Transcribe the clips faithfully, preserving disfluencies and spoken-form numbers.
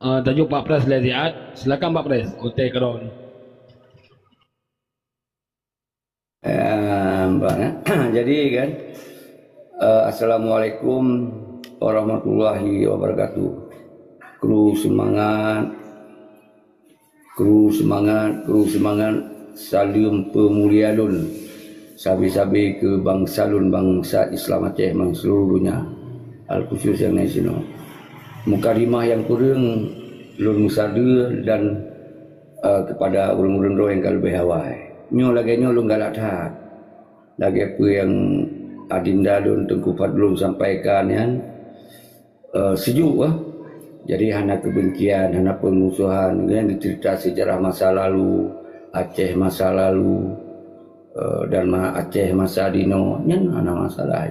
Uh, tajuk Pak Pres lé siat. Silakan Pak Pres. Oke, keron. Eh, jadi kan, uh, Assalamualaikum warahmatullahi wabarakatuh. Kru semangat, kru semangat, kru semangat. Saleuem peumulia lôn sabe-sabe keu bansa lôn, bansa Islam Aceh ngon seluruh dunia, al khusus nyang na sinoe. Mukadimah nyang kureueng lôn meusadeue dan uh, kepada ureuëng-ureuëng droe nyang ka leubeh awai. Nyoe lagée nyoe lôn galak that. Lagée peue nyang adinda lôn Teungku Fadlun sampaikan nyan, uh, sejuk ah. Jadi hana kebencian, hana permusuhan, yang dicerita sejarah masa lalu, Aceh masa lalu, uh, dan Aceh masa dino, nyan hana masalah.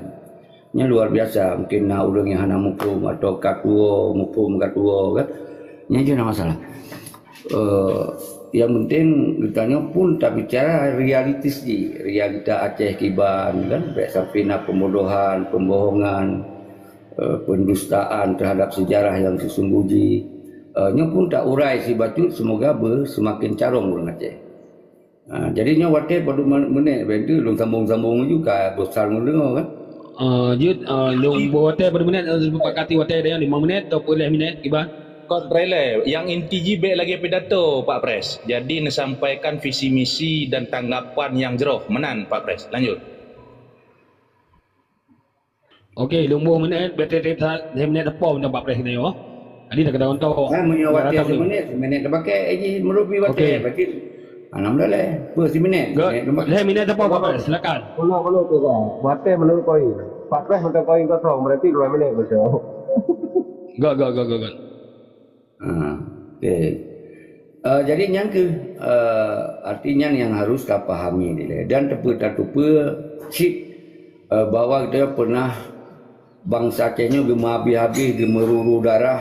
Nyan luar biasa, mungkin na ureuëng nyang hana muphom atau katuo muphom katuo kan. Nyan je na masalah. Uh, yang penting geutanyoe pun tabicara realitis ji, realita Aceh kiban kan, baik sampai na pembodohan, pembohongan, uh, pendustaan terhadap sejarah yang sesungguh ji. Uh, nyoe pun tak urai si bacut, semoga ber, semakin carong ureuëng Aceh. Ha, jadi nyoe watée padum menit, bentu lôn sambung-sambung laju ka bosan lôn deungoe kan. Uh, jut, uh, lôn buat watée padum menit, uh, sepakati watée dia lima menit atau puluh menit kiban. Kot trailer, yang inti ji bek lagi pidato Pak Pres. Jadi neusampaikan visi misi dan tanggapan yang jroh menan Pak Pres. Lanjut. Okey, leumbôh minét, berarti lhèe minét teupom nyoe bak preh nyoe. Jadi dah kena untuk. Kan meunyoe watèe siminét, siminét teupakè, eh, jih meureupi watèe, okey. Berarti enam belas leh. Peusiminét. Lhèe minét teupom bak preh, silakan. Puluh, puluh tu kan. Watèe menurut koin. Pak preh mantong koin kosong, berarti dua minit betul. Go, go, go, go, go. Ha, okey. Uh, jadi nyan keuh uh, arti nyan yang harus tapahami dilèe dan teupeu tatupeue cit uh, bahwa kita pernah bansa Aceh nyoe geumeuhabéh-habéh, geumeururu darah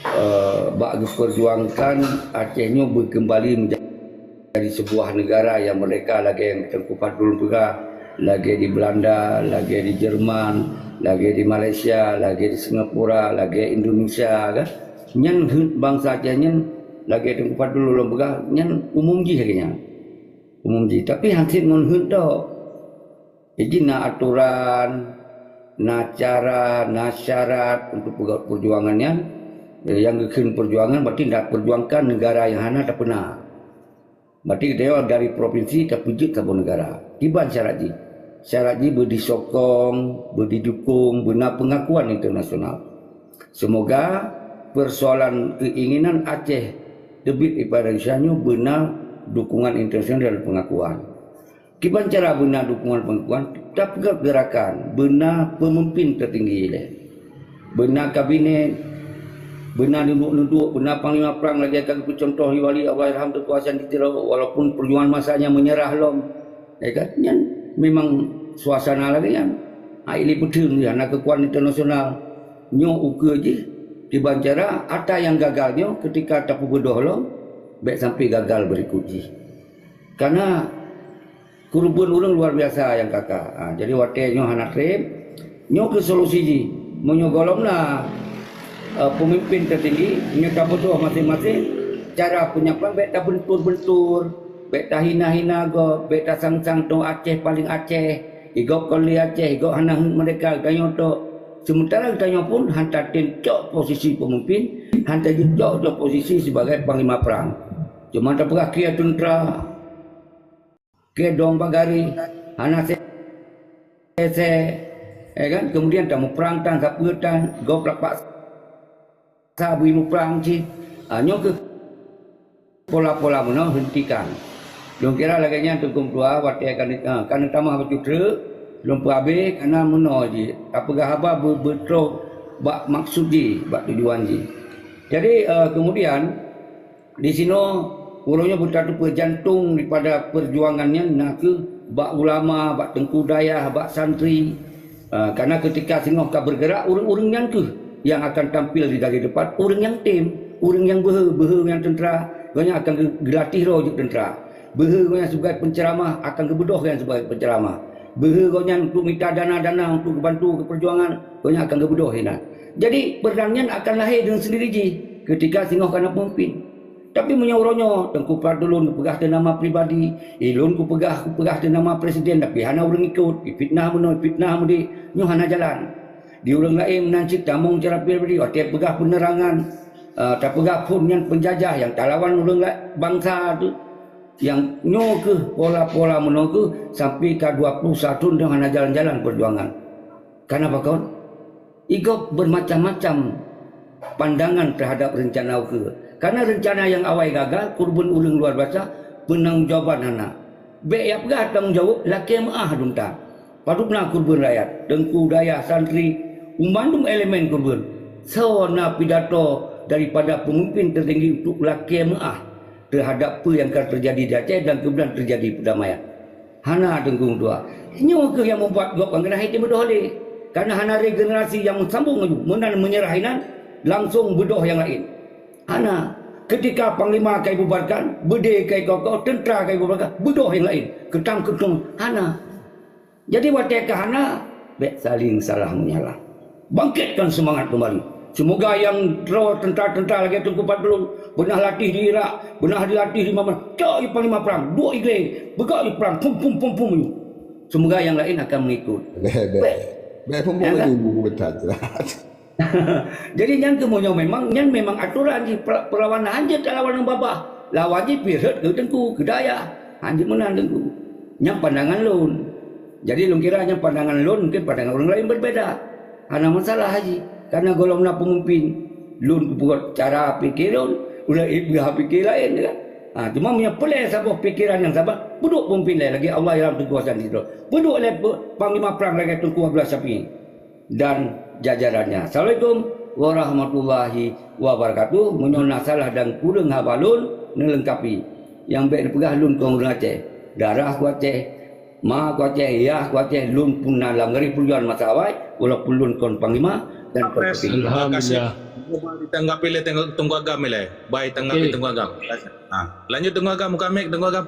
uh, bak geuperjuangkan Aceh nyoe beukeumbali menjadi jadi sebuah negara yang merdeka lagèe yang Teungku Fadlun peugah, lagèe di Belanda, lagèe di Jerman, lagèe di Malaysia, lagèe di Singapura, lagèe Indonesia kan. Nyan heuet bansa Aceh nyan lagèe Teungku Fadlun lôn peugah, nyan umum jih lagèe nyan. Umum jih. Tapi han cit ngon heuet tok. Jadi na atoran, na cara, na syarat untuk peugot perjuangan nyan. Nyang geukheun perjuangan berarti nak perjuangkan negara nyang hana tapeuna. Berarti geutanyoe dari provinsi tapeujeuet saboh negara. Kiban syarat jih. Syarat jih beudisokong, beudidukong, beuna pengakuan internasional. Semoga persoalan keinginan Aceh teubiet daripada Indonesia nyoe beuna dukungan internasional dan pengakuan. Kiban cara beuna dukungan pengakuan, tapeugah gerakan, beuna pemimpin tertinggi lé. Beuna kabinet, beuna nunduk-nunduk, beuna panglima perang lagèe ka geupeucuntoh di Wali Allahyarham Teungku Hasan di Tiro, walaupun perjuangan masanya menyerah lom. Ya kan? Nyan memang suasana lagèe nyan. Hai li peuteung dia, na keukuatan internasional. Nyoe ukeue jih, kiban cara ata nyang gagal nyoe ketika tapeubeudôh lom, bèk sampai gagal berikut jih. Karena keureubeuen ureuëng luar biasa nyang ka ka. Ha, jadi watèe nyoe hana trép, nyoe keuh solusi jih. Meunyoe gohlom na uh, pemimpin tertinggi, nyoe tabeudôh masing-masing cara penyampaian bèk tabentur-bentur, bèk tahina-hina gob, bèk tasang-sang toh Aceh paling Aceh, igob kon lé Aceh, igob hana heuet merdeka geutanyoe tok. Sementara geutanyoe pun han tatem cok posisi pemimpin, han tajeuet cok posisi sebagai panglima perang. Cuma tapeugah keu teuntera, keu dong bagari, hana se-, se-, ya kan? Kemudian tamuprang tan sapeue tan, gob lapak sa bui muprang cit. Ha, nyoe keuh pola-pola meunoe hentikan. Lôn kira lagèe nyan Teungku Meutuah watèe ka, ha, ka neutamah bacut treuk, lôn peuhabéh kana meunoe jih. Tapeugah haba beu-, beutroh bak maksud jih, bak tujuan jih. Jadi, uh, kemudian, Di sinoe, uroe nyoe beutatupeue jantong daripada perjuangan nyan nakeuh bak ulama, bak teungku dayah, bak santri. Uh, karena ketika singoh ka bergerak, ureuëng-ureuëng nyan keuh yang akan tampil di garis depan, ureuëng nyang tem, ureuëng nyang beuhe, beuhe nyang teuntera, gobnyan akan geu-, geulatih droe jeuet teuntera. Beuhe gobnyan sebagai penceramah, akan geubeudôh gobnyan sebagai penceramah. Beuhe gobnyan untuk mita dana-dana untuk geubantu keu perjuangan, gobnyan akan geubeudôh inan. Jadi, peurang nyan akan lahé deungon sendiri jih. Keutika singoh kana peumimpin. Tapi meunyoe uroe nyoe Teungku Fadlun geupeugah teuh nama pribadi, ilôn kupeugah, kupeugah teuh nama presiden, tapi hana ureuëng ikot, ifitnah meunoe, ifitnah meudeh, nyoe hana jalan. Di ureuëng laén meunan cit tamong cara pribadi, watée peugah peunerangan, eh, tapeugah phon nyan peunjajah nyang talawan ureuëng la-, bansa tu. Nyang nyoe kheueh pola-pola meunoe kheueh sampai ka dua puluh satu thon hana jalan-jalan peujuangan. Kana pakon? Igob bermacam-macam pandangan terhadap rencana ukeue. Karena rencana nyang awai gagal, keureubeuen ureuëng luar biasa, peunanggung jawaban hana. Bék jak peugah tanggung jaweueb lakée meuáh dum tan. Padub na keureubeuen rakyat, teungku, dayah, santri, u mandum elemen keureubeuen. Soe na pidato daripada peumimpin teutinggi untuk lakée meuáh terhadap peue nyang ka teujadi di Aceh dan keumudian teujadi peudamaian? Hana, Teungku Meutuah. Nyoe kheueh nyang meubuet gob nyang keuneuk hé beudôh lé. Kareuna hana regenerasi nyang meusambong laju, meunan meunyeurah inan langsong beudôh nyang laén. Hana. Keutika panglima ka ibubarkan, beudé ka ikoh-koh, teuntra ka ibubarkan, beudôh nyang laén. Keutang keutong hana. Jadi watée ka hana, bék saléng salah meunyalah. Bangkitkan seumangat keumbali. Seumoga nyang droe teuntra-teuntra lagée Teungku Fadlun, beunah latih di Irak, beunah dilatih di Yaman, cok i panglima prang, duek i glé, beugok i prang, pum, pum, pum, pum. Seumoga nyang laén akan mengikut. Bék, bék. Bék. Bék, pum, pum, nyang laju, beuthat. Jadi nyan keuh meunyoe memang, nyan memang atoran jih, per-, perlawanan hanjeuet talawan ngon babah. Lawan jih pih rhot keu teungku, keu dayah. Hanjeuet meunan teungku. Nyan pandangan lôn. Jadi lôn kira nyan pandangan lôn, mungkin pandangan ureuëng laén berbeda. Hana masalah jih. Karena gohlom na peumimpin. Lôn kupeugét cara pikée lôn, ureuëng laén peugah pikée laén kan. Ha, cuma meunyoe peureulée saboh pikeran nyang saban, peuduek peumimpin laén lagée Allah dalam keukuasaan sidroe. Peuduek lé pe-, panglima prang lagée Teungku Abdullah Syafi'i dan jajarannya. Assalamualaikum warahmatullahi wabarakatuh. Meunyoe na salah dan kureueng haba lôn, neulengkapi. Nyang bék neupeugah lôn kon ureuëng Aceh. Darah ku Aceh, ma ku Aceh, yah ku Aceh, lôn pun na lam garéh peurjuangan masa awai, walaupun lôn kon panglima dan kon Pres. Pemimpin. Alhamdulillah. Terima kasih. Ditanggapi lé Teungku, Teungku Agam ilée. Baik, tanggapi. Oke. Teungku Agam. Ha, lanjut Teungku Agam, buka mic Teungku Agam.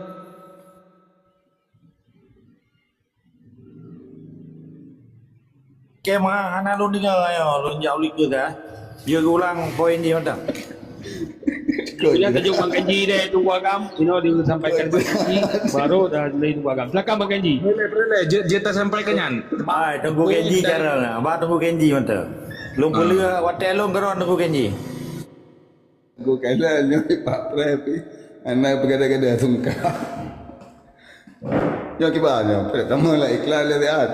Oke, ma, hana lôn deungoe, ayo, lôn jak u likot ka. Dia ulang poin jih mantong. Bila tajok Bang Kenji deh, Teungku Agam, inoe disampaikan Bang Kenji, baru dah dari Teungku Agam. Silakan Bang Kenji. Boleh, boleh. Je, je tasampaikan nyan. Hai, Teungku Kenji cara na. Ba Teungku Kenji mantong. Lôn peuleueh watée lôn keudroe Teungku Kenji. Teungku kala nyoe Pak Pres pih hana peugada-gada sungkah. Nyoe kiban nyoe, Pres, sama lah iklan lé siat.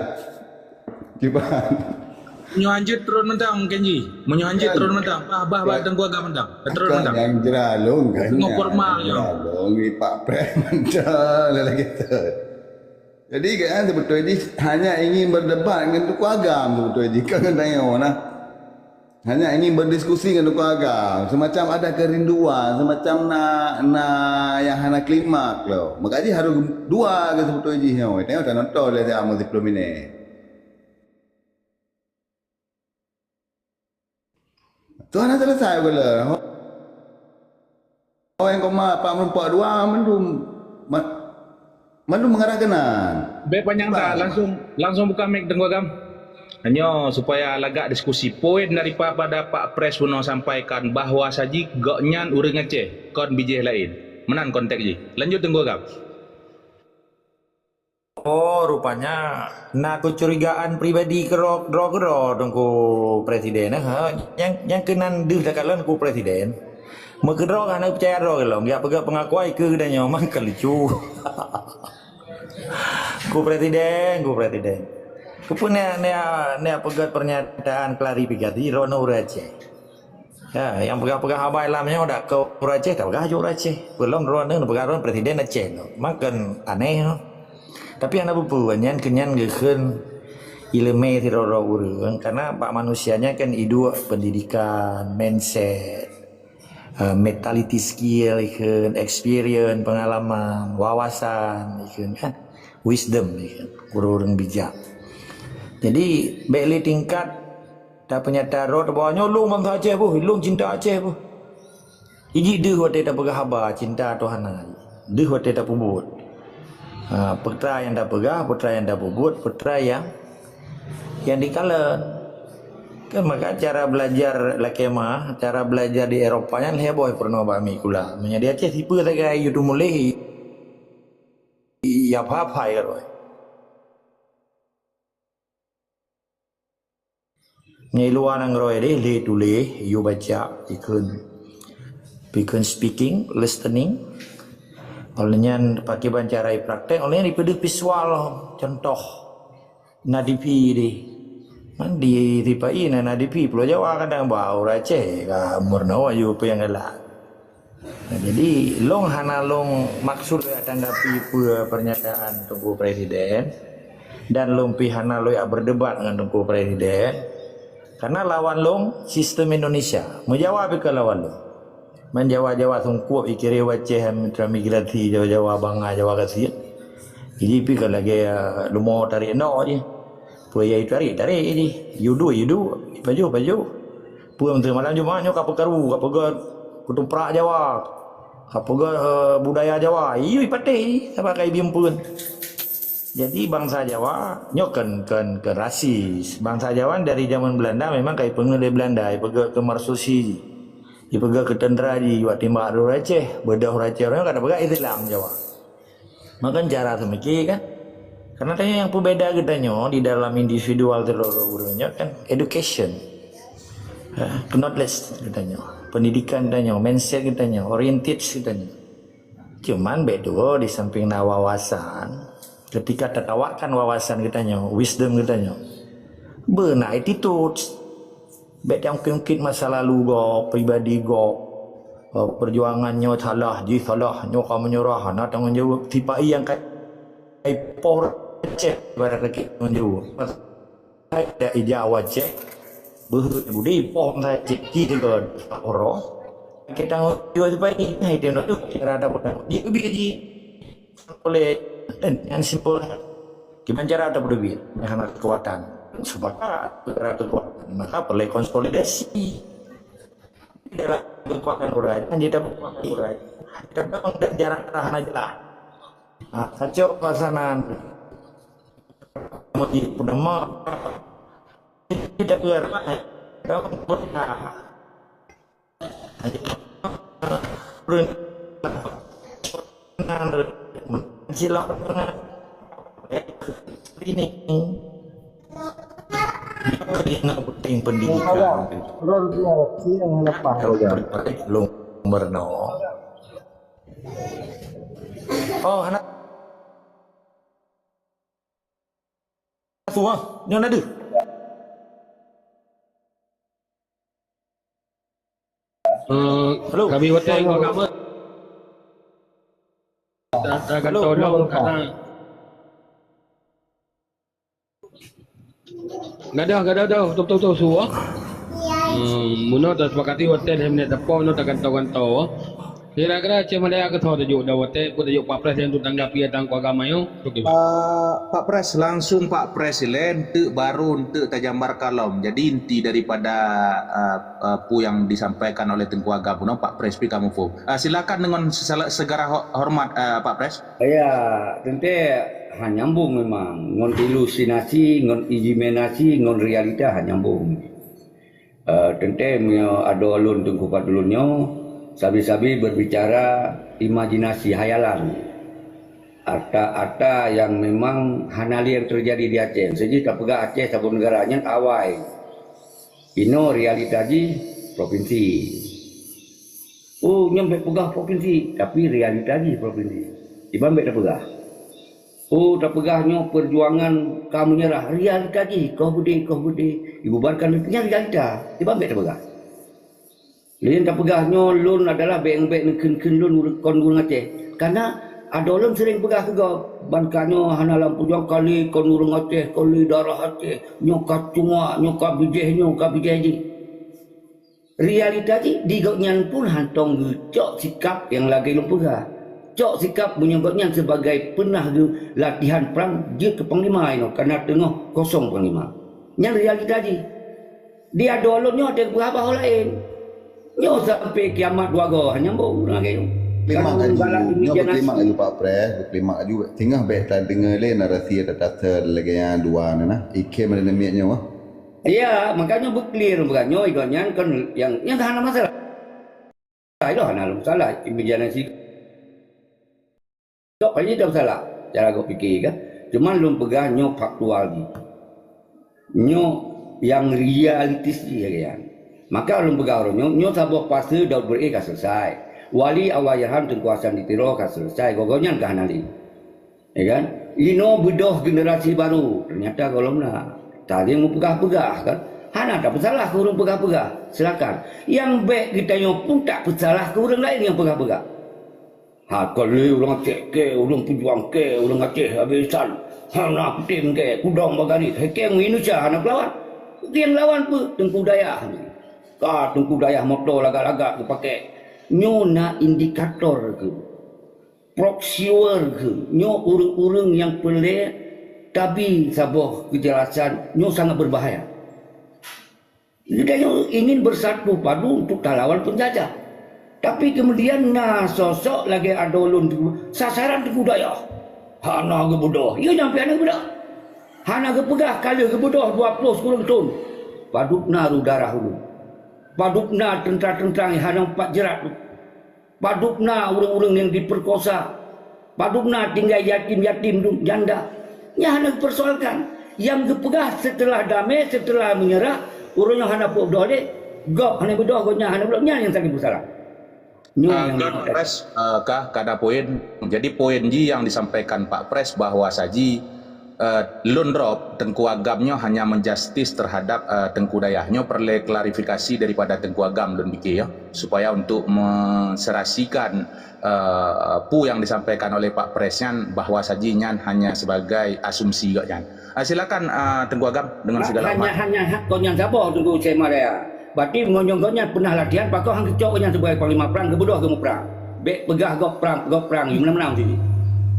Kiban. Meunyoe hanjeuet tron mantong, Kenji. Meunyoe hanjeuet tron mantong, bah, bah, bah, Teungku Agam mantong. Tron mantong. Nyang jera lôn kan. Tengok formal nyoe. Jera lôn, Pak Pres mantong, lagi tu. Jadi kan sebetulnya jih hanya ingin berdebat dengan Teungku Agam sebetulnya jih, kan, tanya nah. Hanya ingin berdiskusi ngon Teungku Agam, semacam ada kerinduan, semacam na, na nyang hana klimak lom. Maka jih harôh dua ke seubeutôi jih nyoe. Tengok, tanonton lé siat meusiploh minét. Tu hana selesai gula. Oh, nyang koma pat meureumpok dua mandum, ma-, mandum mengarah keunan. Bék panyang that, langsung, langsung buka mic Teungku Agam. Nyoe supaya lagak diskusi. Poin daripada Pak Pres bunoe sampaikan bahwa sajih gobnyan ureuëng Aceh, kon bijéh laén. Meunan konteks jih. Lanjut Teungku Agam. Oh, rupanya na keucurigaan pribadi keudroe-keudroe Teungku Presiden, eh, ha? Nyang, nyang keunan deuh takalon Teungku Presiden. Meukeudroe hana peucaya droe lom, jak peugah pengakuan keu geutanyoe, mangka lucu. Teungku Presiden, Teungku Presiden. Keupeue na, na, na peugah pernyataan klarifikasi droeneuh ureuëng Aceh? Ya, nyang peugah-peugah haba lam nyoe dak keu ureuëng Aceh, tapeugah jih ureuëng Aceh. Peulom droeneuh neupeugah droeneuh presiden Aceh nyoe. Makon aneh nyoe. Tapi hana peue-peue, nyan keu nyan geukheun ileumé sidroe-droe ureuëng, karena bak manusia nyan kan iduek pendidikan, mindset, eh, mentality skill ikheun, experience, pengalaman, wawasan ikheun kan, wisdom ikheun, ureuëng bijak. Jadi bék lé tingkat tapeunyata droe tabawa nyoe lôn bansa Aceh boh, lôn cinta Aceh boh. Iji deuh watée tapeugah haba cinta Tuhan nyan. Deuh watée tapeubuet. Ha, peue nyang tapeugah, peue nyang tapeubuet, peue nyang, nyang dikalon. Kan maka cara belajar lakée meuh, cara belajar di Eropa nyan lhée boh peurunoe bak mi kula. Meunyo di Aceh sipeue sagai yue teumuléh, ya pha-pha ya roh. Ngi luwa nanggroe deh, lé tuléh, yue baca, ikheun, pikheun speaking, listening. Oleh nyan pakai ban cara praktek, oleh nyan dipeudeuh visual, contoh. Na di pi deh. Kan di sipai na, na di pi Pulo Jawa kadang bak ureuëng Aceh ka meurunoe aju peue nyang galak. Nah, jadi long hana long maksud tanggapi peue pernyataan Teungku Presiden dan long pi hana long berdebat dengan Teungku Presiden karena lawan long sistem Indonesia. Meujawa pi ke lawan long. Man Jawa-Jawa sungkup ikiré waceh transmigrasi Jawa-Jawa banga Jawa gasien. Jadi pi ka lagée lumo tarik nok je. Peue ya tarik, tarik je. Yudu, yudu, paju, paju. Peue menteri malam Jumat nyoe ka peukaru, ka peugah keutuprak Jawa. Ka peugah eh, budaya Jawa. Iyui patéh sabagai bimpun. Jadi bangsa Jawa nyoe kan kan ke rasis. Bangsa Jawa dari zaman Belanda memang kai pengen dari Belanda, ipeugah ke marsusi. Ipeugah ke tentara ji, iwak timbak dulu Aceh, bedah Aceh orang kata peugah Islam Jawa. Makan cara semikian kan? Karena tanya yang berbeda kita nyoe di dalam individual terlalu kan education. Ha, knowledge kita nyoe, pendidikan kita nyoe, mindset kita nyoe, oriented kita nyoe. Cuman bek dua di samping na wawasan, ketika tertawarkan wawasan kita nyoe, wisdom kita nyoe, beuna attitude. Bek yang ungkit-ungkit masa lalu go, pribadi go, eh, perjuangan nyoe salah, ji salah, nyoe ka menyerah, na tanggung jawab. Tipai yang kai poh cek ibarat lagi tanggung jawab. Ada ija wajah, budi poh saya cek ki dengan orang. Kita tanggung jawab tipai ini, hai dia tu cara ada pun. Dia lebih ji. Oleh dan yang simpul kiban cara atau berbit yang hana kekuatan sepakat perkara kekuatan maka perlu konsolidasi dalam kekuatan orang yang tidak kekuatan orang kita memang dan jarak arah hana jelas. Ha, sacok pelaksanaan mesti penema tidak keluar dalam pemerintah. Ini penting pendidikan. Belum merenung. Oh, anak. Asuh, ah. Nyoe na deuh. Eh, Halo. Kami watèe Halo. Kami ta-, ta-, Halo. Kantô dong, karena gadoh, gadoh, doh, betul, betul, betul, su, ah. Hmm, bunoe tasepakati watèe lhèe minèt teupô, bunoe taganto-ganto, ah. Kira-kira Aceh Malaya keuthoe tajok dawa teh, peue tajok Pak Pres nyang untuk tanggapi tentang keluarga Mayo? Untuk di- Ah, Pak Pres, langsung Pak Pres ilèe, enteuk baru enteuk tajambar kalom. Jadi inti daripada, ah, ah, peue yang disampaikan oleh Teungku Agam bunoe, Pak Pres pih ka muphom. Ah, silakan dengan sesala-, segala ho-, hormat, ah, Pak Pres. Ya, teuntèe han nyambung memang ngon halusinasi, ngon imaginasi, ngon realita han nyambung. Eh, teuntèe meunyoe adoe lôn Teungku Fadlun nyoe, sabe-sabe berbicara imajinasi, hayalan. Ata-ata yang memang hana lé yang terjadi di Aceh. Seujih tapeugah Aceh saboh negara nyan awai. Inoe realita jih provinsi. Oh, nyan bèk peugah provinsi, tapi realita jih provinsi. Iban bèk tapeugah. Oh, tapeugah nyoe perjuangan ka menyerah. Realita jih, koh beudé, koh beudé. Ibubarkan nyan realita. Iban bèk tapeugah. Laén tapeugah nyoe lôn adalah bèk-bèk neukheun-kheun lôn kon ureueng Aceh. Karena adoe lôn sering peugah keu gob, ban ka nyoe hana lam perjuangan kali kon ureueng Aceh, kali darah Aceh. Nyoe ka cunguak, nyoe ka bijéh, nyoe ka bijéh jih. Realita jih di gobnyan pun hantong geucok sikap nyang lagèe lôn peugah. Cok sikap meunyoe gobnyan sibagai peunah geu latihan prang jeuet keu panglima inoe kana teungoh kosong panglima. Nyan realita jih. Di adoe lôn nyoe teupeugah bahwa laén. Nyoe sampai kiamat dua goe hana nyambung lagèe nyoe. Klimak laju, nyoe berklimak laju Pak Pres, berklimak laju. Tengah bèk tadeungoe lé narasi tata lagèe nyang dua nyoe nah. Ikhém ada namiet nyoe. Ya, makanya beuclear, makanya itu nyan kan yang, yang hana masalah. Itu hana masalah, imajinasi. Tok kali dah salah cara kau fikir kan. Cuma lôn peugah nyoe faktual ni. Nyoe yang realistis je kan. Maka lôn peugah orang nyoe, nyoe saboh fase Daud Beureu'éh ka selesai. Wali Allahyarham Teungku Hasan di Tiro ka selesai. Gogonyan ka hana lé. Ya kan? Inoe beudôh generasi baru. Ternyata gohlom na. Tadi meupeugah-peugah kan. Hana tapeusalah keu ureuëng peugah-peugah. Silakan. Yang baik kita nyoe pun tak peusalah keu ureuëng lain yang peugah-peugah. Ha, kon lé ureuëng Aceh keu, ureuëng Peujuang keu, ureuëng Aceh habéh san. Hana puténg keu, kudong bagarit. Hekeng Indonesia hana kelawan. Hekeng lawan peuet Teungku Dayah ni. Ka Teungku Dayah moto lagak-lagak geupakè. Nyoe na indikator keu. Proxiwer keu. Nyoe ureuëng-ureuëng nyang peureulée tabi saboh keujelasan. Nyoe sangat berbahaya. Geutanyoe ingin bersatu padu untuk talawan penjajah. Tapi kemudian na sosok lagée adoe lôn teupeu-, sasaran Teungku Dayah. Hana geubeudôh. Iya nyang pih hana geubeudôh. Hana geupeugah ka lheueh geubeudôh dua ploh sikureueng thon. Padub na rhuh darah ulôn. Padub na teuntra-teuntra nyang hana pat jeurat. Padub na ureuëng-ureuëng nyang diperkosa. Padub na tinggai yatim-yatim, janda. Nyan hana geupersoalkan. Nyang geupeugah setelah damé, setelah meunyeurah, ureuëng nyoe hana peuet beudôh lé. Gob hana beudôh, gobnyan hana beudôh. Nyan nyang salah peusalah. Nyoe Ah, nyang Pak Pres, eh, kah kada poin. Jadi poin ji yang disampaikan Pak Pres bahwa saji, eh, lôn drop Teungku Agam nyoe hanya menjustis terhadap, eh, Teungku Dayah. Nyoe perlu klarifikasi daripada Teungku Agam lôn pikir ya, supaya untuk menserasikan, eh, pu yang disampaikan oleh Pak Pres nyan bahwa saji nyan hanya sebagai asumsi gobnyan. Ah, silakan, ah, Teungku Agam dengan segala hormat. Hanya, hanya hak kau nyang saboh Teungku Syekh Maria. Berarti ngon nyang gobnyan pernah latihan, pakon han geucok gobnyan sebagai panglima perang, geubeudôh geumeung perang. Bék peugah gob perang, gob perang, meunang-meunang sini.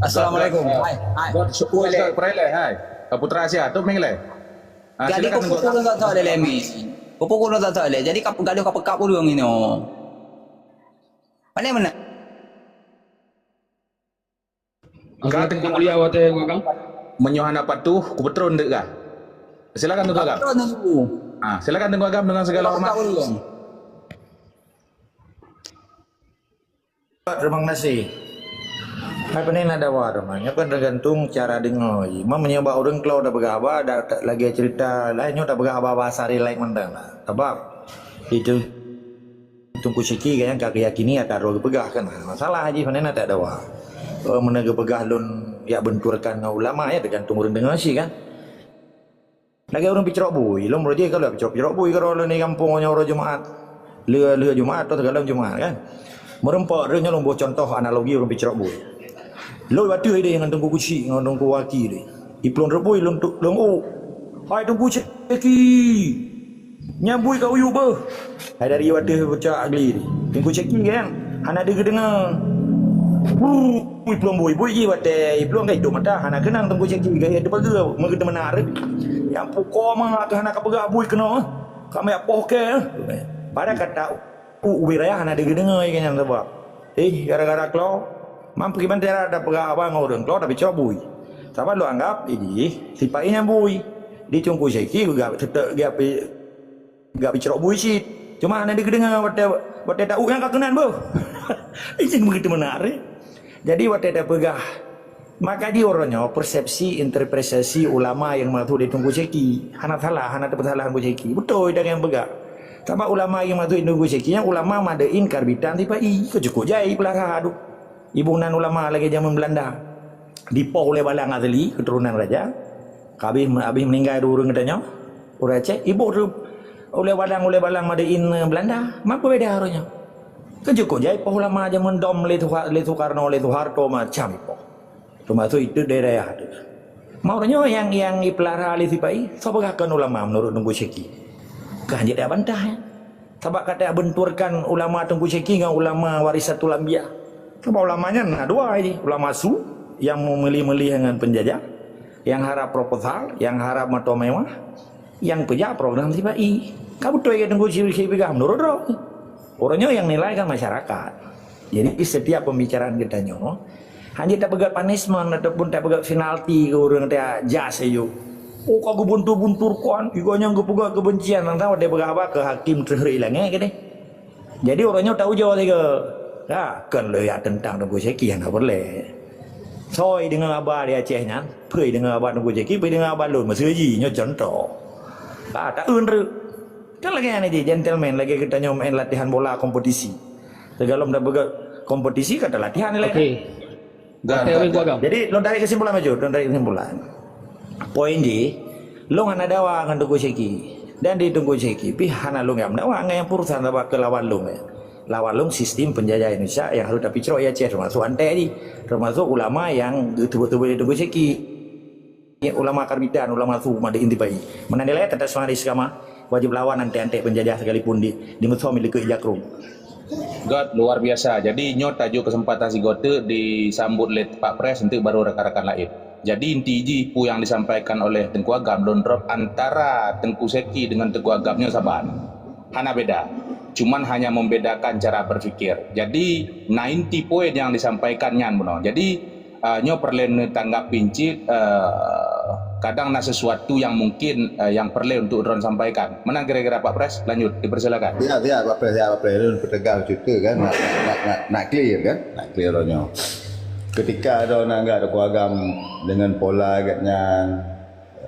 Assalamualaikum. Hai, hai. Buat syukur Ustaz Preleh, hai. Ka Putra Asia, tu meng leh. Ah, Jadi silakan, kau Teungku. Pukul tak tak leh, Mi. Kau pukul tak tak leh. Jadi kau gaduh kau pekak ureuëng ini. Mana mana? Ka Teungku mulia watée Teungku Agam. Meunyoe hana patuh, kupeutron deuk kah? Silakan Teungku Agam. Peutron dulu. Ah, silakan Teungku Agam dengan segala hormat. Terima kasih. Hai, peue na dawa teuma. Nyoe kan tergantung cara deungoe. Meunyoe bak ureuëng klo tapeugah haba, da, ta, lagée cerita laén nyoe tapeugah haba bahasa rilek mantong lah. Sabab itu Teungku Syeki kan nyang ka geuyakini ata droe geupeugah kan. Masalah jih meunan na tak dawa. Oh, meunan geupeugah lôn jak benturkan ngon ulama ya, tergantung ureuëng deungoe cit kan. Lagée ureuëng picrok bui, lôn meureuji ka lheueh picrok, picrok bui keudroe lôn di gampông nyoe uroe Jumat. Lheueh, lheueh Jumat atau teugalom Jumat kan. Meureumpok droe nyoe lôn boh contoh analogi ureuëng picrok bui. Lôn watée ideh ngon Teungku Kuchik ngon Teungku Waki deh. Iplueng rot bui lôn tu, lôn u. Hai Teungku Syeki. Nyan bui ka uyuek beuh. Hai dari watée peucak gli ni. Teungku Syeki kan hana deuh geudeungoe. Bui plueng bui, bui jih watée plueng ka ituek mata, hana keunong Teungku Syeki gaya teupeugah meugeuteumeuna reueh. Nyang pukoe meuh ateueh hana kapeugah bui keunoe. Ka meuyak poh kée. Padahai kata u ubit raya hana deuh geudeungoe nyang sabab. Eh, gara-gara klo. Mampu kiban tira tapeugah haba ngon ureuëng klo tapi cok bui. Sabab lôn anggap jih sipa-i nyan bui. Di Teungku Syeki geuga teuteuek geupi Gak picrok bui cit. Cuma hana deuh geudeungoe watée, watée ta-u nyang ka keunan boh. Izin begitu meunan. Jadi watée tapeugah, maka di uroe nyoe persepsi, interpretasi ulama nyang maksud di Teungku Syeki. Hana salah, hana teupeusalahan Teungku Syeki. Beutôi dah nyang peugah. Sabab ulama nyang maksud di Teungku Syeki nyan ulama madeuin karbitan sipa-i. Keu cukôp jai peulara tu. Ibu nan ulama lagée jameun Beulanda. Dipoh ulée balang asli keuturonan raja. Ka abéh, abéh meuninggai dua ureuëng geutanyoe, ureuëng Aceh, iboh tu ulée balang, ulée balang madeuin Beulanda. Mampu beda uroe nyoe. Keu cukôp jai poh ulama jameun dom lé Suha-, lé Soekarno, lé Soeharto macam ipoh. Teumasuk itu daerah tu. Ma uroe nyoe nyang, nyang ipeulara lé sipa-i, soe peugah kon ulama meunurot Teungku Syeki. Kan jeuet bantah nyan. Sabab ka tabenturkan ulama Teungku Syeki ngon ulama Warisatul Anbiya. Sabab ulama nyan na dua jih, ulama su nyang meumeuli-meuli ngon peunjajah, nyang harab proposal, nyang harab moto mewah, nyang peujak program sipa-i. Ka beutôi Teungku Syeki peugah meunurot droe. Uroe nyoe nyang nilai kan masyarakat. Jadi setiap pembicaraan geutanyoe, hana tapeugah punishment ataupun tapeugah penalti keu ureuëng ta jas sayoe. Oh, ka geubuntur-buntur kon, igoe nyang geupeugah keubencian, nyang tahu deh peugah haba keu hakim teuhri langét keudeh. Jadi, uroe nyoe taujoe sigoe. Ha, kon leuyak teuntang Teungku Syeki hana peureulée. Soi deungon haba di Aceh nyan, pui deungon haba Teungku Syeki, pui deungon haba lôn, meuseuji, nyoe cuntoh. Ha, taeun reuek. Kan lagée nyan jih, gentleman, lagée geutanyoe main latihan bola kompetisi. Sigohlom tapeugah kompetisi, ka talatihan ilée. Oke. Jadi, lôn tarék kesimpulan maju, lôn tarék kesimpulan. Poin jih, lôn hana dawa ngon Teungku Syeki. Dan di Teungku Syeki pih hana lôn nyang dawa ngon nyang peureusan sabab keu lawan lôn, ya. Lawan lôn sistem penjajah Indonesia nyang harôh tapicrok di Aceh, teumasok antek jih, teumasok ulama nyang geuteubiet-teubiet lé Teungku Syeki. Ulama karbidan, ulama su, madé intibai. Meunan dilée, tetap seumangat istiqamah, wajib lawan antek-antek penjajah sekalipun di, di meusom di likot ija krueng. Göt, luar biasa. Jadi, nyoe tajok keuseumpatan sigoe teuk disambot lé Pak Pres, enteuk baru rakan-rakan laén. Jadi, inti jih peue nyang disampaikan oleh Teungku Agam, lôn drop antara Teungku Syeki dengan Teungku Agam nyoe saban. Hana beda. Cuman hanya membedakan cara berpikir. Jadi, na inti poin nyang disampaikan nyan bunoe. Jadi, Ah, nyoe peureulée neutanggapi cit, eh, kadang na sesuatu yang mungkin, eh, yang peureulée untuk droen sampaikan. Meunan kira-kira Pak Pres, lanjut, dipersilakan. Ya, ya, Pak Pres, ya, Pak Pres. Lôn peutegas cit kan, nak, nak, nak, nak, nak clear kan, nak clear droe nyoe. Ketika droe nyan gak Teungku Agam dengan pola geuh nyan,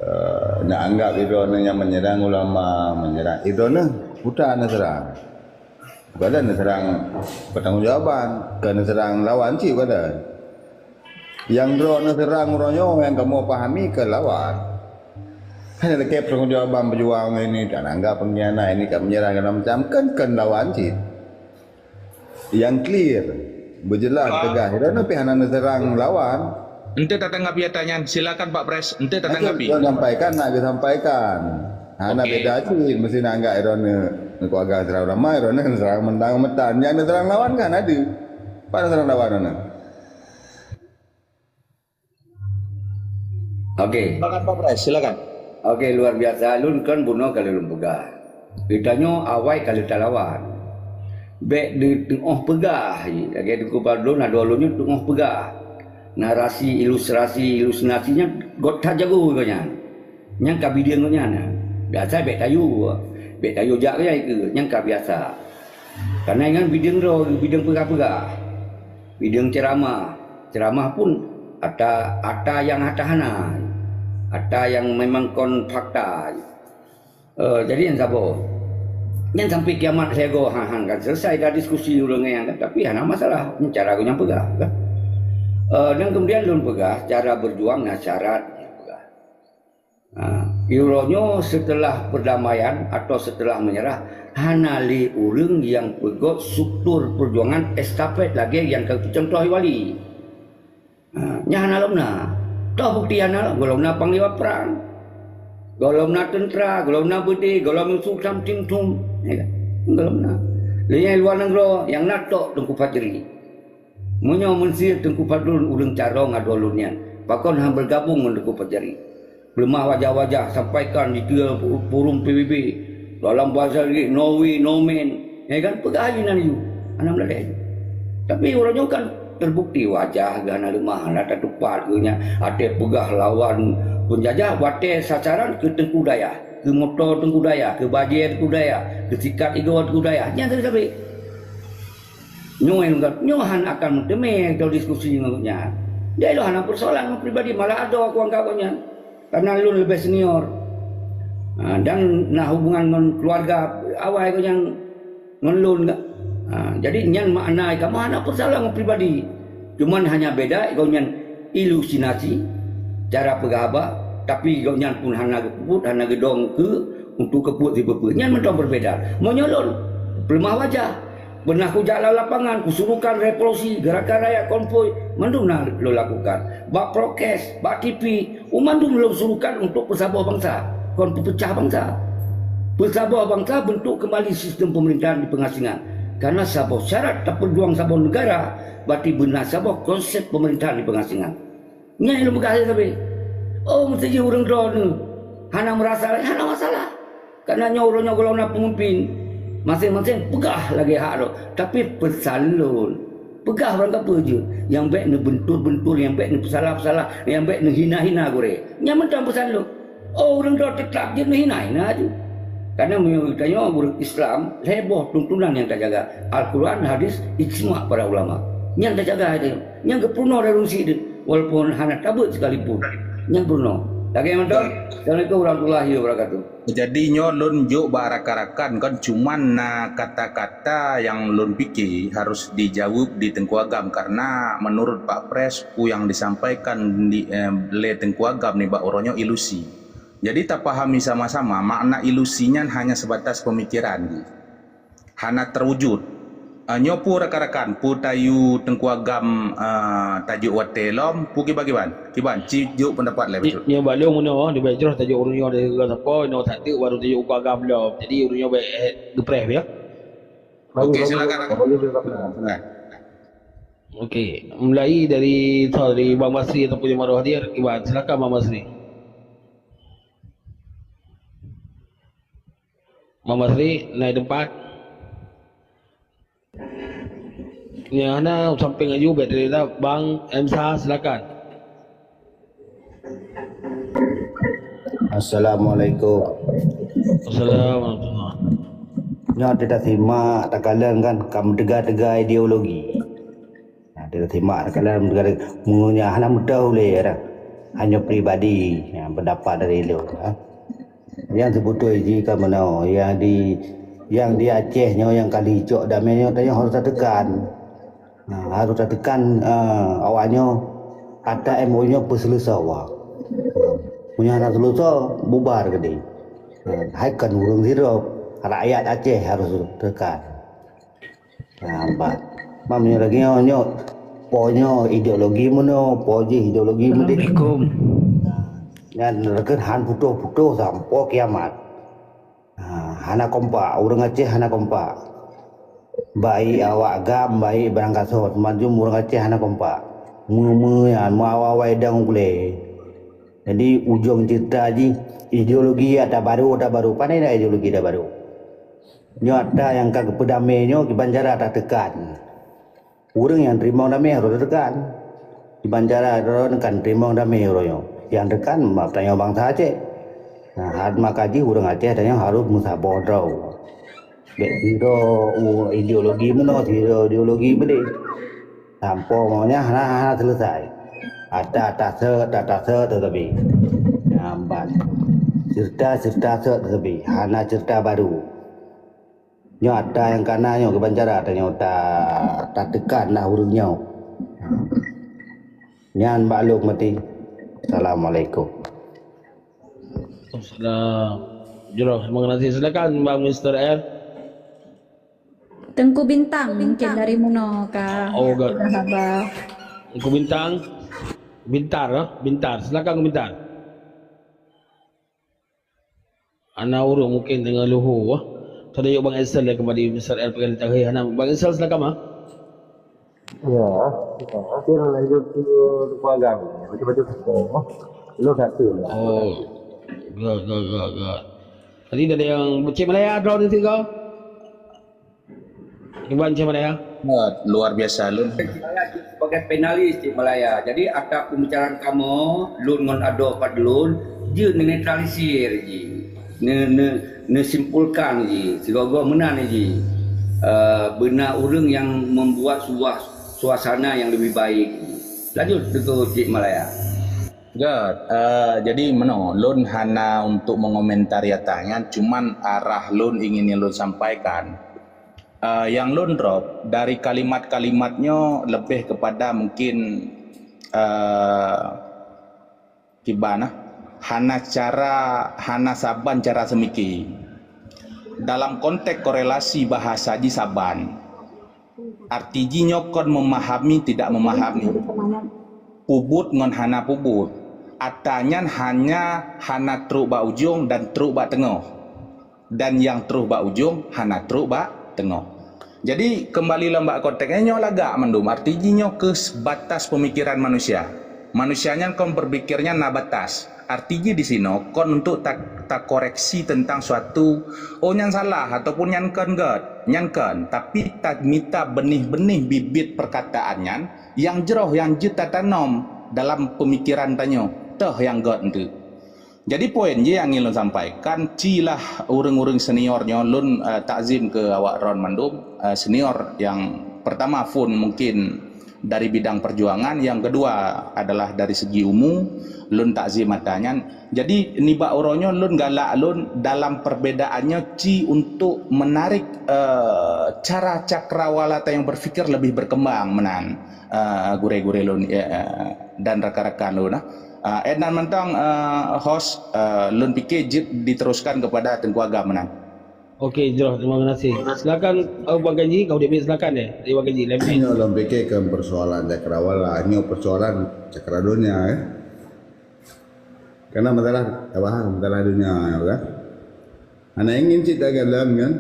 eh, nak anggap droe nyan menyerang ulama, menyerang droe nyan, buta na serang. Bukan neuserang pertanggungjawaban, bukan neuserang lawan cit, bukan. Nyang droe neuserang uroe nyoe nyang kamoe pahami keu lawan. Hana lakée pertanggungjawaban peujuang ini, dan anggap pengkhianat ini, ka menyerang segala macam, kan, kan lawan cit. Nyang clear, beujeulaih, tegas. Dan tapi hana neuserang lawan. Enteuk tatanggapi ata nyan, silakan Pak Pres, enteuk tatanggapi. Lôn sampaikan, nak geusampaikan. Hana beda cit, meusti na anggap droeneuh keuluwarga seurang ramai, droeneuh seurang mantong meutan. Nyang neuseurang lawan kan ada. Pat neuseurang lawan droeneuh? Oke. Silakan, Pak Pres, silakan. Oke, luar biasa. Lôn kan bunoe ka lheueh lôn peugah. Geutanyoe awai ka lheueh talawan. Bék diteungoh peugah, lagée Teungku Fadlun, adoe lôn nyoe teungoh peugah. Narasi, ilustrasi, ilusinasi nyan göt that jago geuh nyan. Nyan ka bideueng geuh nyan. Biasa bék tayue, bék tayue jak geuh nyan, nyan ka biasa. Karena nyan bideueng droe, bideueng peugah-peugah. Bideueng ceramah. Ceramah pun ata, ata nyang hata hana. Ata nyang memang kon fakta. Eh, jadi nyan saboh. Nyan sampai kiamat lhée goe han-han kan selesai dah diskusi ulôn ngon nyan kan. Tapi hana masalah. Nyan cara geuh nyan peugah kan. Eh, dan kemudian lôn peugah cara berjuang na syarat nyan peugah. Ha, uroe nyoe seuteulah peurdamaian atawa seuteulah meunyeurah, hana lé ureuëng nyang peugöt struktur peurjuangan estafet lagée nyang ka geucuntoh Wali. Ha, nyan hana lom na. Toh bukeuti hana lom, gohlom na panglima prang. Gohlom na teuntra, gohlom na beudé, gohlom na sultan tim thum. Ya kan? Gohlom na. Lé nyang luwa nanggroe, nyang na tok Teungku Fajri. Meunyoe meusé Teungku Fadlun ureuëng carông adoe lôn nyan, pakon han beugabong ngon Teungku Fajri? Peuleumah wajah-wajah, sampaikan di forum P B B, dalam bahasa Inggris, no way, no man. Ya kan? Peugah inan yue, hana meulagée. Tapi uroe nyoe kan teubukti wajah geuh hana leumah, hana tatupat geuh nyan. Até peugah lawan peunjajah, watée sasaran keu Teungku Dayah, keu moto Teungku Dayah, keu bajée Teungku Dayah, keu sikat igoe Teungku Dayah. Nyan sabe-sabe. Nyoe lôn kheun, nyoe hana akan meuteumé atau diskusi ngon gobnyan. Dia ilôn hana peusoalan ngon pribadi, malah adoe aku anggap gobnyan. Karena lôn leubeh senior. Ha, dan na hubungan ngon keluarga awai gobnyan ngon lôn ka. Ha, jadi nyan makna kamoe hana peusoalan ngon pribadi. Cuman hanya beda gobnyan ilusinasi, cara peugah haba, tapi gobnyan pun hana geupeubuet, hana geudong keu untuk keu peuet sipeue-peue. Nyan mantong beubeda. Meunyoe lôn, peuleumah wajah, beunah kujak lam lapangan, kusuruhkan revolusi, gerakan rakyat, konvoi, mandum na lôn lakukan. Bak prokes, bak T V, mandum lôn suruhkan untuk peusaboh bansa, kon peupeucah bansa. Peusaboh bansa bentuk kembali sistem pemerintahan di pengasingan. Karena saboh syarat tapeujuang saboh negara, berarti beuna saboh konsep pemerintahan di pengasingan. Nyan lôn peugah lé sabe. Oh, meusti jih ureuëng droeneuh hana meurasa, hana masalah. Karena nyoe uroe nyoe gohlom na peumimpin, maséng-maséng peugah lagée hak droe. Tapi peusan lôn, peugah barang kapeue jeuet, nyang bék neubeuntur-beuntur, nyang bék neupeusalah-peusalah, nyang bék neuhina-hina gurée. Nyan mantong peusan lôn. Oh, ureuëng droe teutab jeuet meuhina-hina aju. Karena meunyoe tanyoe ureuëng Islam, lhée boh tuntunan nyang tajaga, Al-Quran, hadis, ijma' para ulama. Nyang tajaga aju. Nyang geupeurunoe dari ureuëng syiek, walaupun hana tabeuet sekalipun. Nyang peurunoe. Lagée mantong. Assalamualaikum warahmatullahi wabarakatuh. Jadi nyoe lôn jok bak rakan-rakan kan, cuman na kata-kata yang lôn pike harus dijaweueb di Teungku Agam, karena menurut Pak Pres, peue yang disampaikan di, eh, lé Teungku Agam nibak uroe nyoe ilusi. Jadi tapahami sama-sama, makna ilusi nyan hanya sebatas pemikiran jih. Hana terwujud. Ah, nyoe peue rakan-rakan, peue tayue Teungku Agam, ah, tajok watée lom, peue kiban-kiban? Kiban, ci jok pendapat lé bacut. Nyoe bak lôn meunoe, leubeh jroh tajok ureuëng nyoe dari Teungku Agam sapo, inoe that teuk baru tajok Teungku Agam lom. Jadi ureuëng nyoe bèk, eh, geupreh ya. Oke, silakan. Silakan. Oke, mulai dari, dari Bang Masri ataupun yang baru hadir, kiban. Silakan Bang Masri. Bang Masri, naik tempat. Nyang hana sampéng aju, bèk terlibat. Bang Emsa, silakan. Assalamualaikum. Assalamualaikum. Nyoe teuka simak takalon kan, ka meuteuga-teuga ideologi. Nah, teuka simak takalon meuteuga-teuga, meunyoe hana meutoh ulée dah. Hanya pribadi, ya, pendapat dari lôn, ha. Nyang seubeutôi jih ka meunoe, nyang di, nyang di Aceh nyoe nyang ka lheueh cok damé nyoe, tanyoe harôh tateukan. Ha, harôh tateukan, eh, awak nyoe ata M O U nyoe peuseuleusoe. Ha, meunyoe hana seuleusoe, bubar keudeh. Ha, hai kon ureuëng sidroe, rakyat Aceh harôh teukan. Nah, ban. Meunyoe lagée nyoe, nyoe, po nyoe ideologi meunoe, po jih ideologi meudeh. Assalamualaikum. Nyan reukeuet han putôh-putôh sampoe kiamat. Ha, hana kompak, ureuëng Aceh hana kompak. Baik awak GAM, baik barangkasoe, manjum ureuëng Aceh hana kompak. Meue-meue nyan, meuawai-awai dong gulée. Jadi, ujong cerita jih, ideologi ata baru, ata baru. Pane na ideologi ata baru? Nyoe ata nyang ka geupeudamé nyoe kiban cara tateukan. Ureuëng nyang teurimong damé harôh tateukan. Kiban cara droe kan teurimong damé uroe nyoe. Nyang teukan ma-, tanyoe bansa Aceh. Nah, hat maka jih ureuëng Aceh tanyoe harôh meusaboh droe. Bèk sidroe u-, ideologi meunoe, sidroe ideologi meudeh. Sampoe meunyang hana, hana selesai. Ata tasek, ata tasek teusabe. Nyan ban. Cerita, cerita sek teusabe. Hana cerita baru. Nyoe ata nyang kana nyoe kiban cara tanyoe ta-, tateukan lah ureuëng nyoe. Nyan bak lôn meuti. Assalamualaikum. Salam. Jroh, terima kasih. Silakan Bang Mister R. Teungku Bintang, mungkin dari meunoe ka. Oh, good. Sudah haba. Teungku Bintang. Bintar, ah? Bintar. Silakan Teungku Bintar. Ana ureuëng mungkin deungon luhu, ah. Tadi yuk Bang Esel ya kembali Mister R P K D Tahir. Hana, Bang Esel silakan, ah. Ya, ya. Okey, lah, lanjut ke keluarga ni. Macam-macam cerita, ah. Belum satu lah. Oh. Good, good, good, good. Tadi ada yang Cik Malaya draw ni tiga. Iban macam mana ya? Luar biasa lôn. Sebagai panelis di Malaya. Jadi, ata pembicaraan kamoe, lôn ngon Ado Fadlun, jeuet neutralisir jih. Ne, ne, neusimpulkan jih. Sigoe-goe meunan jih. Eh, beuna ureuëng yang membuat sebuah suasana yang lebih baik. Lanjut, Teungku Cik Malaya. Good. Eh, jadi meunoe, lôn hana untuk mengomentari atas nyan, cuman arah lôn ingin lôn sampaikan. Eh, nyang lôn drop dari kalimat-kalimat nyoe lebih kepada mungkin, eh, kiban, ah, hana cara, hana saban cara seumike. Dalam konteks korelasi bahasa jih saban. Arti jih nyoe kon memahami tidak memahami. Peubuet ngon hana peubuet. Ata nyan hanya hana trok bak ujong dan trok bak teungoh. Dan nyang troh bak ujong hana trok bak teungoh. Jadi, keumbali lom bak konteks nyoe lagak mandum, arti jih nyoe keu batas peumikiran manusia. Manusia nyan kon beupikir nyan na batas. Arti jih disinoe kon untuk ta-, takoreksi teuntang suatu, oh, nyan salah ataupun nyan kon gét, nyan kon, tapi tamita beunih-beunih bibit peukataan nyan nyang jroh nyang jeuet tatanom dalam peumikiran tanyoe, toh nyang gét enteuk. Jadi poin jih nyang ingin lôn sampaikan, cilah ureuëng-ureuëng senior nyoe lôn uh, takzim keu awak droen mandum, uh, senior yang pertama phon mungkin dari bidang perjuangan, yang kedua adalah dari segi umu, lôn takzim ata nyan. Jadi nibak uroe nyoe lôn galak lôn dalam perbedaannya ci untuk menarik uh, cara cakrawala yang berpikir lebih berkembang meunan uh, gurée-gurée lôn uh, dan rakan-rakan lôn. Uh, Ednan mantong uh, host uh, lôn pikir jeuet diteruskan kepada Teungku Agam meunan. Okey, jroh, terima kasih. Silakan uh, Bang Gaji, kau demi silakan deh. Dari Bang Gaji, lem. Nyoe lôn pikir kan persoalan cakrawala, nyoe persoalan cakra donya ya. Karena masalah apa? Masalah dunia ya kan. Hana ingin cit dalam kan.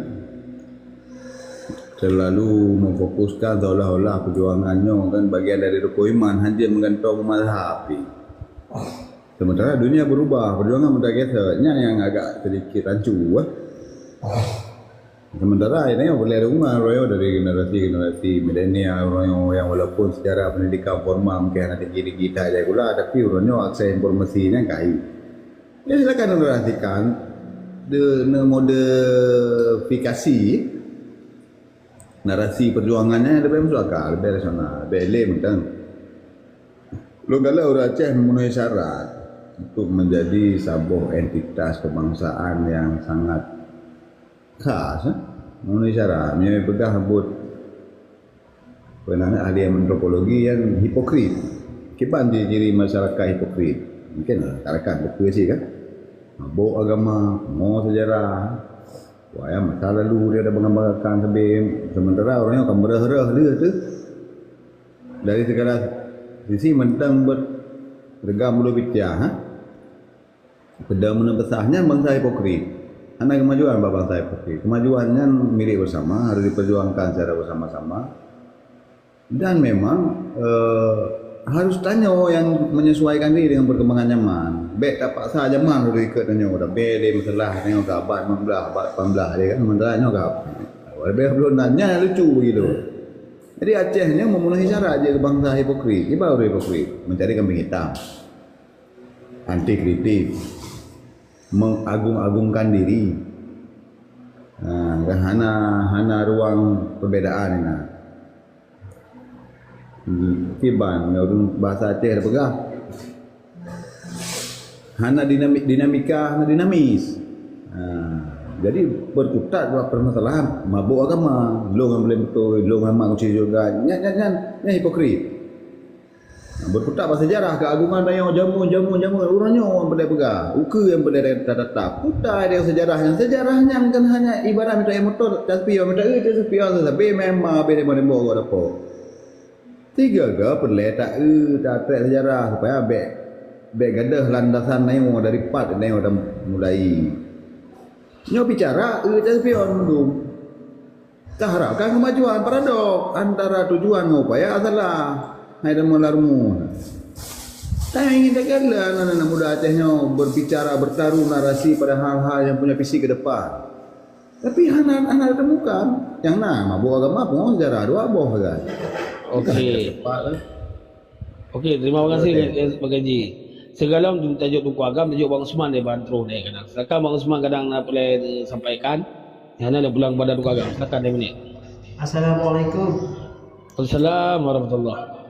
Terlalu memfokuskan seolah-olah perjuangan nyoe kan bagian dari rukun iman, hanya menggantung mazhab. Sementara dunia berubah, perjuangan mudah geser. Nyan yang agak sedikit rancu. Eh. Sementara ini yang boleh rumah royo dari generasi-generasi milenial royo yang walaupun secara pendidikan formal mungkin hana tinggi-tinggi tak ada pula, tapi royo akses informasinya kai. Ya silakan narasikan de modifikasi narasi perjuangannya lebih masuk akal, lebih rasional, lebih elok mungkin. Lugala urang Aceh memenuhi syarat untuk menjadi saboh entitas kebangsaan yang sangat khas, eh? Memenuhi syarat. Meunyoe peugah buet peunana ahli antropologi yang hipokrit. Kiban ciri-ciri masyarakat hipokrit. Mungkin rakan-rakan betul sih kan. Mabuk agama, mo sejarah. Wayang masa lalu dia ada bangga-banggakan sabe. Sementara orang yang akan mereh-reh dia tu. Dari segala sisi mentang buat regam bulu picah, ha? Benda menang besar nyan bangsa hipokrit. Hana kemajuan bak bangsa hipokrit. Kemajuan nyan milik bersama, harus diperjuangkan secara bersama-sama. Dan memang uh, harus tanyoe yang menyesuaikan diri dengan perkembangan zaman. Bek terpaksa zaman harus ikut tanyoe. Dah bek deh masalah tanyoe ke abad lima belas, abad lapan belas dia kan. Sementara nyoe ke apa? Lebih belum nanya lucu begitu. Jadi Aceh ni memenuhi syarat je bangsa hipokrit. Dia baru hipokrit. Mencari kambing hitam. Anti kritik. Mengagung-agungkan diri. Ha, hana hana ruang perbedaan ni. Hmm, kiban ureuëng bahasa Aceh peugah. Hana dinamik dinamika, hana dinamis. Ha, jadi berkutat buat permasalahan mabuk agama, long yang boleh betul, long yang mak kunci juga, nyan nyan nyan, nyan hipokrit. Berputar bak sejarah keagungan dayong jamun, jamun, jamun. Urang nyoe orang pandai peugah. Ukeue yang pandai tatap. Putar dia sejarah nyan. Sejarah nyan kan hanya ibarat minta yang motor, tapi yang minta eh, tapi yang tapi memang habis dia boleh bawa dapat. Tiga ga perlu tak eh, tak sejarah supaya bek bek gadah landasan nyoe dari part nyoe dah mulai. Nyoe bicara eh, tapi orang belum. Taharapkan kemajuan paradok antara tujuan ngon upaya adalah hai dan melarmu. Tapi ingin tak kira anak-anak muda Aceh nyoe berbicara bertaruh narasi pada hal-hal yang punya visi ke depan. Tapi hana hana ditemukan. Yang na mabuk agama pun sejarah dua boh kan. Okey. Okey, terima kasih Pak Gaji. Segalom tajuk Teungku Agam, tajuk Bang Usman deh ban terus deh kadang. Silakan Bang Usman kadang nak boleh sampaikan. Nyang na pulang kepada Teungku Agam. Silakan deh minit. Assalamualaikum. Assalamualaikum warahmatullahi.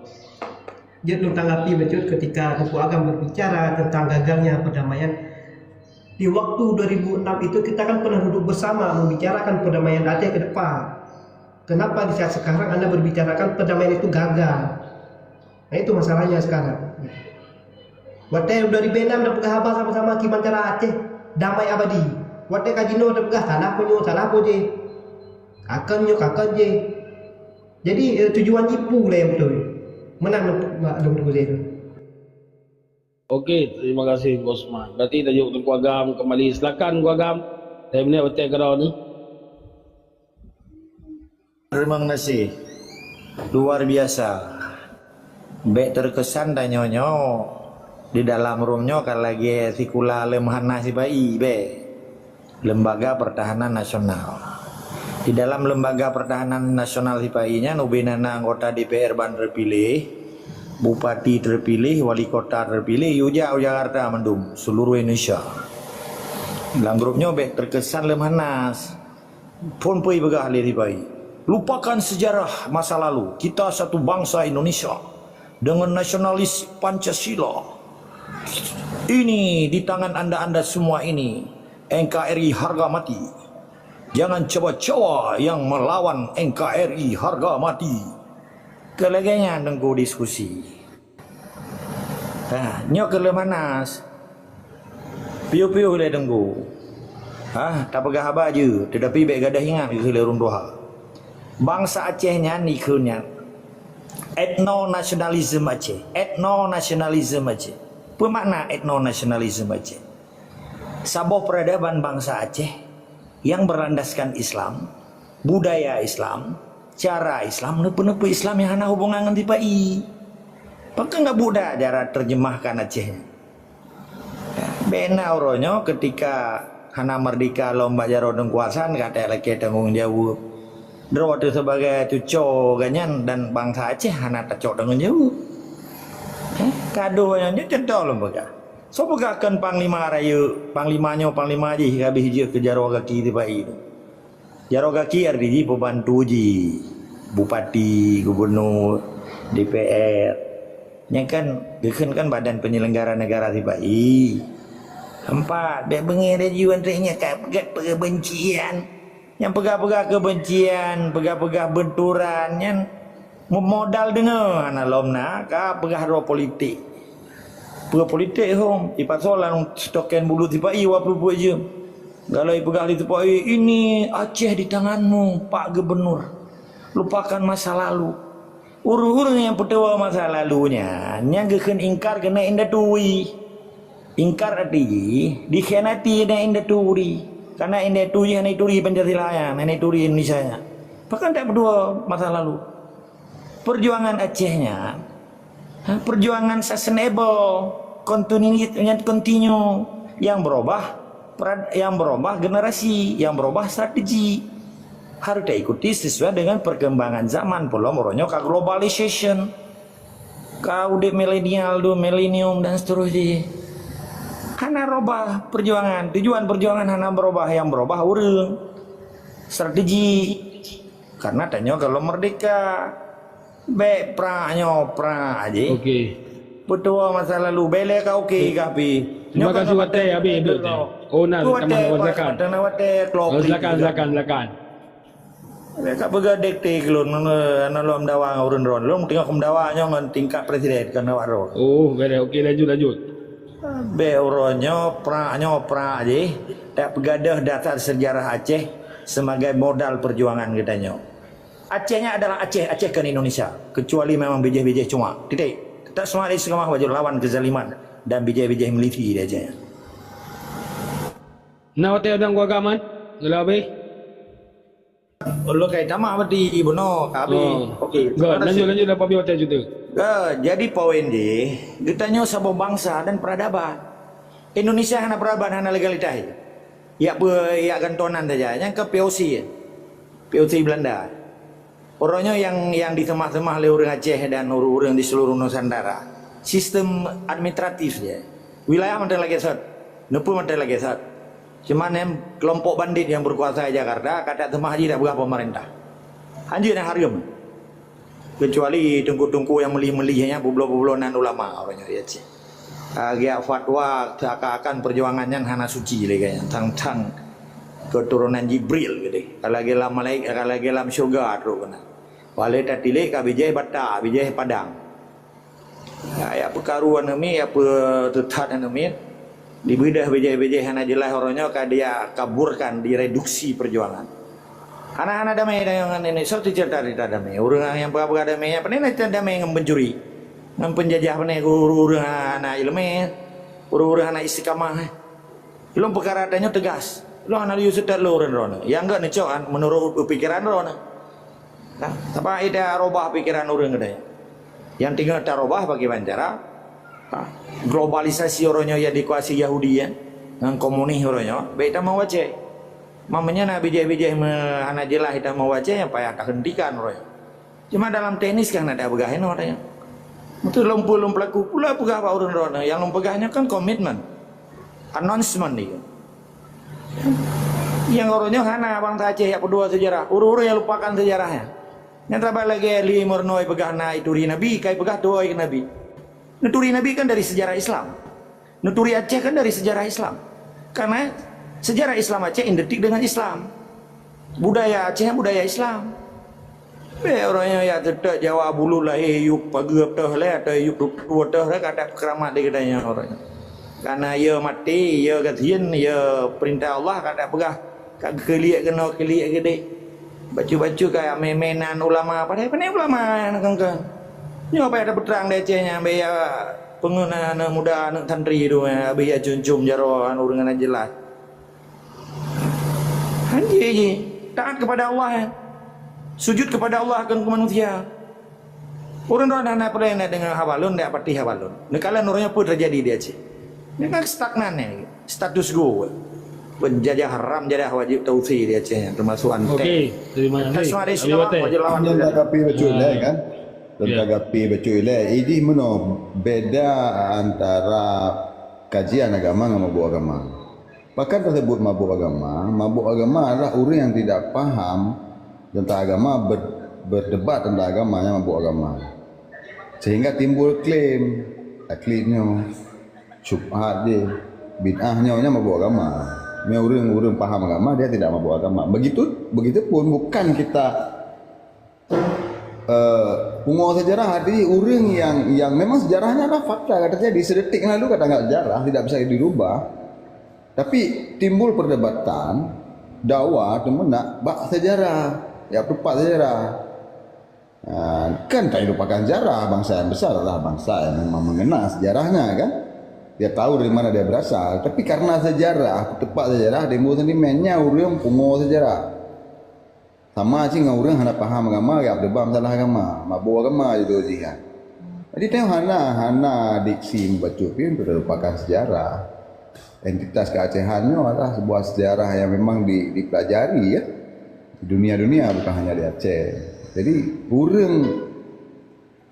Jeuet lôn tanggapi bacut ketika Teungku Agam berbicara tentang gagalnya perdamaian. Di waktu dua ribu enam itu kita kan pernah duduk bersama membicarakan perdamaian Aceh ke depan. Kenapa di saat sekarang anda berbicarakan perdamaian itu gagal? Nah, itu masalahnya sekarang. Watée dari Benam dah peugah haba sama-sama kiban cara Aceh damai abadi. Watée ka jinoe dah peugah salah punyo, salah puje. Kakon nyo, kakon je. Jadi eh, tujuan jipu lah yang betul. Menang maklum tu. Okey, terima kasih Bosman. Berarti tajuk Teungku Agam kembali. Silakan Teungku Agam. Saya melihat betul kau ni. Terima kasih. Luar biasa. Bek terkesan dan nyonyo di dalam room nyo kan lagi sikula lem hana sibai bek. Lembaga Pertahanan Nasional. Di dalam Lembaga Pertahanan Nasional sibai nyan ubin anak anggota D P R ban terpilih Bupati terpilih, wali kota terpilih, yue jak u Jakarta mandum, seluruh Indonesia. Lam grup nyoe bèk terkesan leumanas. Phôn peue peugah lé Ribai. Lupakan sejarah masa lalu. Kita satu bangsa Indonesia dengan nasionalis Pancasila. Ini di tangan anda-anda semua ini. N K R I harga mati. Jangan coba-coba yang melawan N K R I harga mati. Keu lagèe nyan Teungku diskusi. Ha, nyoe keu leumanas. Piôh-piôh lé Teungku. Ha, tapeugah haba jeuet, teutapi bèk gadôh ingat keu lé ureueng tuha. Bansa Aceh nyan ikheun nyan. Etno nasionalisme Aceh. Etno nasionalisme Aceh. Peue makna etno nasionalisme Aceh? Saboh peuradaban bansa Aceh nyang berlandaskan Islam, budaya Islam, cara Islam, neupeue-neupeue Islam nyang hana hubungan ngon sipa-i. Pakon ka buda cara terjemahkan Aceh nyan? Bèk na uroe nyoe keutika hana meurdeka lom bak jaroe teungku Hasan ka talakèe tanggong jaweueb. Droe teuh sibagai cucoe gobnyan dan bansa Aceh hana tacok tanggong jaweueb. Eh, ka deuh nyan nyoe cuntoh lôn peugah. Soe peugah kon panglima rayeuk, panglima nyoe panglima jih ka abéh jeuet keu jaroe gaki sipa-i nyoe? Jaroe gaki arti jih peubantu jih, bupati, gubunur, D P R. Nyan kan, geukheun kan badan penyelenggara negara sipa-i. Empat, bèk beungéh laju antre nyan ka peugah keubencian. Nyang peugah-peugah keubencian, peugah-peugah beunturan nyan, Meumodal deungoe hana lom na ka peugah droe politik. Peue politik hom, ipasoe lam stoken bulut sipa-i wapeubuet jeuem. Galai peugah lé sipa-i, "Ini Aceh di tanganmu, Pak Gubernur. Lupakan masa lalu." Ureueng-ureueng nyang peutuwoe masa lalu nyan, nyang geukheun ingkar keuneuk indatu. Ingkar arti jih, dikhianati keuneuk indatu. Karena indatu jih hana ituri Pancasila nyan, hana ituri Indonesia nyan. Pakon tak peutuwoe masa lalu? Perjuangan Aceh nyan, ha, perjuangan sustainable, kontinuit, nyan continue. Yang berubah perad-, yang berubah generasi, yang berubah strategi. Harus diikuti sesuai dengan perkembangan zaman. Peulom uroe nyoe ka globalization, ka udeb milenial, du milenium dan seterusnya. Hana robah perjuangan, tujuan perjuangan hana berubah, yang berubah ureueng, strategi. Karena tanyoe kalau merdeka, bèk prak nyoe prak aja. Okey. Peutuwoe masa lalu, bèk lé ka oke kah pi. Terima kasih, Watèe, habis, habis, Watèe. Oh, nah, Watèe, silakan, silakan, silakan. Bèk ka peugah dikte keu lôn, ngon, ngon lôn meudawa ngon ureueng droe. Lôn teungoh meudawa nyoe ngon tingkat presiden, kon awak droe. Oh, bèk, okey, lanjut, lanjut. Bèk uroe nyoe prak, nyoe prak jih, tak peugadôh dasar sejarah Aceh sebagai modal perjuangan geutanyoe. Aceh nyan adalah Aceh, Aceh kon Indonesia, kecuali memang bijéh-bijéh cuak. Titik. Tetap semangat istiqamah bak lawan kezaliman dan bijéh-bijéh milisi di Aceh nyan. Na watèe udang gua gaman, geula habéh. Ulôn kai tamah berarti bunoe ka habéh. Oh. Okey. Ga, lanjut, lanjut, dah pabia watèe cerita. Ga, jadi poin jih, geutanyoe saboh bansa dan peradaban. Indonesia hana peradaban, hana legalitas. Yak pe, yak gantonan saja. Nyang ke P O C, P O C Belanda. Uroe nyoe nyang, nyang diseumah-seumah lé ureueng Aceh dan ureueng-ureueng di seluruh Nusantara. Sistem administratif je. Wilayah mantong lagèe sot. Neupeu mantong lagèe sot. Cuman nyang kelompok bandit nyang berkuasa di Jakarta, ka taseumah jih dak peugah pemerintah. Hanjeuet nyang hareuem. Kecuali teungku-teungku nyang meulih-meulih nyan, peubloe-peubloe nan ulama uroe nyoe di Aceh. Ka geujak fatwa seakan-akan perjuangan nyan hana suci lé geuh nyan, tang-tang keturunan Jibril geuh. Ka lagèe lam malaik-, ka lagèe lam syeuruga trok keunan. Walau tatilék ka bijéh Batak, bijéh Padang. Ya, ya peukaru aneuk miet, ya peuteutat aneuk miet. Dibeudôh bijéh-bijéh hana jeulaih uroe nyoe ka dia kaburkan, direduksi perjuangan. Hana, hana damé ngon ini, soe teuceurita-ceurita damé. Ureueng nyang peugah-peugah damé, nyan pane na damé ngon pencuri, ngon penjajah pane ureueng-ureueng hana ileumèe, ureueng-ureueng hana istiqamah. Lôn peukara tanyoe teugas. Lôn hana laju seutôt lôn ureueng droeneuh. Nyang gèt neucok meunurot pikeran droeneuh. Nah, sabab ita robah pikeran ureueng geutanyoe. Nyang teungoh tarobah bagaimana cara? Ha, globalisasi uroe nyoe nyang dikuasai Yahudi, ya, ngon komunis uroe nyoe, bèk tameuwacée. Maknanya na bijéh-bijéh me-, hana jeulaih tameuwacée nyang payah tahentikan uroe nyoe. Cuma dalam teknis kan ada peugah inoe tanya. Beutôi lôn peue lôn peulaku pula peugah bak ureuëng droeneuh. Nyang lôn peugah nyoe kan komitmen. Announcement nyoe. Nyang uroe nyoe hana bansa Aceh jak peudua seujarah. Ureuëng-ureuëng nyang lupakan seujarah nyan. Nyang teuma lagée Li Meurunoe peugah na ituri Nabi, kai peugah tuwoe keu Nabi. Neuturi Nabi kan dari seujarah Islam. Neuturi Aceh kan dari seujarah Islam. Karena seujarah Islam Aceh identik dengan Islam. Budaya Aceh budaya Islam. Bék uroe nyoe jak teutek Jawa bulu lahé yub pageue teuh lé atau yub tutoe teuh lé ka tapeukeramat di geutanyoe uroe nyoe. Karena ya maté, ya gasien, ya peurintah Allah ka tapeugah, ka geukeuliek keunoe keuliek keudeh. Bacut-bacut ka mé-mé nan ulama, padahai pane ulama nyang kon-kon. Nyoe payah tapeutrang di Aceh nyan, bék ya peungeuh aneuk muda, aneuk santri tu, ya, bék ya cum-cum jaroe ureuëng nyang jeulaih. Hanjeuet jih, taat kepada Allah, ya. Sujud kepada Allah, bukan ke manusia. Ureuëng droe hana peureulée na deungoe haba lôn, dak pati haba lôn. Neukalon uroe nyoe peue teujadi di Aceh. Nyoe kan stagnan nyoe, status quo. Penjajah haram jadah wajib tausi di Aceh nyan, termasuk Antek. Okey, terima kasih. Tasma di Abi Sarawak, Watai. Wajib lawan Nyan juga. Tanggapi bacut ilée, kan? Dan Ya. Tanggapi bacut ilée. Idih meunoe beda antara kajian agama ngon mabuk agama. Bahkan tersebut mabuk agama, mabuk agama adalah orang yang tidak paham tentang agama, ber-, berdebat tentang agama yang mabuk agama. Sehingga timbul klaim, taklid nyoe, syubhat jih, bid'ah nyoe, nyan mabuk agama. Nyoe ureuëng-ureuëng paham agama, dia tidak mabuk agama. Begitu, begitu pun bukan kita, eh, pungo sejarah, artinya ureuëng yang, yang memang sejarahnya adalah fakta yang terjadi. Sedetik yang lalu kata anggap sejarah, tidak bisa dirubah. Tapi timbul perdebatan, dawa teuma nak bak sejarah, ya, tepat sejarah. Ha, kan tak dilupakan sejarah, bangsa yang besar adalah bangsa yang memang mengenal sejarahnya, kan? Dia tahu dari mana dia berasal. Tapi karena sejarah, tepat sejarah, timbul sentimen, nyan ureuëng pungo sejarah. Sama cit ngon ureuëng hana paham agama, geujak peudeuba masalah agama, mabuk agama jih tu jih kan. Jadi tanyoe hana, hana diksi mubacut pih untuk lupakan sejarah. Entitas keuacehan nyoe adalah sebuah sejarah yang memang di, dipelajari ya. Di dunia-dunia bukan hanya di Aceh. Jadi ureuëng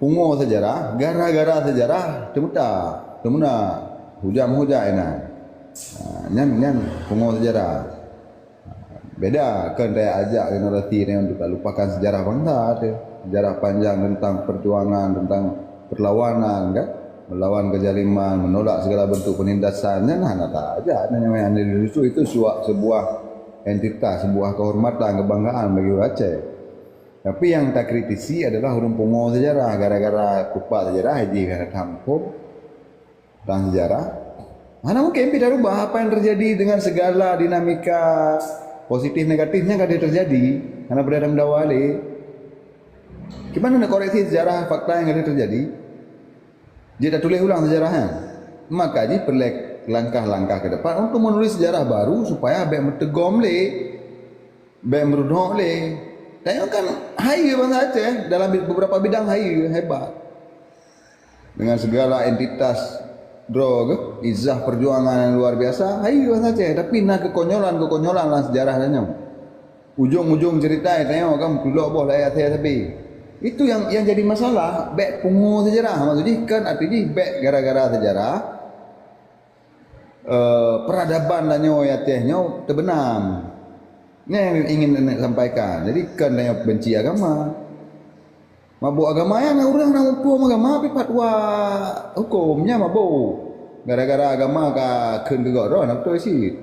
pungo sejarah, gara-gara sejarah, teumeuta, teumuna, hujam-hujai na. Ha, nyan, nyan pungo sejarah. Beda, kon tajak ajak generasi nyoe untuk lupakan sejarah bangsa tu. Sejarah panjang tentang perjuangan, tentang perlawanan, kan? Melawan kezaliman, menolak segala bentuk penindasan, nyan hana tajak. Nyan yang justru itu suak sebuah entitas, sebuah kehormatan, kebanggaan bagi ureuëng Aceh. Tapi yang takritisi adalah ureuëng pungo sejarah, gara-gara kupak sejarah, jih hana tampung tang sejarah. Hana mungkin pih tarubah apa yang terjadi dengan segala dinamika positif negatifnya kan dia terjadi. Hana boleh ada mendawa lé. Gimana nak koreksi sejarah fakta yang ada terjadi? Dia dah tulis ulang sejarahnya. Maka jih perlu langkah-langkah ke depan untuk menulis sejarah baru supaya bék meuteugom lé. Bék meurudok lé. Tanyoe kan hayeue bansa Aceh dalam beberapa bidang hayeue hebat. Dengan segala entitas droe geuh, izah perjuangan yang luar biasa, hayeue bansa Aceh. Tapi na kekonyolan-kekonyolan dalam sejarah tanyoe. Ujong-ujong cerita tanyoe kan tulok boh layah Aceh tapi. Itu yang yang jadi masalah, bék pungo sejarah. Maksud jih kan arti jih bék gara-gara sejarah eh, peradaban tanyoe Aceh nyoe teubenam. Nyan yang ingin nenek sampaikan. Jadi kan tanyoe benci agama. Mabuk agama nyan ureuëng hana muphom agama pih fatwa huköm nyan mabuk. Gara-gara agama ka kheun keu gob droe hana beutôi cit.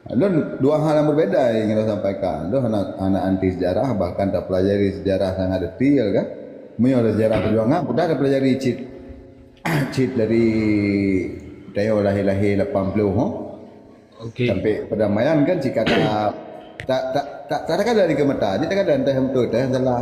Lôn dua hal yang berbeda yang ingin lôn sampaikan. Lôn hana, hana anti sejarah, bahkan tapelajari sejarah sangat detail kan. Meunyoe ada sejarah perjuangan, mudah tapelajari cit cit dari tanyoe lahé-lahé lapan ploh, ho? Okey. Sampai perdamaian kan cit ka ta-, tak, tak, tak, tak, takada di keumata. Jadi takada entah beutôi, entah salah.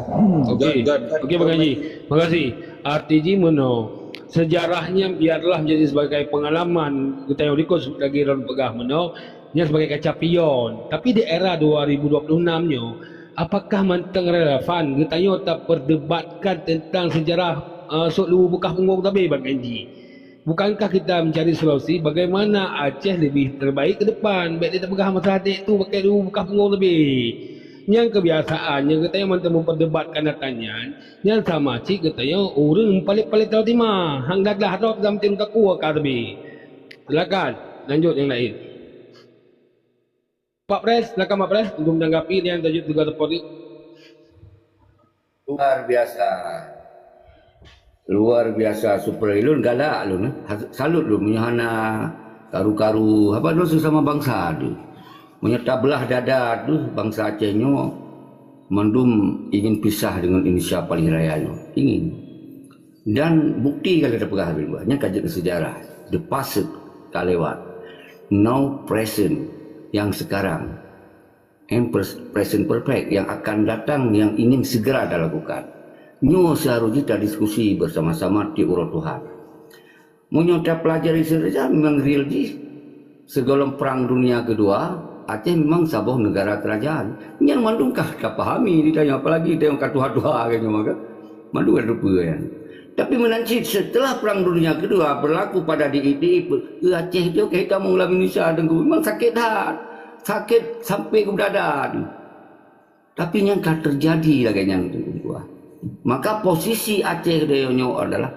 Okey. Okey, Bang Haji. Makasih. Arti jih meunoe, sejarah nyan biarlah menjadi sebagai pengalaman geutanyoe likot lagée lôn peugah meunoe, nyan sebagai kaca pion. Tapi di era dua ribu dua puluh enam nyoe, apakah mantong relevan geutanyoe taperdebatkan tentang sejarah, eh, Sot Luwu Beukah Punggong Tabé, Bang Haji? Bukankah kita mencari solusi bagaimana Aceh lebih terbaik ke depan? Bék tapeugah masalah dek tu pakai Luwu Beukah Punggong Tabé. Nyang keubiasaan nyang geutanyoe mantong meupeurdebatkan atra nyan, nyan sama cit geutanyoe ureuëng meupalet-palet taroe tima, hang gagah droe lam tim takue ka teubi. Silakan, lanjut nyang laén. Pak Pres, silakan Pak Pres untuk menanggapi dan lanjut juga report. Luar biasa. Luar biasa, super. Lôn galak lôn, eh. Salut lôn meunyoe hana karu-karu, apa lôn sesama bangsa tu. Meunyoe tablah dada tu bangsa Aceh nyoe mandum ingin pisah dengan Indonesia paling raya nyoe. Ingin. Dan bukti ka lheueh tapeugah habéh buah. Nyan ka jeuet keu sejarah. The past ka lewat. Now present, yang sekarang. And pres-, present perfect yang akan datang, yang ingin segera dilakukan. Nyoe seharusnya tadiskusi bersama-sama di uroe Tuhan. Meunyoe tapelajari sejarah memang real jih. Sigohlom Perang Dunia Kedua, Aceh memang saboh negara kerajaan. Nyan mandum ka tapahami di tanyoe, apalagi tanyoe ka tuha-tuha kan nyoe kan. Mandum ka teupeue nyan. Tapi meunan cit setelah Perang Dunia Kedua berlaku pada di, di, di Aceh tu, kita meulam Indonesia Teungku, memang sakit that. Sakit sampai ke dada tu. Tapi nyang ka teujadi lagée nyan tu, tuan. Maka posisi Aceh keudroe nyoe adalah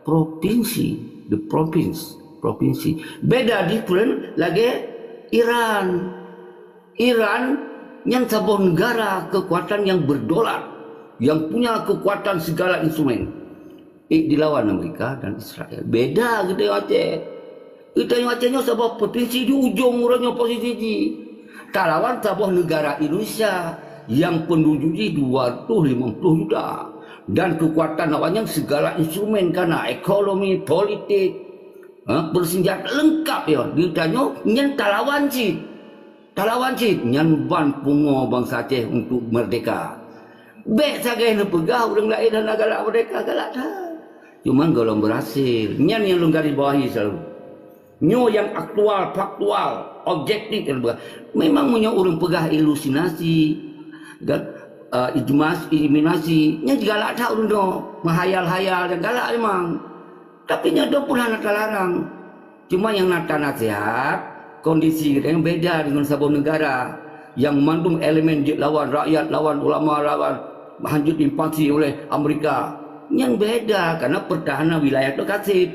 provinsi, the province, provinsi. Beda different lagée Iran. Iran nyan saboh negara kekuatan yang berdolar, yang punya kekuatan segala instrumen. Eh, dilawan Amerika dan Israel. Beda geutanyoe Aceh. Geutanyoe Aceh nyoe saboh provinsi di ujong uroe nyoe posisi jih. Talawan saboh negara Indonesia nyang penduduk jih dua ratus lima puluh juta. Dan kekuatan awaknyan segala instrumen kana ekonomi, politik, ha, bersenjata lengkap ya. Geutanyoe nyan talawan cit. Talawan cit, nyan ban pungoe bansa Aceh untuk merdeka. Bék sagai neupeugah ureuëng laén hana galak merdeka, galak that. Cuma gohlom berhasil. Nyan nyang lôn garis bawahi selalu. Nyoe nyang aktual, faktual, objektif nyang lôn peugah. Memang meunyoe ureuëng peugah halusinasi, ga-, eh, ijmas-, iluminasi, nyan galak that ureuëng nyoe. Menghayal-hayal, dan galak memang. Tapi nyoe pun hana talarang. Cuma nyang na tanasihat, kondisi geutanyoe beda deungon saboh negara nyang mandum elemen jeuet lawan rakyat, lawan ulama, lawan hanjeuet invasi oleh Amerika. Nyan beda, karena pertahanan wilayah tu kasib.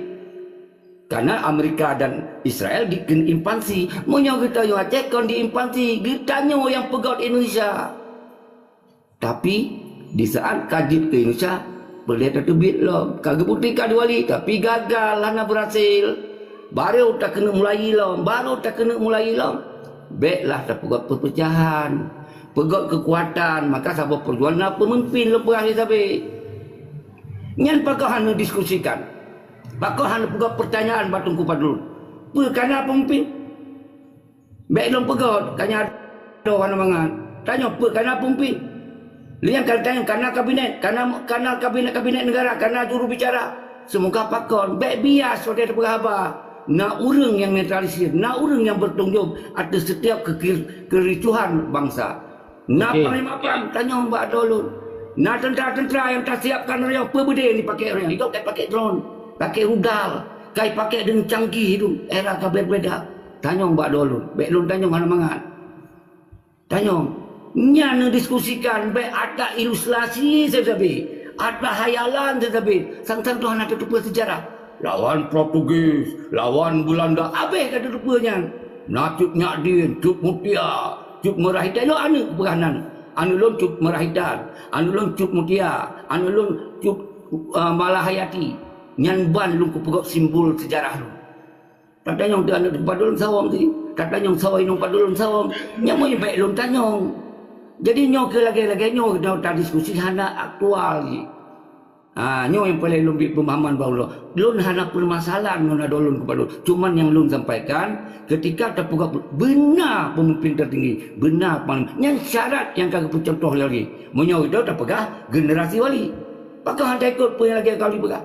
Karena Amerika dan Israel dikheun invasi. Meunyoe geutanyoe Aceh kon diinvasi, geutanyoe nyang peugöt Indonesia. Tapi, di saat ka jeuet keu Indonesia, peureulée tateubiet lom. Ka geubuktikan dua kali, tapi gagal, hana berhasil. Baru takeuneuk mulai lom, baru takeuneuk mulai lom. Béklah tapeugöt perpecahan, peugöt kekuatan, maka saboh perjuangan na peumimpin lom peugah sabe. Nyan pakon hana diskusikan. Pakon hana peugöt pertanyaan bak Teungku Fadlun. Peue kana peumimpin? Bék lôn peugöt, ka nyan adoe hana mangat. Tanyoe peue kana peumimpin? Liang ka tanyoe kana kabinet, kana, kana kabinet-kabinet negara, kana juru bicara. Semoga pakon, bék bias watée tapeugah haba. Na ureuëng nyang netralisir, na ureuëng nyang bertanggung jawab atas setiap kekir-, kericuhan bangsa. Na Okey. Panglima perang, tanyong bak droe lôn. Na tentara-tentara nyang tasiapkan ureuëng, peue beudé nyang dipakai ureuëng. Idok ka pakai drone, pakai rudal, ka pakai deungon canggih itu, era ka berbeda. Tanyong bak droe lôn, bék lôn tanyong hana mangat. Tanyong. Nyan neudiskusikan bék atra ilustrasi sabe-sabe, atra hayalan sabe-sabe. Sang-sang tu hana tateupeue sejarah. Lawan Portugis, lawan Belanda, abéh ka tateupeue nyan. Na Cut Nyak Dien, Cut Mutia, Cut Meurah Hitam, nyoe aneuk peugah nan. Aneuk lôn Cut Meurah Hitam, aneuk lôn Cut Mutia, aneuk lôn Cut, eh, Malahayati. Nyan ban lôn kupeugöt simbol sejarah lôn. Tatanyong teuh aneuk teumpat lôn sawöm tadi. Tatanyong sawoe inong pat lôn sawöm. Nyan mon bék lôn tanyong. Jadi nyoe keu lagée-lagée nyoe tadiskusi hana aktual jih. Ha, nyoe nyang paléng lôn bri peumahaman bak ulôn. Lôn hana peumasalahan ngon adoe lôn keubah lôn. Cuman nyang lôn sampaikan, ketika tapeugah beuna peumimpin teutinggi, beuna panglima, nyan syarat nyang ka geupeucuntoh lé lagée. Meunyoe geutanyoe tapeugah generasi wali. Pakon hana taikot peue nyang lagée ka lôn peugah?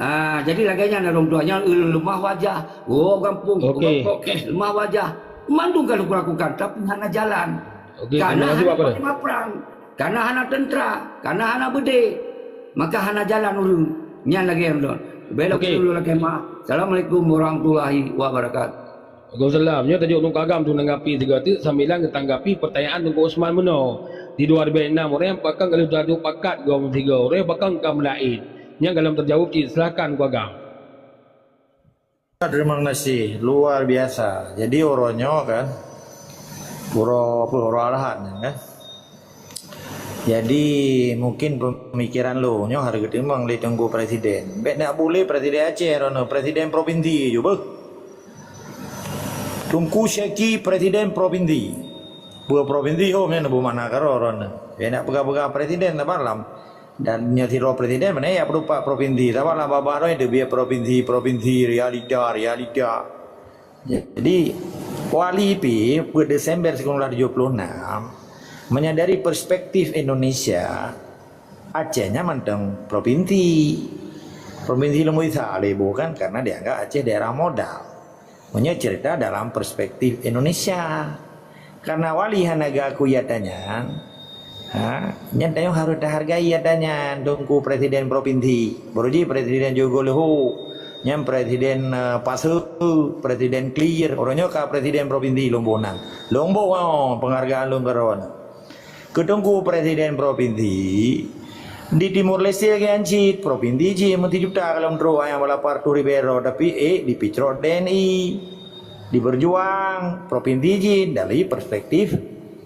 Ha, jadi lagée nyan ureuëng tuha nyan leumah wajah, woe gampông, Okey. Pokok, leumah wajah. Mandum ka lôn lakukan, tapi hana jalan. Okey, karena terima kasih, hana Pak Kepala. Panglima perang, karena hana tentara, karena hana beudé, maka hana jalan ureuëng. Nyan lagée nyan lôn. Belok Okey. Dulu lagée mah. Assalamualaikum warahmatullahi wabarakatuh. Waalaikumsalam. Nyoe tajok Teungku Agam tu nanggapi sigoe teuk sambilan geutanggapi peutanyaan Teungku Usman meunoe. Di dua ribu enam ureueng pakon ka lheueh taduek pakat goe meusigoe ureueng pakon ka meulaén. Nyang galom teujaweueb cit, silakan Teungku Agam. Terima kasih, luar biasa. Jadi uroe nyoe kan, uroe apa, uroe Ahad nyan kan. Jadi mungkin pemikiran lôn nyoe harus geuteumeung lé Teungku Presiden. Bèk nak bulé Presiden Aceh droeneuh, Presiden Provinsi ju beuh. Teungku Syeki Presiden Provinsi. Peue provinsi hom nyan beumakna karoe droeneuh. Bèk nak peugah-peugah presiden na balam. Dan nyoe sidroe presiden, mana ya peurupak provinsi, saban lam babah roh itu biar provinsi, provinsi, realita, realita. Jadi, Wali pi peuet Desember sikureueng tujoh puluh enam, menyadari perspektif Indonesia, Aceh nyan mantong provinsi. Provinsi Lumbung Isa lé bukan karena dianggap Aceh daerah modal. Meunyoe cerita dalam perspektif Indonesia. Karena Wali hana geuakui ata nyan, ha, nyan tanyoe harôh tahargai ata nyan, Teungku Presiden Provinsi. Baru jih Presiden Jogoleuho, nyan Presiden, eh, Pasoe, Presiden Clear, uroe nyoe ka Presiden Provinsi Lumbung Enam. Lumbung, oh, penghargaan lôn keudroe. Keu Teungku Presiden Provinsi, di Timor Leste geuh nyan cit, provinsi jih meusijuta gohlom trok nyang bak lapan reutôh ribèe droe, tapi, eh, dipicrot T N I, diperjuang provinsi jih dari perspektif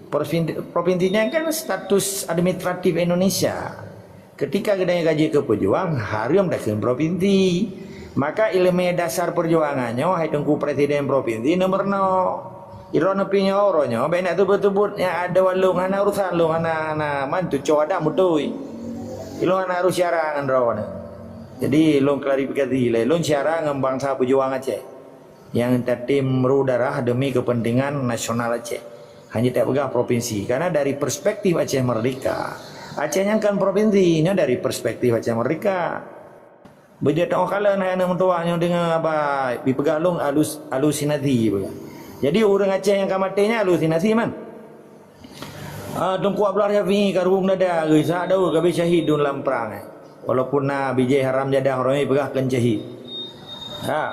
provin-, provinsi nyan kan status administratif Indonesia. Ketika geutanyoe ka jeuet keu peujuang, hareuem takheun provinsi. Maka ileumèe dasar peujuangan nyoe, hai Teungku Presiden Provinsi, neumeurunoe. Droeneuh pih nyoe, uroe nyoe, bèk nak teubeuet-teubeuet nyang ada lôn, hana urusan lôn, hana, hana, man tucoe adak beutôi. Ilôn hana harôh syara ngon droeneuh. Jadi, lôn klarifikasi lé, lôn syara ngon bansa peujuang Aceh nyang tatem meuruh darah demi kepentingan nasional Aceh. Hana tapeugah provinsi, karena dari perspektif Aceh Merdeka, Aceh nyan kan provinsi, nyoe dari perspektif Aceh Merdeka. Beujeuet teuh kalon hai aneuk meutuwah nyoe deungoe haba jipeugah lôn halus-, halusinasi peugah. Jadi ureueng Aceh nyang ka maté nyan halusinasi man. Ah, Teungku Abdullah Syafi'i ka rhueng dada geuh, Ishak Daud ka abéh syahid dum lam prang, eh. Walaupun na bijéh haram jadah, uroe nyoe jipeugah kheun syahid. Ha.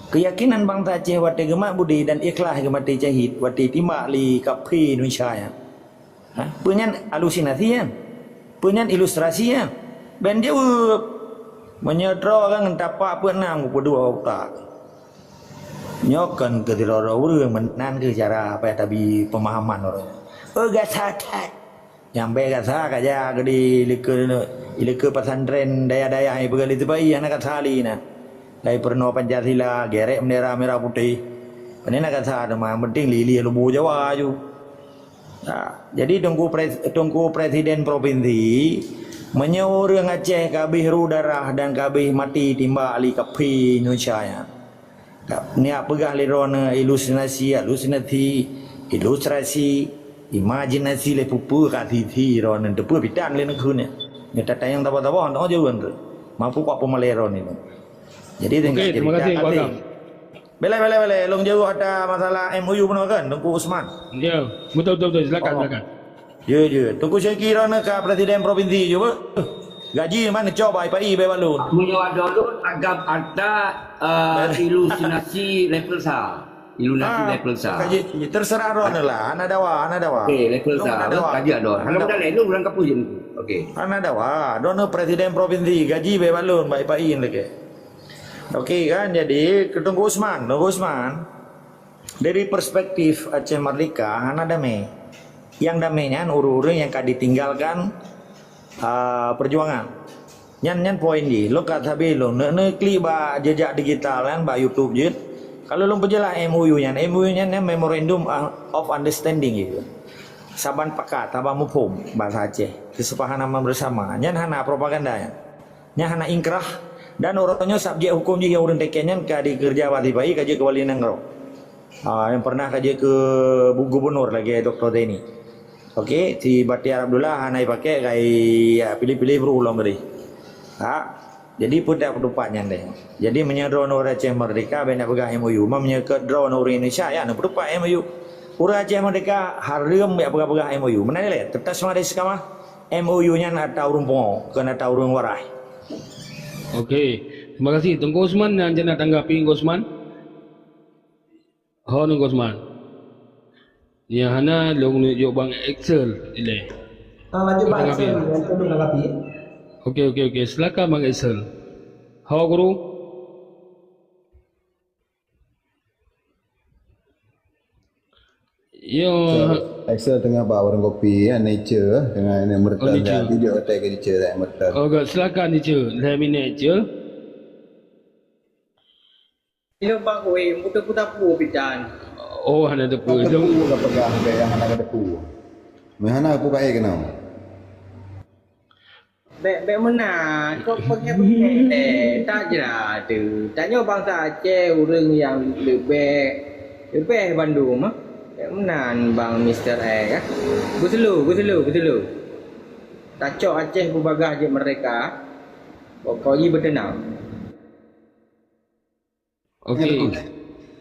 Keuyakinan bansa Aceh watèe geumat budi dan ikhlas geumaté syahid watèe timbak lé kafé Indonesia nyan. Ha? Peue nyan halusinasi nyan? Peue nyan ilustrasi nyan? Bèk jaweueb. Meunyoe droe kan ngon tapak peuet nam geupeuduek utak. Nyoe kon keu sidroe-droe ureueng, meunan keuh cara payah tabi peumahaman ureueng. Oh, gasa that. Nyang bèk gasa ka jak keu di likot, likot pesantren dayah-dayah nyang peugah lé sipa-i hana gasa lé na. Lai peurunoe Pancasila, gèrèk bendera merah putih. Pane na gasa teuma, yang penting lilih lubu Jawa aju. Ha, jadi Teungku Pres-, Teungku Presiden Provinsi, meunyoe ureueng Aceh ka abéh rhueng darah dan ka abéh maté timbak lé kafé Indonesia nyan, ka neujak peugah lé droeneuh halusinasi, halusinasi, ilustrasi, imajinasi, lé peue-peue ka sisi droeneuh, teupeue pitan lé neukheun nyan. Nyoe tatanyong saboh-saboh, hana jaweueb tu. Mampu kuat peumalèe droeneuh nyoe. Jadi, okey, terima kasih, Pak Agam. Beleh, beleh, beleh. Lôn jaweueb ata masalah M O U bunoe kan, Teungku Usman? Ya, betul, betul, betul. Silakan, oh, silakan. Ya, ya. Teungku Syeki droeneuh ka presiden provinsi je, beuh. Gaji mana coba I P I bak lôn? Meunyoe adoe lôn, Agam ata, eh, ilusinasi level sa. Ilusinasi level sa. Gaji, terserah droeneuh lah. Hana dawa, hana dawa. Okey, level sa. Hana dawa. Kaji adoe. Hana dawa. Hana dawa. Okey. Hana dawa. Droeneuh presiden provinsi, gaji bak lôn, bak I P I lagèe. Okey kan, jadi keu Teungku Usman, Teungku Usman, dari perspektif Aceh Merdeka hana damé. Nyang damé nyan ureueng-ureueng nyang ka ditinggalkan, ah, perjuangan. Nyan, nyan poin jih. Lôn ka sabe lôn, neu-, neuklik bak jejak digital nyan, bak YouTube jeuet. Kalau lôn peujeulaih M O U nyan, M O U nyan, nyan Memorandum of Understanding jih. Saban pakat, saban muphom bahasa Aceh. Kesepakatan bersama. Nyan hana propaganda nyan. Nyan hana ingkrah, dan uroe nyoe subjek huköm jih nyang ureueng teken nyan ka dikeureuja bak sipa-i ka jeuet keu wali nanggroe. Ha, nyang pernah ka jeuet keu bu-, gubernur lagèe Doktor Zaini. Okey, si Bahtiar Abdullah hana jipakék, ka ji, ya, piléh-piléh bru lom tadi. Ha, jadi peue dak peuteupat nyan deh. Jadi meunyoe droeneuh ureueng Aceh Merdeka bèk na peugah M O U. Meunyoe keu droeneuh ureueng Indonesia, ya, na peuteupat M O U. Ureueng Aceh Merdeka hareuem jak peugah-peugah M O U. Meunan lé, teutab seumah dari sekamah. M O U nyan ata ureueng pungo, kon ata ureueng warai. Okey. Terima kasih. Teungku Usman, nyang jeuet na tanggapi, Teungku Usman? Ho, Teungku Usman. Nyang hana, lôn neuk jok Bang Excel ilèe. Ah, lanjut, Bang Excel, yang tadi dah rapi. Okey, okey, okey. Silakan, Bang Excel. Ho, Guru. Yo. Excel, Excel teungoh bak warung kopi, ya, Nature, teungoh ini meureutan. Oh, Nature. Video atai ke Nature, ya, meureutan. Oh, silakan, Nature. Lhèe minèt, Nature. Ilôn bak weh, muteupeu tapu pitan. Oh, hana teupeu. Hana teupeu ka peugah, bèk nyang hana ka teupeu. Meuhana peue keunoe. Bèk, bèk meunan, kok peugèt-peugèt, eh, tak jeulaih tu. Tanyoe bansa Aceh ureueng nyang leubeh, leubeh bandum, ah. Bèk meunan, Bang Mister X, ah. Beuselu, beuselu, beuselu. Tacok Aceh beubagaih jeuet meurdeka. Pokok jih beuteunang. Okey.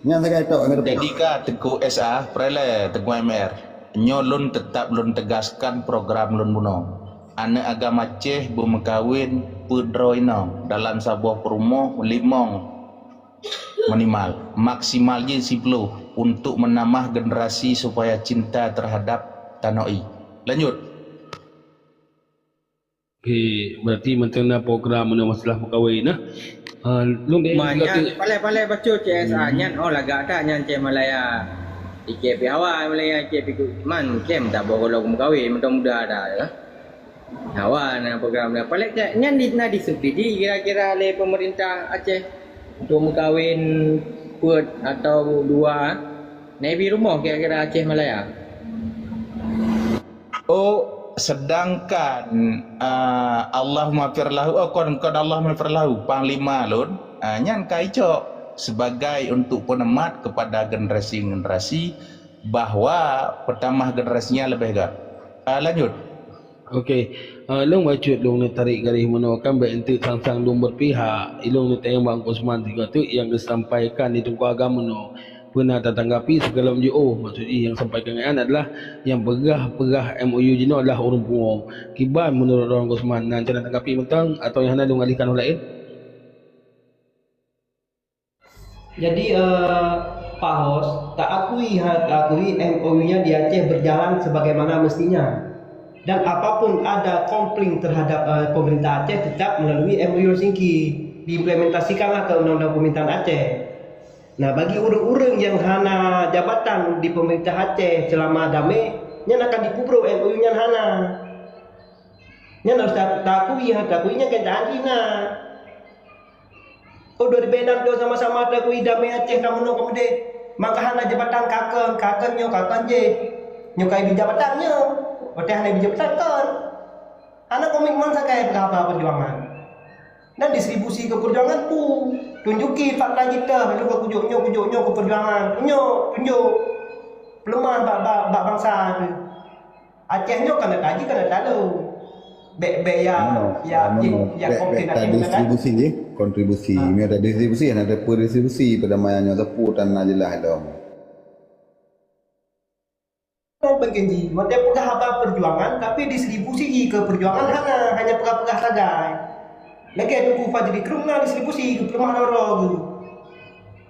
Nyan sagai tok ngon Jadi ka Teungku S A, peureulèe Teungku M R. Nyoe lôn teutap lôn teugaskan program lôn bunoe. Aneuk agam Aceh beumeukawen peuet droe inong dalam saboh peurumoh limong minimal, maksimal jih siploh untuk meunamah generasi supaya cinta terhadap tanoh i. Lanjut. Okey, berarti mantong na program meunan masalah meukawen, nah. Ah, lôn deh, Ma, nyan, palai-palai bacut C S A, nyan, oh, lagak that nyan Aceh Malaya. Ikei pi hawa Malaya, ikei pi ku-, man, kem tak bawa golok meukawen, mantong muda dah, ya. Hawa na program dah. Palai cak, nyan di, na disubsidi kira-kira lé pemerintah Aceh untuk meukawen peuet atau dua. Na ibi rumoh kira-kira Aceh Malaya. Oh, sedangkan, ah, Allahumma fir lahu, oh, kon, kon Allahumma fir lahu, panglima lôn, ah, nyan ka icok sebagai untuk penemat kepada generasi-generasi bahwa pertama generasinya lebih gak. Ah, lanjut. Okey, ah, lôn bacut lôn neutarek garéh meunoe kan bèk eunteuk sang-sang lôn berpihak. Ilôn neutanyong bak Usman tiga tu nyang geusampaikan di Teungku Agam meunoe. Peue na tatanggapi sigohlom jiôh, maksud jih nyang sampaikan nyan adalah nyang peugah-peugah M O U jinoe adalah ureueng pungo. Kiban meunurot droeneuh Gusman, na cara tanggapi mantong atawa nyang hana lôn alihkan u laén? Jadi, eh, Pak Hos, taakui ha, taakui M O U-nya di Aceh berjalan sebagaimana mestinya. Dan apapun ada komplain terhadap, eh, pemerintah Aceh tetap melalui M O U Helsinki, diimplementasikanlah ke undang-undang pemerintahan Aceh. Nah, bagi ureueng-ureueng nyang hana jabatan di pemerintah Aceh seulama damé, nyan akan dipubroe M O U nyan hana. Nyan harôh ta-, taakui, ha, taakui nyan keuadaan jih na. Oh, dua ribèe nam dua sama-sama taakui damé Aceh ka meunoe keumudian. Maka hana jabatan kakon, kakon nyoe, kakon jéh. Nyoe ka ibi jabatan nyoe. Watèe hana ibi jabatan kon. Hana komitmen sagai peugah haba peujuangan. Dan distribusi keu peujuangan peue? Tunjuki fakta jih teuh, lôn ka kujok nyoe, kujok nyoe keu peujuangan. Nyoe, tunjok. Peuleumah bak, bak, bak bansa teuh. Aceh nyoe ka neutaji, ka neutalo. Bèk, bèk ya, ya, ya, bèk, bèk kontribusi jih, kontribusi. Ha. Meunyoe tadistribusi, hana teupeu distribusi, pada masa nyoe teupeu tan na jeulaih lom. Kan pengen jih, watèe peugah haba peujuangan, tapi distribusi jih keu peujuangan hana, hanya peugah-peugah sagai. Lagèe Teungku Fajri Krueng na distribusi keu peuleumah droe-droe geuh.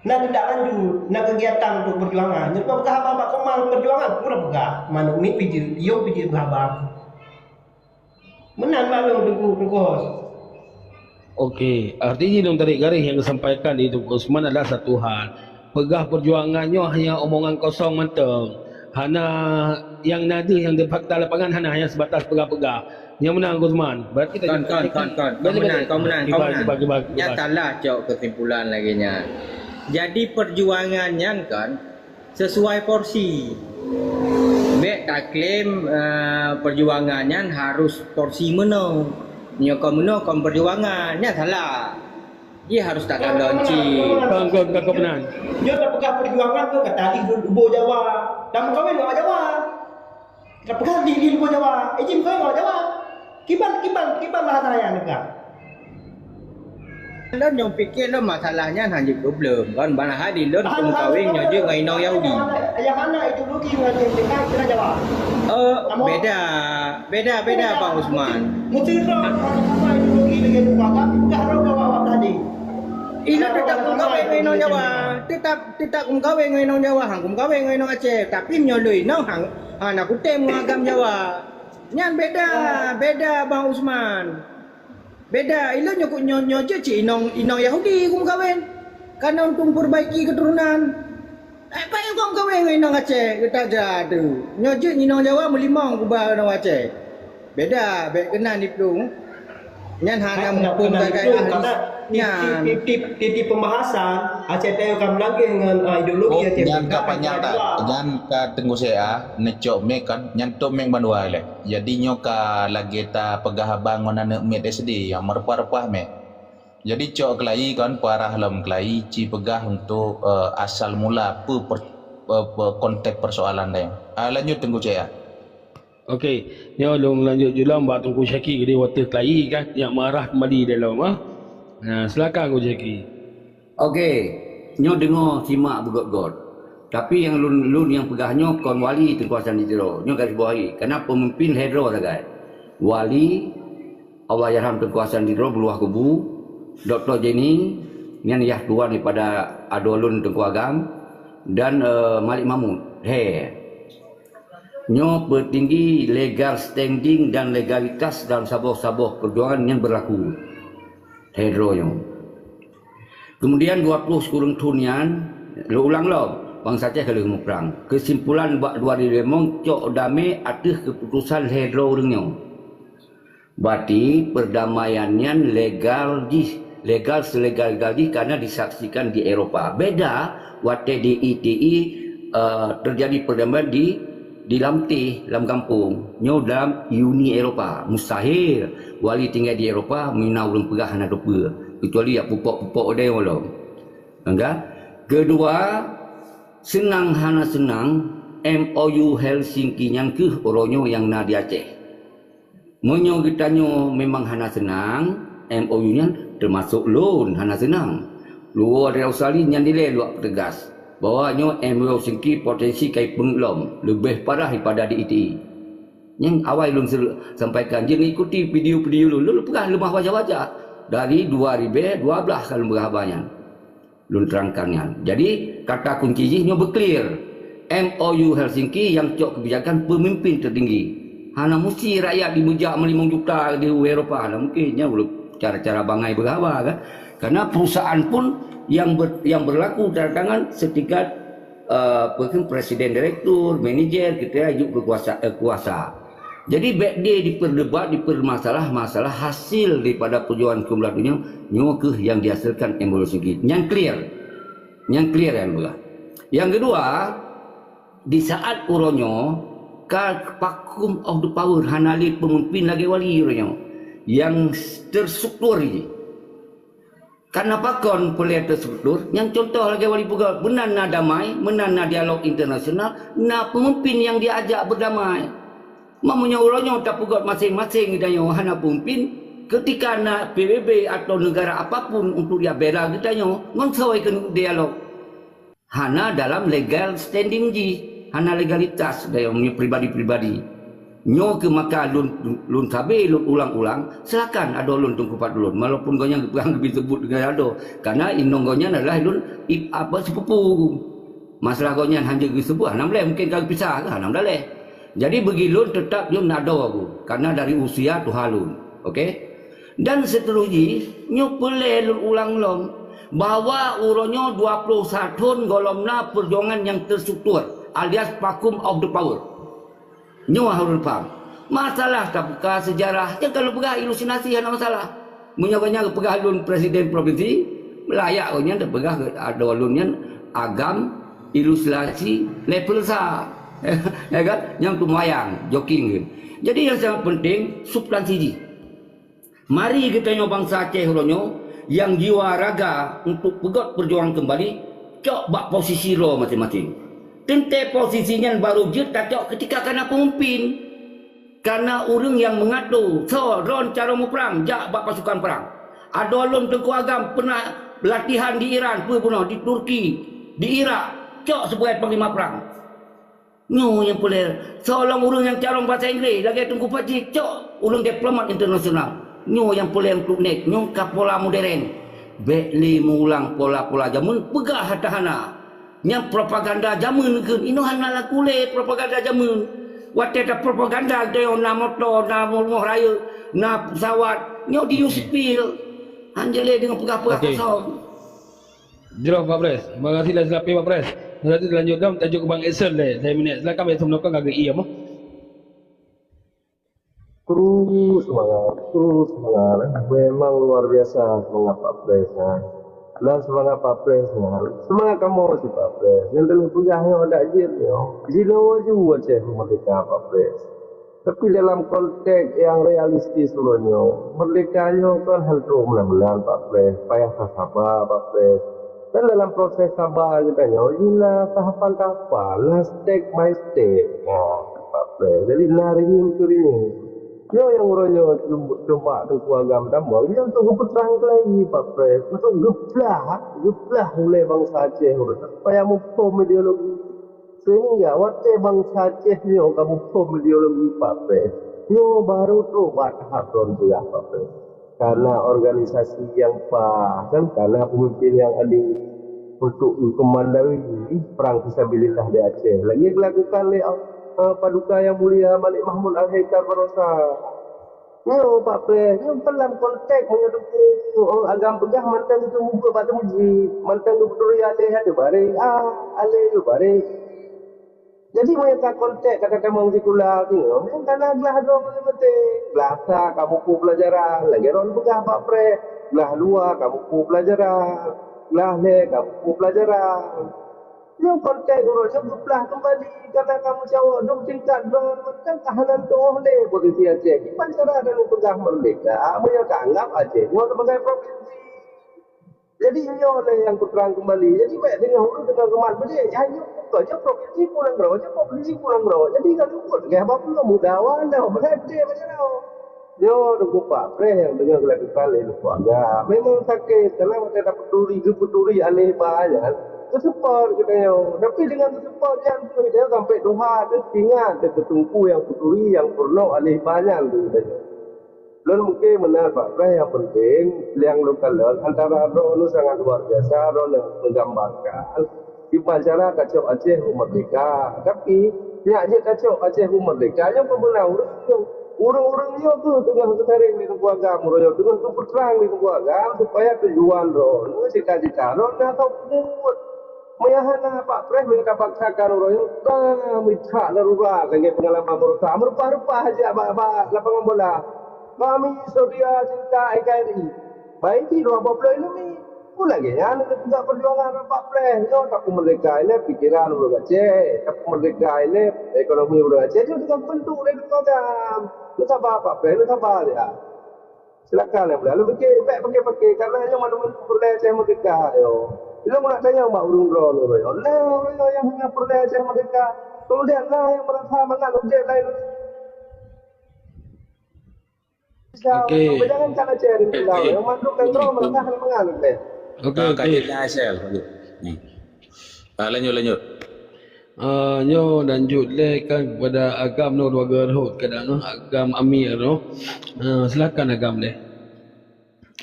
Na tindak lanjut, na keugiatan untuk peujuangan. Nyoe peugah haba bak koma peujuangan, pura peugah. Manok miet pih jeuet, yôh pih jeuet beuhaba. Meunan maklum Teungku, Teungku Hos. Okey, arti jih lôn tarék garéh nyang geusampaikan di Teungku Usman adalah satu hal. Peugah peujuangan nyoe hanya omongan kosong mantong. Hana nyang na deuh nyang di fakta lapangan hana, hanya sebatas peugah-peugah. Nyang meunan Teungku Usman. Berarti kon, kon, kon, kon. Kau meunan, kau meunan, kau meunan. Nyatalah cok kesimpulan lagèe nyan. Jadi perjuangan nyan kan sesuai porsi. Bèk taklaim, eh, perjuangan nyan harus porsi meunoe. Nyoe kon meunoe kon perjuangan, nyan salah. Jih harus takalon cit. Kon, kon, kon, kon meunan. Nyoe tapeugah perjuangan tu ka talih lubo Jawa. Dan meukawen awak Jawa. Tapeugah di, di lubo Jawa. Eh, jih meukawen awak Jawa. Kiban, kiban, kiban bahasa nyan tapeugah. Lôn nyang pikir lôn masalah nyan hana jeuet problem, kan? Padahai di lôn peumukawén nyoe jeuet ngon inong Yahudi. Nyang hana ideologi ngon Aceh, kira Jawa. Eh, beda. Beda, beda, Bang Usman. Mesti droe, kalau sama ideologi lagèe tu, Bang, peugah droe ke awak-awak tadi. Ilôn teutap kumeukawen ngon inong Jawa. Teutap, teutap kumeukawen ngon inong Jawa, han kumeukawen ngon inong Aceh. Tapi meunyoe lôn inong han, hana kutem ngon agam Jawa. Nyan beda, beda Bang Usman. Beda, ilôn nyoe, nyoe, nyoe jeuet cit inong, inong Yahudi kumeukawen. Karena untuk memperbaiki keturunan. Eh, paih gom kawen ngon inong Aceh, geutanyoe tu. Nyoe jeuet inong Jawa meulimong kuba inong Aceh. Beda, bèk keunan diplueng. Nyan hana muphom sagai ahli nyan. Tiep-tiep pembahasan, Aceh Tayong ka meulangkeh ngon, ah, ideologi Aceh. Oh, nyan ka panyang that. Nyan ka Teungku Syeh, neucok mic kan, nyan top mic bandua lé. Jadi nyoe ka lagèe tapeugah haba ngon aneuk miet S D nyang meureupah-reupah mic. Jadi cok keulayi kan, peurah lom keulayi, ci peugah untuk, eh, asal mula peue per-, eh, pe-, konteks persoalan deh. Ah, lanjut Teungku Cek, ya. Okey, nyoe lôn lanjut ju lom bak Teungku Syaki, jadi watèe keulayi kan, nyak meurah kembali dalam, ah. Nah, silakan Teungku Syaki. Okey, nyoe deungoe simak beugöt-göt. Tapi nyang lôn, lôn nyang peugah nyoe kon wali Teungku Hasan di Tiro. Nyoe garis bawahi, karena pemimpin lhèe droe sagai. Wali, Allahyarham Teungku Hasan di Tiro beuluwah kubu, Doktor Jenny, nyan yah tuan daripada adoe lôn Teungku Agam, dan, eh, Malik Mahmud. Lhèe. Nyoe peutinggi legal standing dan legalitas dalam saboh-saboh perjuangan nyang berlaku. Lhèe droe nyoe. Kemudian dua ploh sikureueng thon nyan, lôn ulang lom, bansa Aceh ka lheueh muprang. Keusimpulan bak dua ribu lima cok damé ateueh keuputusan lhèe droe ureueng nyoe. Berarti perdamaian nyan legal jih, legal selegal-legal jih karena disaksikan di Eropa. Beda watèe di I T I, eh, terjadi perdamaian di, di lam teh, lam gampông. Nyoe dalam Uni Eropa. Mustahil wali tinggai di Eropa meuna ureueng peugah hana teupeue, kecuali jak pupok-pupok deh ulôn. Enggak? Kedua, seunang hana seunang, M O U Helsinki nyan keuh uroe nyoe nyang na di Aceh. Meunyoe geutanyoe memang hana seunang, M O U nyan teumasok lôn hana seunang. Luwoe dari Australia nyan dilèe luwat peutegas bahwa nyoe M O U Helsinki potensi ka ipeungeuet lom, leubeh parah daripada di I T I. Nyang awai lôn ser-, sampaikan, jeuet neuikuti video-video lôn, lôn peugah leumah wajah-wajah dari dua ribu dua belas ka lôn peugah haba nyan. Lôn terangkan nyan. Jadi, kata kunci jih nyoe beuclear. M O U Helsinki nyang cok keubijakan peumimpin teutinggi. Hana musti rakyat jimeujak meulimong juta di Eropa. Hana mungkin. Nyan cara-cara bangai beugaba kan. Karena perusahaan pun yang ber-, yang berlaku tanda tangan setingkat, eh, apa ke, presiden direktur, manajer, kita jok keukuasa, eh, kuasa. Jadi, bèk deh diperdebat, dipermasalah masalah hasil daripada perjuangan keumeuladunya, nyoe keuh nyang dihasilkan M O U Helsinki. Nyang clear. Nyang clear nyang peugah. Nyang keudua, di saat uroe nyoe, ka vacuum of the power, hana lé peumimpin lagèe wali uroe nyoe, nyang terstruktur jih. Karena pakon peuleueh terstruktur, nyang contoh lagèe wali peugah, meunan na damai, meunan na dialog internasional, na peumimpin nyang diajak beudamai. Meunyoe uroe nyoe tapeugöt maséng-maséng geutanyoe hana peumimpin, ketika na P B B atau negara apapun untuk jibela geutanyoe, ngon soe keuneuk dialog. Hana dalam legal standing jih, hana legalitas dalam pribadi-pribadi. Nyoe keuh maka lôn, lôn sabe lôn ulang-ulang, silakan adoe lôn Teungku Fadlon, walaupun gobnyan geupeugah geubri seubut deungon adoe, karena inong gobnyan adalah lôn ip-, apa, sepupu. Masalah gobnyan hana geuseubut, hana meuleh, mungkin ka geupisah keuh, hana meuleh. Jadi bagi lôn teutap lôn adoe geuh, karena dari usia tuha lôn. Oke? Dan seuterusjih, nyoe peureulèe lôn ulang lom, bahwa uroe nyoe dua ploh sa thon gohlom na peujuangan nyang terstruktur, alias vacuum of the power. Nyoe harôh paham. Masalah tabuka seujarah, nyang ka lôn peugah halusinasi hana masalah. Meunyoe gobnyan geupeugah lôn presiden provinsi, layak gobnyan tapeugah adoe lôn nyan agam halusinasi level sa. Ya kan? Nyang teumbayang, joking. Jadi nyang sangat penting, substansi jih. Mari geutanyoe bansa Aceh uroe nyoe nyang jiwa raga untuk peugöt peujuangan keumbali, cok bak posisi droe maséng-maséng. Teuntèe posisi nyan barô jeuet tacok keutika ka na peumimpin. Ka na ureueng nyang meungato, soe droen carông muprang jak bak pasukan prang. Adoe lôn Teungku Agam peunah latihan di Iran, peue bunoe di Turki, di Irak, cok sibagai panglima prang. Nyoe nyang peureulèe. Soe lom ureueng nyang carông basa Inggréh lagèe Teungku Fajri, cok ureueng diplomat internasional. Nyoe nyang peureulèe untuk nèk, nyoe ka pola modern. Bék lé meuulang pola-pola jameun peugah hata hana. Nyan propaganda jameun keuh. Inoe hana laku lé propaganda jameun. Watée tapropaganda geutanyoe na moto, na rumoh rayeuk, na pesawat, nyoe di Okey. Yusril. Hanjeuet lé deungon peugah-peugah Okey. kosong. Jroh, Pak Pres. Terima kasih lah silapeh, Pak Pres. Nanti lanjut dong, tajuk ke Bang Esen lé. Saya minit. Silakan, Bang Esen, menukar kagak iya mah. Terus semangat, terus semangat. Memang luar biasa semangat Pak Pres, ha. Dan semangat Pak Pres, ha. Semangat kamoe cit Pak Pres. Nyang teungoh peugah nyoe adak jeuet nyoe. Jinoe ju Aceh merdeka Pak Pres. Tapi dalam konteks nyang realistis uroe nyoe, merdeka nyoe kan hantom meunan-meunan Pak Pres. Payah tasaba Pak Pres. Dan dalam proses saba geutanyoe, jina tahapan-tahapan, na step by step. Nyan, Pak Pres. Jadi, na renyueng keu renyueng. Nyoe nyang uroe nyoe cum-, cuba Teungku Agam tamong, nyoe untuk geupeutrang lagi, Pak Pres. Untuk geuplah, geuplah ulée bansa Aceh uroe nyoe, supaya muphom ideologi. Sehingga watée bansa Aceh nyoe ka muphom ideologi Pak Pres, nyoe baru trok bak tahap droen peugah Pak Pres. Kana organisasi nyang paih, kan kana peumimpin nyang adé untuk geukeumandoi prang fisabilillah di Aceh. Lagée geulakukan lé, eh, Paduka Yang Mulia Malik Mahmud Al-Haidar baroesa. Nyoe Pak Pres, nyoe kan lam konteks meunyoe Teungku, eh, Agam peugah mantong geuteumeubeuet bak teumeuji, mantong geupeuturi aleh, até bareh A, aleh bareh I. Jadi, meunyoe ka konteks ka tatamong sikula singoh, nyan kana glah droe meunyoe penting. Glah sa ka muphom peulajaran, lagée droen peugah Pak Pres, glah dua ka muphom peulajaran, glah lhée ka muphom peulajaran. Nyoe konteks uroe nyoe geuplah keumbali, kana ka meucawök dum tingkat droen, mantong ka hana tuoh lé posisi Aceh. Kiban cara droen peugah merdeka, meunyoe ka anggap Aceh nyoe sebagai provinsi. Jadi, nyoe lé nyang kuterang keumbali. Jadi, bék deungoe ureuëng deungoe geumat beudé. Nyan nyoe bukon, nyoe provinsi pulang droe, nyoe provinsi pulang droe. Jadi, ka luput lagée haba pulo muda awai lom. Berhenti baca nyoe. Nyoe Teungku Pak Preh nyang deungoe geulakukan lé Teungku Agam. Memang sakét, karena watée tapeuturi, geupeuturi aleh ba nyan, geuseupôt geutanyoe. Tapi deungon geuseupôt nyan, geutanyoe sampai tuha teuingat keu teungku nyang peuturi, nyang peurunoe aleh ba nyan keu geutanyoe. Lôn mungken meunan Pak Preh, nyang penting, liang lôn kalon, antara droeneuh sangat luar biasa, droeneuh menggambarkan kiban cara kacok Aceh u merdeka. Tapi, nyak jeuet kacok Aceh u merdeka, nyoe peubeuna ureuëng. Ureuëng-ureuëng nyoe kheueh teungoh geutarek lé Teungku Agam uroe nyoe, teungoh geupeutrang lé Teungku Agam, supaya tujuan droeneuh, cita-cita droeneuh na seuôt. Meunyo hana Pak Preh, meunyo tapaksakan uroe nyoe, ka meucak darurat lagée peungalaman baroesa, meureupah-reupah jak bak, bak lapangan bola. Kami setia cinta N K R I. Baik, dua boh ploh ileumèe. Peue lagèe nyan, keu peugah peujuangan Pak Preh. Nyoe tapeumeurdeka ilèe pikeran ureueng Aceh, tapeumeurdeka ilèe ekonomi ureueng Aceh. Nyoe teungoh peubentuk lé Teungku Agam. Neusaba Pak Preh, neusaba siat. Silakan, Abu Dhabi. Lalu pike, bèk pike-pike, karena nyoe mandum peureulèe Aceh meurdeka nyoe. Ilôn nak tanyong bak ureueng droeneuh nyoe. Nah, ureueng nyoe nyang hana peureulèe Aceh meurdeka. Kemudian nah nyang meurasa mangat udép laén. Oke. Jangan kan Aceh rindu. Oke. Yang mandum kan droe meurasa hana mangat udép. Oke, ah, oke. Ka jeuet dah, Sel. Hmm. Ah, lanjut, lanjut. Ah, nyoe lanjut lé kan kepada Agam nyoe dua geuhôt kadang, Agam Amir nyoe. Ah, silakan Agam deh.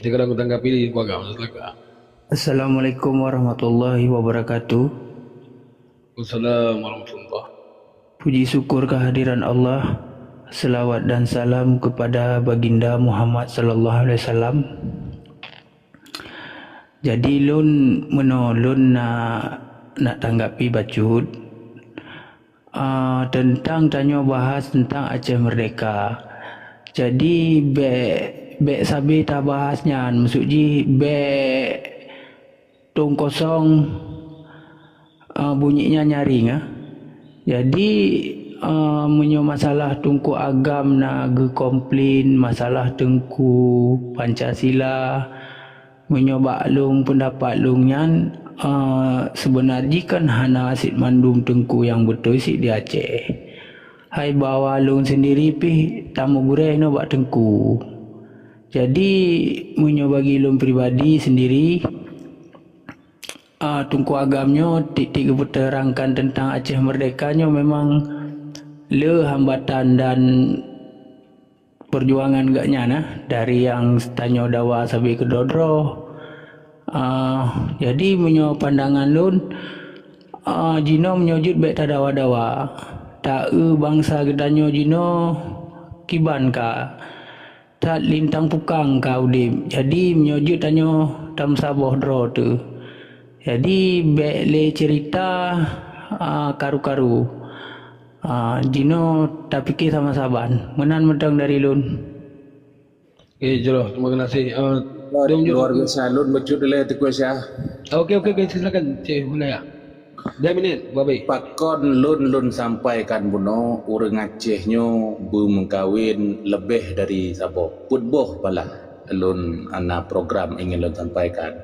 Dia kadang tanggapi deh, Agam, silakan. Assalamualaikum warahmatullahi wabarakatuh. Waalaikumsalam warahmatullah. Puji syukur kehadiran Allah, selawat dan salam kepada Baginda Muhammad sallallahu alaihi wasallam. Jadi lôn meunoe lôn na, nak tanggapi bacut, ah, teuntang tanyoe bahas teuntang Aceh Meurdeka. Jadi bèk, bèk sabe tabahas nyan, maksud jih bèk tông kosong, ah, bunyi nyan nyaring, ah. Jadi, ah, meunyoe masalah Teungku Agam na geukomplain masalah Teungku Pancasila, meunyoe bak lôn, peundapat lôn nyan, eh, seubeuna jih kan hana cit mandum teungku nyang beutôi cit di Aceh. Hai bahwa lôn sendiri pih tameugurèe nyoe bak teungku. Jadi, meunyoe bagi lôn pribadi sendiri, eh, Teungku Agam nyoe tieb-tieb geupeuteurangkan teuntang Aceh Meurdeka nyoe memang le hambatan dan peujuangan geuh nyan, nah, dari nyang tanyoe dawa sabe keudroe-droe. Ah, jadi meunyoe pandangan lôn, ah, jinoe meunyoe jeuet bék tadawa-dawa. Taeu bansa geutanyoe jinoe kiban ka. That lintang pukang ka udeb. Jadi meunyoe jeuet tanyoe tameusaboh droe teuh. Jadi bék lé ceurita, ah, karu-karu. Ah, jinoe tapike sama saban. Meunan mantong dari lôn. Oke, jroh. Terima kasih. Eh, Luar, luar biasa. Lôn bacut ilée Teungku Syah. Oke, oke, oke. Silakan, Cik Mulaya. Dua minit, Babe. Pakon lôn, lôn sampaikan bunoe, ureuëng Aceh nyoe beumeukawen leubeh dari saboh. Peuet boh malah lôn ana program ingin lôn sampaikan.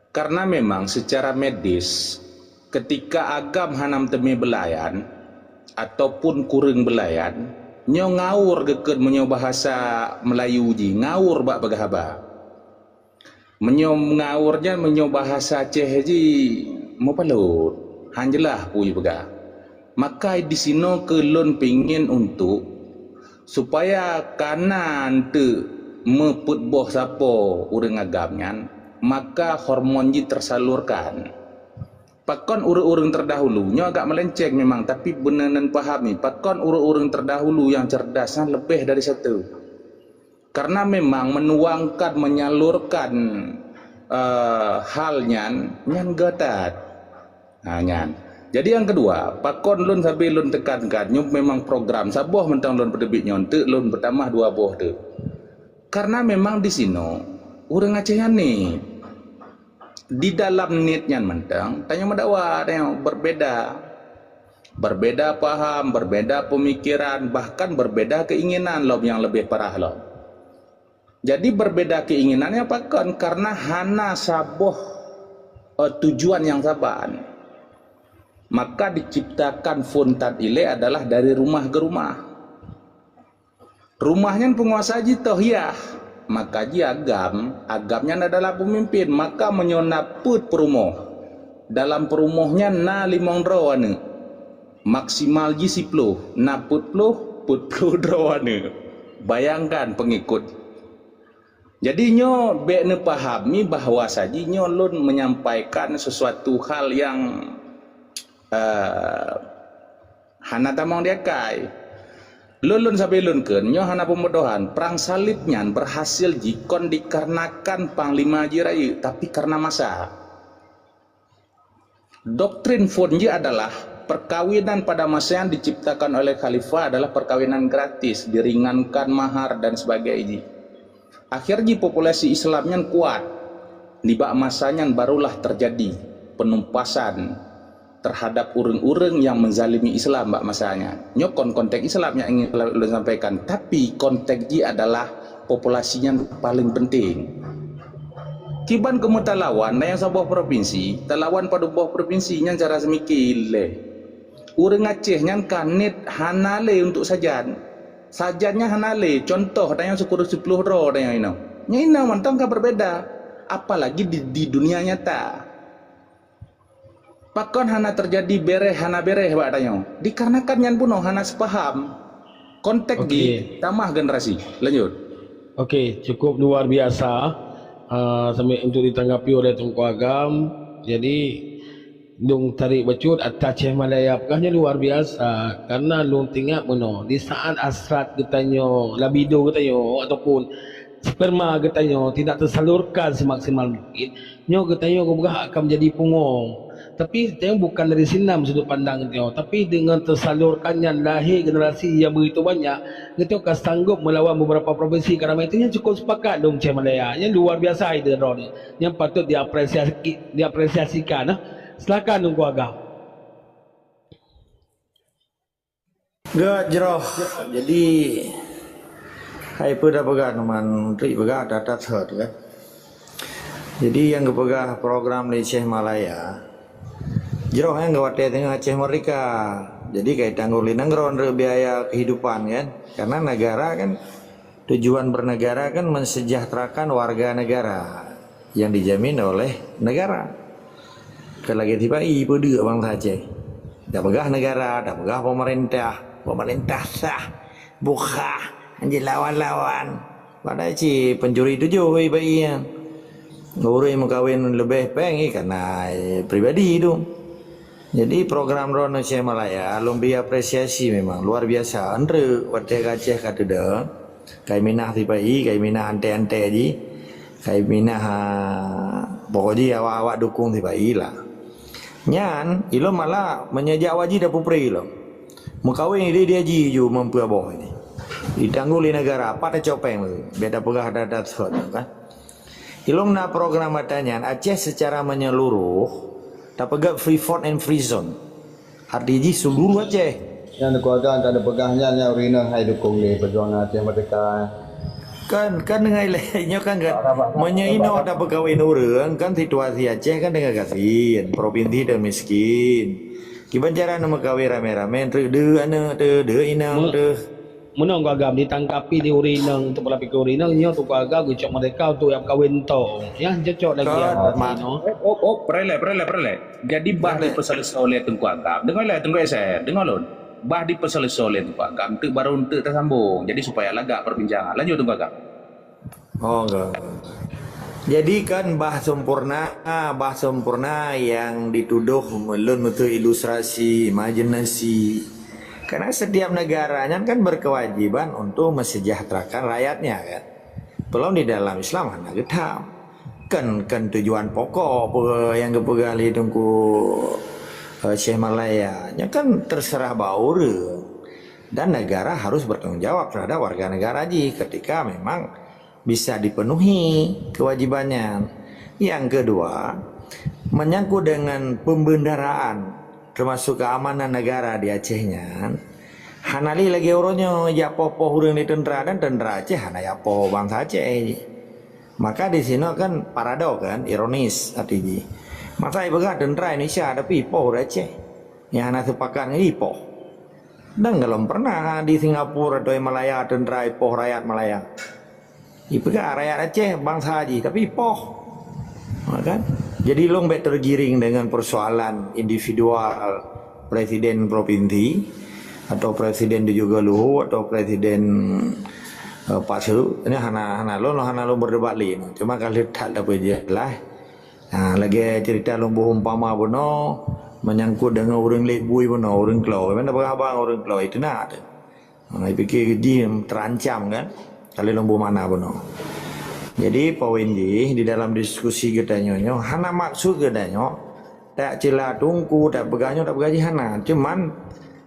Karena memang secara medis, ketika agam hana meuteumé beulayan ataupun kureueng beulayan, nyoe ngawur geukheun meunyoe bahasa Melayu jih, ngawur bak peugah haba. Meunyoe ngawur nyan, meunyoe bahasa Aceh jih, meupalot, han jeulaih peue jipeugah. Maka disinoe keu lôn pingin untuk supaya kana eunteuk meupeuet boh sapo ureuëng agam nyan, maka hormon jih tersalurkan. Pakon ureuëng-ureuëng terdahulu, nyoe agak melenceng memang, tapi beuneunan pahami, pakon ureuëng-ureuëng terdahulu nyang cerdas nyan leubeh dari sateue. Karena memang menuangkan, menyalurkan, eh, hal nyan, nyan geutat. Ha, nyan. Jadi nyang keudua, pakon lôn sabe lôn tekankan, nyoe memang program saboh mantong lôn peuteubiet nyoe, eunteuk lôn peutamah dua boh teuh. Karena memang disinoe ureuëng Aceh nyan niet. Di dalam niet nyan mantong, tanyoe meudakwa, tanyoe berbeda. Berbeda paham, berbeda pemikiran, bahkan berbeda keinginan lom nyang leubeh parah lom. Jadi berbeda keinginan nyan pakon? Karena hana saboh, eh, tujuan nyang saban. Maka diciptakan phôn that ilée adalah dari rumah ke rumah. Rumah nyan peunguasa jih toh yah, maka jih agam, agam nyan adalah peumimpén. Maka meunyoe na peuet peurumoh, dalam peurumoh nyan na limong droe aneuëk, maksimal jih siploh, na peuet ploh, peuet ploh droe aneuëk. Bayangkan peungikot. Jadi nyoe bék neupahami bahwa saji nyoe lôn menyampaikan sesuatu hal yang, eh, hana tamong di akai. Lôn, lôn sabe lôn kheun, nyoe hana peubodohan. Prang saleb nyan berhasil jikon dikarenakan panglima jih rayeuk, tapi karena masa. Doktrin phôn jih adalah perkawinan pada masa yang diciptakan oleh khalifah adalah perkawinan gratis, diringankan mahar dan sebagainya. Akhir jih populasi Islam nyan kuat. Nibak masa nyan barulah terjadi penumpasan terhadap ureuëng-ureuëng nyang menzalimi Islam bak masa nyan. Nyoe kon konteks Islam nyang ingin ulôn sampaikan, tapi konteks jih adalah populasi nyan paling penting. Kiban keumeutalawan na nyang saboh provinsi, talawan padub boh provinsi nyan cara seumike lé. Ureuëng Aceh nyan ka niet hana lé untuk sajan. Sajan nyan hana lé, contoh tanyoe sikureueng siploh droe tanyoe inoe. Nyan inoe mantong ka berbeda. Apalagi di, di dunia nyata. Pakon hana terjadi bereh hana bereh bak tanyoe? Dikarenakan nyan bunoe hana seupaham. Konteks jih tamah generasi. Lanjut. Oke, cukup luar biasa, ah, sampai untuk ditanggapi oleh Teungku Agam. Jadi, lôn tarék bacut ata Aceh Malaya peugah nyoe luar biasa. Karena lôn teuingat bunoe, di saat hasrat geutanyoe, libido geutanyoe ataupun sperma geutanyoe tidak tersalurkan semaksimal mungkin, nyoe geutanyoe geupeugah akan menjadi pungo. Tapi tanyoe bukan dari sinan sudut pandang geutanyoe, tapi dengan tersalurkannya lahé generasi yang begitu banyak, geutanyoe ka sanggup melawan beberapa provinsi. Karena itu nyan cukup sepakat lôn Aceh Malaya. Nyan luar biasa ide droeneuh. Nyan patut diapresiasi, diapresiasikan, eh. Silakan Teungku Agam. Gét jroh. Jadi, hai peue tapeugah, teuma Menteri peugah that-that thot, kan. Jadi, nyang geupeugah program di Aceh Malaya, jroh nyang geuwatée teungoh Aceh Merdeka. Jadi, ka jitanggong lé nanggroe nurot biaya kehidupan, kan. Karena negara, kan, tujuan bernegara kan mensejahterakan warga negara yang dijamin oleh negara. Kon lagée tipai peudeuek bansa Aceh. Tapeugah negara, tapeugah pemerintah, pemerintah sah, bukhah, anjing lawan-lawan. Padahai cit pencuri tujoh ibai nyan. Ureuëng meukawen leubeh péng, eh, karena, eh, pribadi tu. Jadi program droeneuh Aceh Malaya lôn bri apresiasi memang luar biasa. Eunteuk watée ka Aceh ka teudong, kai minah sipa-i, kai minah anté-anté jih, kai minah, ah, pokok jih awak-awak dukung sipa-i lah. Nyan, ilôn malah meunyoe jak haji tapeupreh ilôn. Meukawen idéh di haji ju meupeuaboh ini. Ditanggung lé negara, pat tacok péng lé. Beda peugah data sot kan. Ilôn na program ata nyan Aceh secara menyeluruh tapeugah free vote and free zone. Arti jih seluruh Aceh. Nyang dikeluarga ka dipeugah nyan, nyang ureuëng inong hai dukung lé perjuangan Aceh Merdeka. Kan, kan dengan ilée nyoe kan kan. Meunyoe inoe tapeukawen ureuëng kan situasi Aceh kan dengan gasien, provinsi dah miskin. Kiban cara na meukawen ramé-ramé, treuk deuh aneuk teuh, deuh inong teuh. Meunoe Teungku Agam ditangkapi di ureuëng inong untuk pola pikée ureuëng inong, nyoe Teungku Agam geucok merdeka untuk jak meukawen tong. Ya, cocok lagi. Kan, ya, mak. Inoe. Oh, oh, oh, perelek, perelek, perelek. Jadi bah dipeuseuleusoe oleh Teungku Agam. Deungoe lé Teungku Esé, deungoe lôn. Bah dipeuseuleusoe oleh Teungku Agam, teuk baru teuk tasambong. Jadi supaya lagak perbincangan. Lanjut Teungku Agam. Oh, enggak. Jadi kan bah sempurna, bah sempurna yang dituduh ulôn untuk ilustrasi, imajinasi. Karena setiap negara nyan kan berkewajiban untuk mensejahterakan rakyatnya kan. Belum di dalam Islam hana geutham. Kan, kan tujuan pokok pe nyang geupeugah lé Teungku, eh, Syekh Malaya. Nyan kan terserah bak ureuëng. Dan negara harus bertanggung jawab terhadap warga negara jih ketika memang bisa dipenuhi kewajibannya. Yang kedua, menyangkut dengan pembendaraan termasuk keamanan negara di Aceh nyan, hana lé lagée uroe nyoe jak poh-poh ureuëng di tentara dan tentara Aceh hana jak poh bansa Aceh. Maka di sinoe kan paradok kan, ironis arti jih. Masa ipeugah tentara Indonesia tapi ipoh ureuëng Aceh. Nyang hana sepakat ngon ipoh. Dan golom pernah di Singapura atau Malaya tentara ipoh rakyat Malaya. Ipeugah rakyat Aceh bansa jih tapi ipoh. Ha, kan? Jadi lôn bék tergiring dengan persoalan individual presiden provinsi atau presiden di juga Luhu atau presiden, eh, Pasu. Ini hana, hana lôn, hana lôn berdebat lé. Cuma kalau that dapat jelas. Ha, lagée cerita lôn boh umpama bunoe menyangkut dengan ureuëng lé bui bunoe, ureuëng klo. Mana peugah abang ureuëng klo itu nak. Ha, ipike jih terancam kan. Kalau lôn boh makna bunoe. Jadi poin jih di dalam diskusi geutanyoe nyoe hana maksud geutanyoe tak cela Teungku, tak peugah nyoe, tak peugah jih hana. Cuman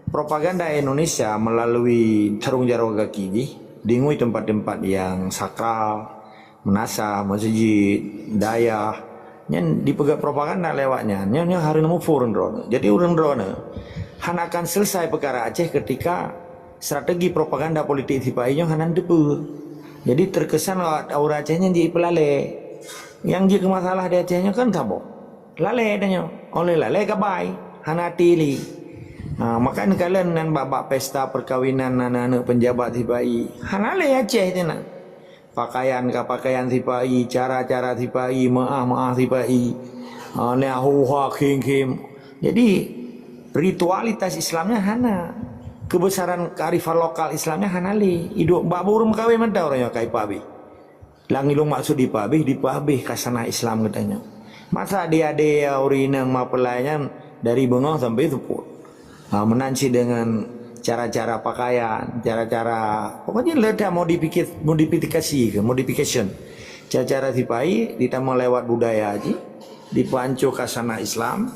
propaganda Indonesia melalui sarong jaroe gaki jih dingui tempat-tempat yang sakral, meunasah, meuseujid, dayah, nyan dipeugét propaganda lewat nyan. Nyoe, nyoe hareuem muphom ureuëng droeneuh. Jadi ureuëng droeneuh hana akan selesai peukara Aceh ketika strategi propaganda politik sipa-i nyoe hana teupeue. Jadi terkesan awak ureuëng Aceh nyan jipeulalé. Nyang jeuet keu masalah di Aceh nyoe kan saboh. Lalé tanyoe. Óh lheueh lalé gabai, hana até lé. Ha, maka neukalon nan bak-bak pesta perkawinan aneuk-aneuk peunjabat sipa-i. Hana lé Aceh teunan. Pakaian ka pakaian sipa-i, cara-cara sipa-i, meuáh-meuáh sipa-i. Ha, nyan huha khém-khém. Jadi ritualitas Islamnya hana. Kebesaran kearifan lokal Islamnya hana lé. Iduek bak ureuëng meukawen mantong ureuëng nyoe ka ipeuhabéh. Lam ilôn maksud dipeuhabéh, dipeuhabéh khasanah Islam geutanyoe. Masa di adé ureuëng inong mapulai nyan dari beungoh sampai seupôt. Ha, meunan cit dengan cara-cara pakaian, cara-cara, pokoknya le that modifiki-, modifikasi ke, modification. Cara-cara sipa-i ditamong lewat budaya jih, dipeuhanco khasanah Islam,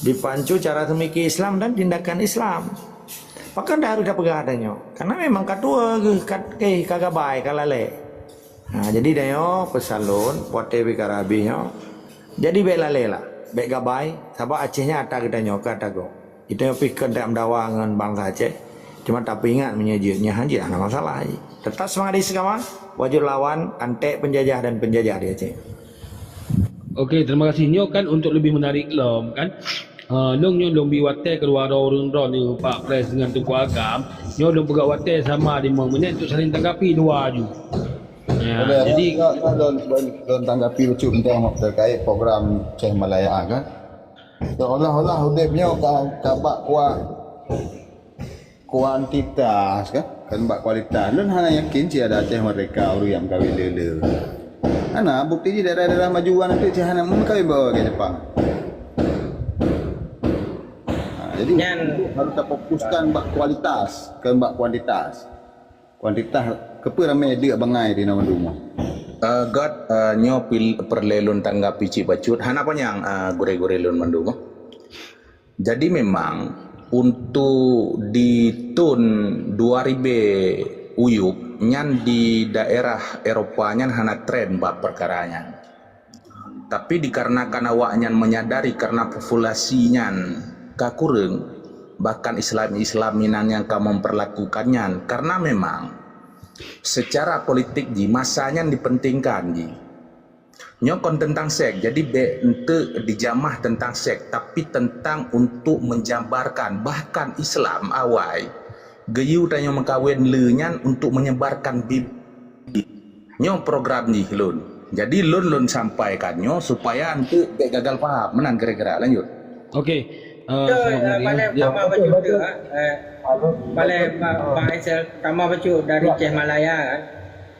dipeuhanco cara seumike Islam dan tindakan Islam. Pakon dah harus tapeugah tanyoe? Karena memang ka tuwoe geuh, ka, eh, ka gabai, ka lalé. Ha, jadi tanyoe peusan lôn, watée bri ka habéh nyoe, jadi bék lalé lah, bék gabai, sabab Aceh nyan ata geutanyoe, ka ata gob. Geutanyoe pih kon that meudawa ngon bansa Aceh, cuma tapeuingat meunyoe jeuet nyan hanjeuet hana masalah. Tetap semangat istiqamah, wajib lawan antek penjajah dan penjajah di Aceh. Okey, terima kasih. Nyoe kan untuk lebih menarik lom kan. Ha, lôn nyoe lôn bri watée keudua droe ureuëng droeneuh Pak Pres dengan Teungku Agam. Nyoe lôn peugah watée sama limong minit untuk saling tanggapi dua aju. Ya, jadi lôn, lôn, lôn tanggapi bacut mantong terkait program Aceh Malaya kan. Seolah-olah udeb nyoe ka, ka bak kuat kuantitas kan, kan bak kualitas. Lôn hana yakin cit ada Aceh Merdeka ureuëng nyang meukawen le-le. Hana, bukti jih daerah-daerah maju nyan nanti cit hana meukawén bak ureueng Jepang. Ha, jadi nyan harus tafokuskan bak kualitas, kon bak kuantitas. Kuantitas keupeue ramé deuk bangai di na mandum. Eh, Gat, eh, nyoe pil-, peureulée lôn tanggapi cit bacut. Hana panyang, eh, gurée-gurée lôn mandum. Jadi memang untuk di thon dua ribée uyup nyan di daerah Eropa nyan hana tren bak peukara nyan. Tapi dikarenakan awaknyan menyadari karena populasi nyan ka kureueng, bahkan Islam-Islam Minang nyang ka memperlakukan nyan, karena memang secara politik jih masa nyan dipentingkan jih. Nyoe kon teuntang seks, jadi bék enteuk dijamah teuntang seks, tapi teuntang untuk menjabarkan, bahkan Islam awai geuyue tanyoe meukawen le nyan untuk menyebarkan Bib-, nyoe program jih lôn. Jadi lôn, lôn sampaikan nyoe supaya enteuk bék gagal paham. Meunan kira-kira, lanjut. Okey. Eh, Betul, eh, Assalamualaikum. Paling Ya. Sama bacut tu, ah. Eh, Paling Pak, Pak Isel sama bacut dari Ya. Ceh Malaya, kan.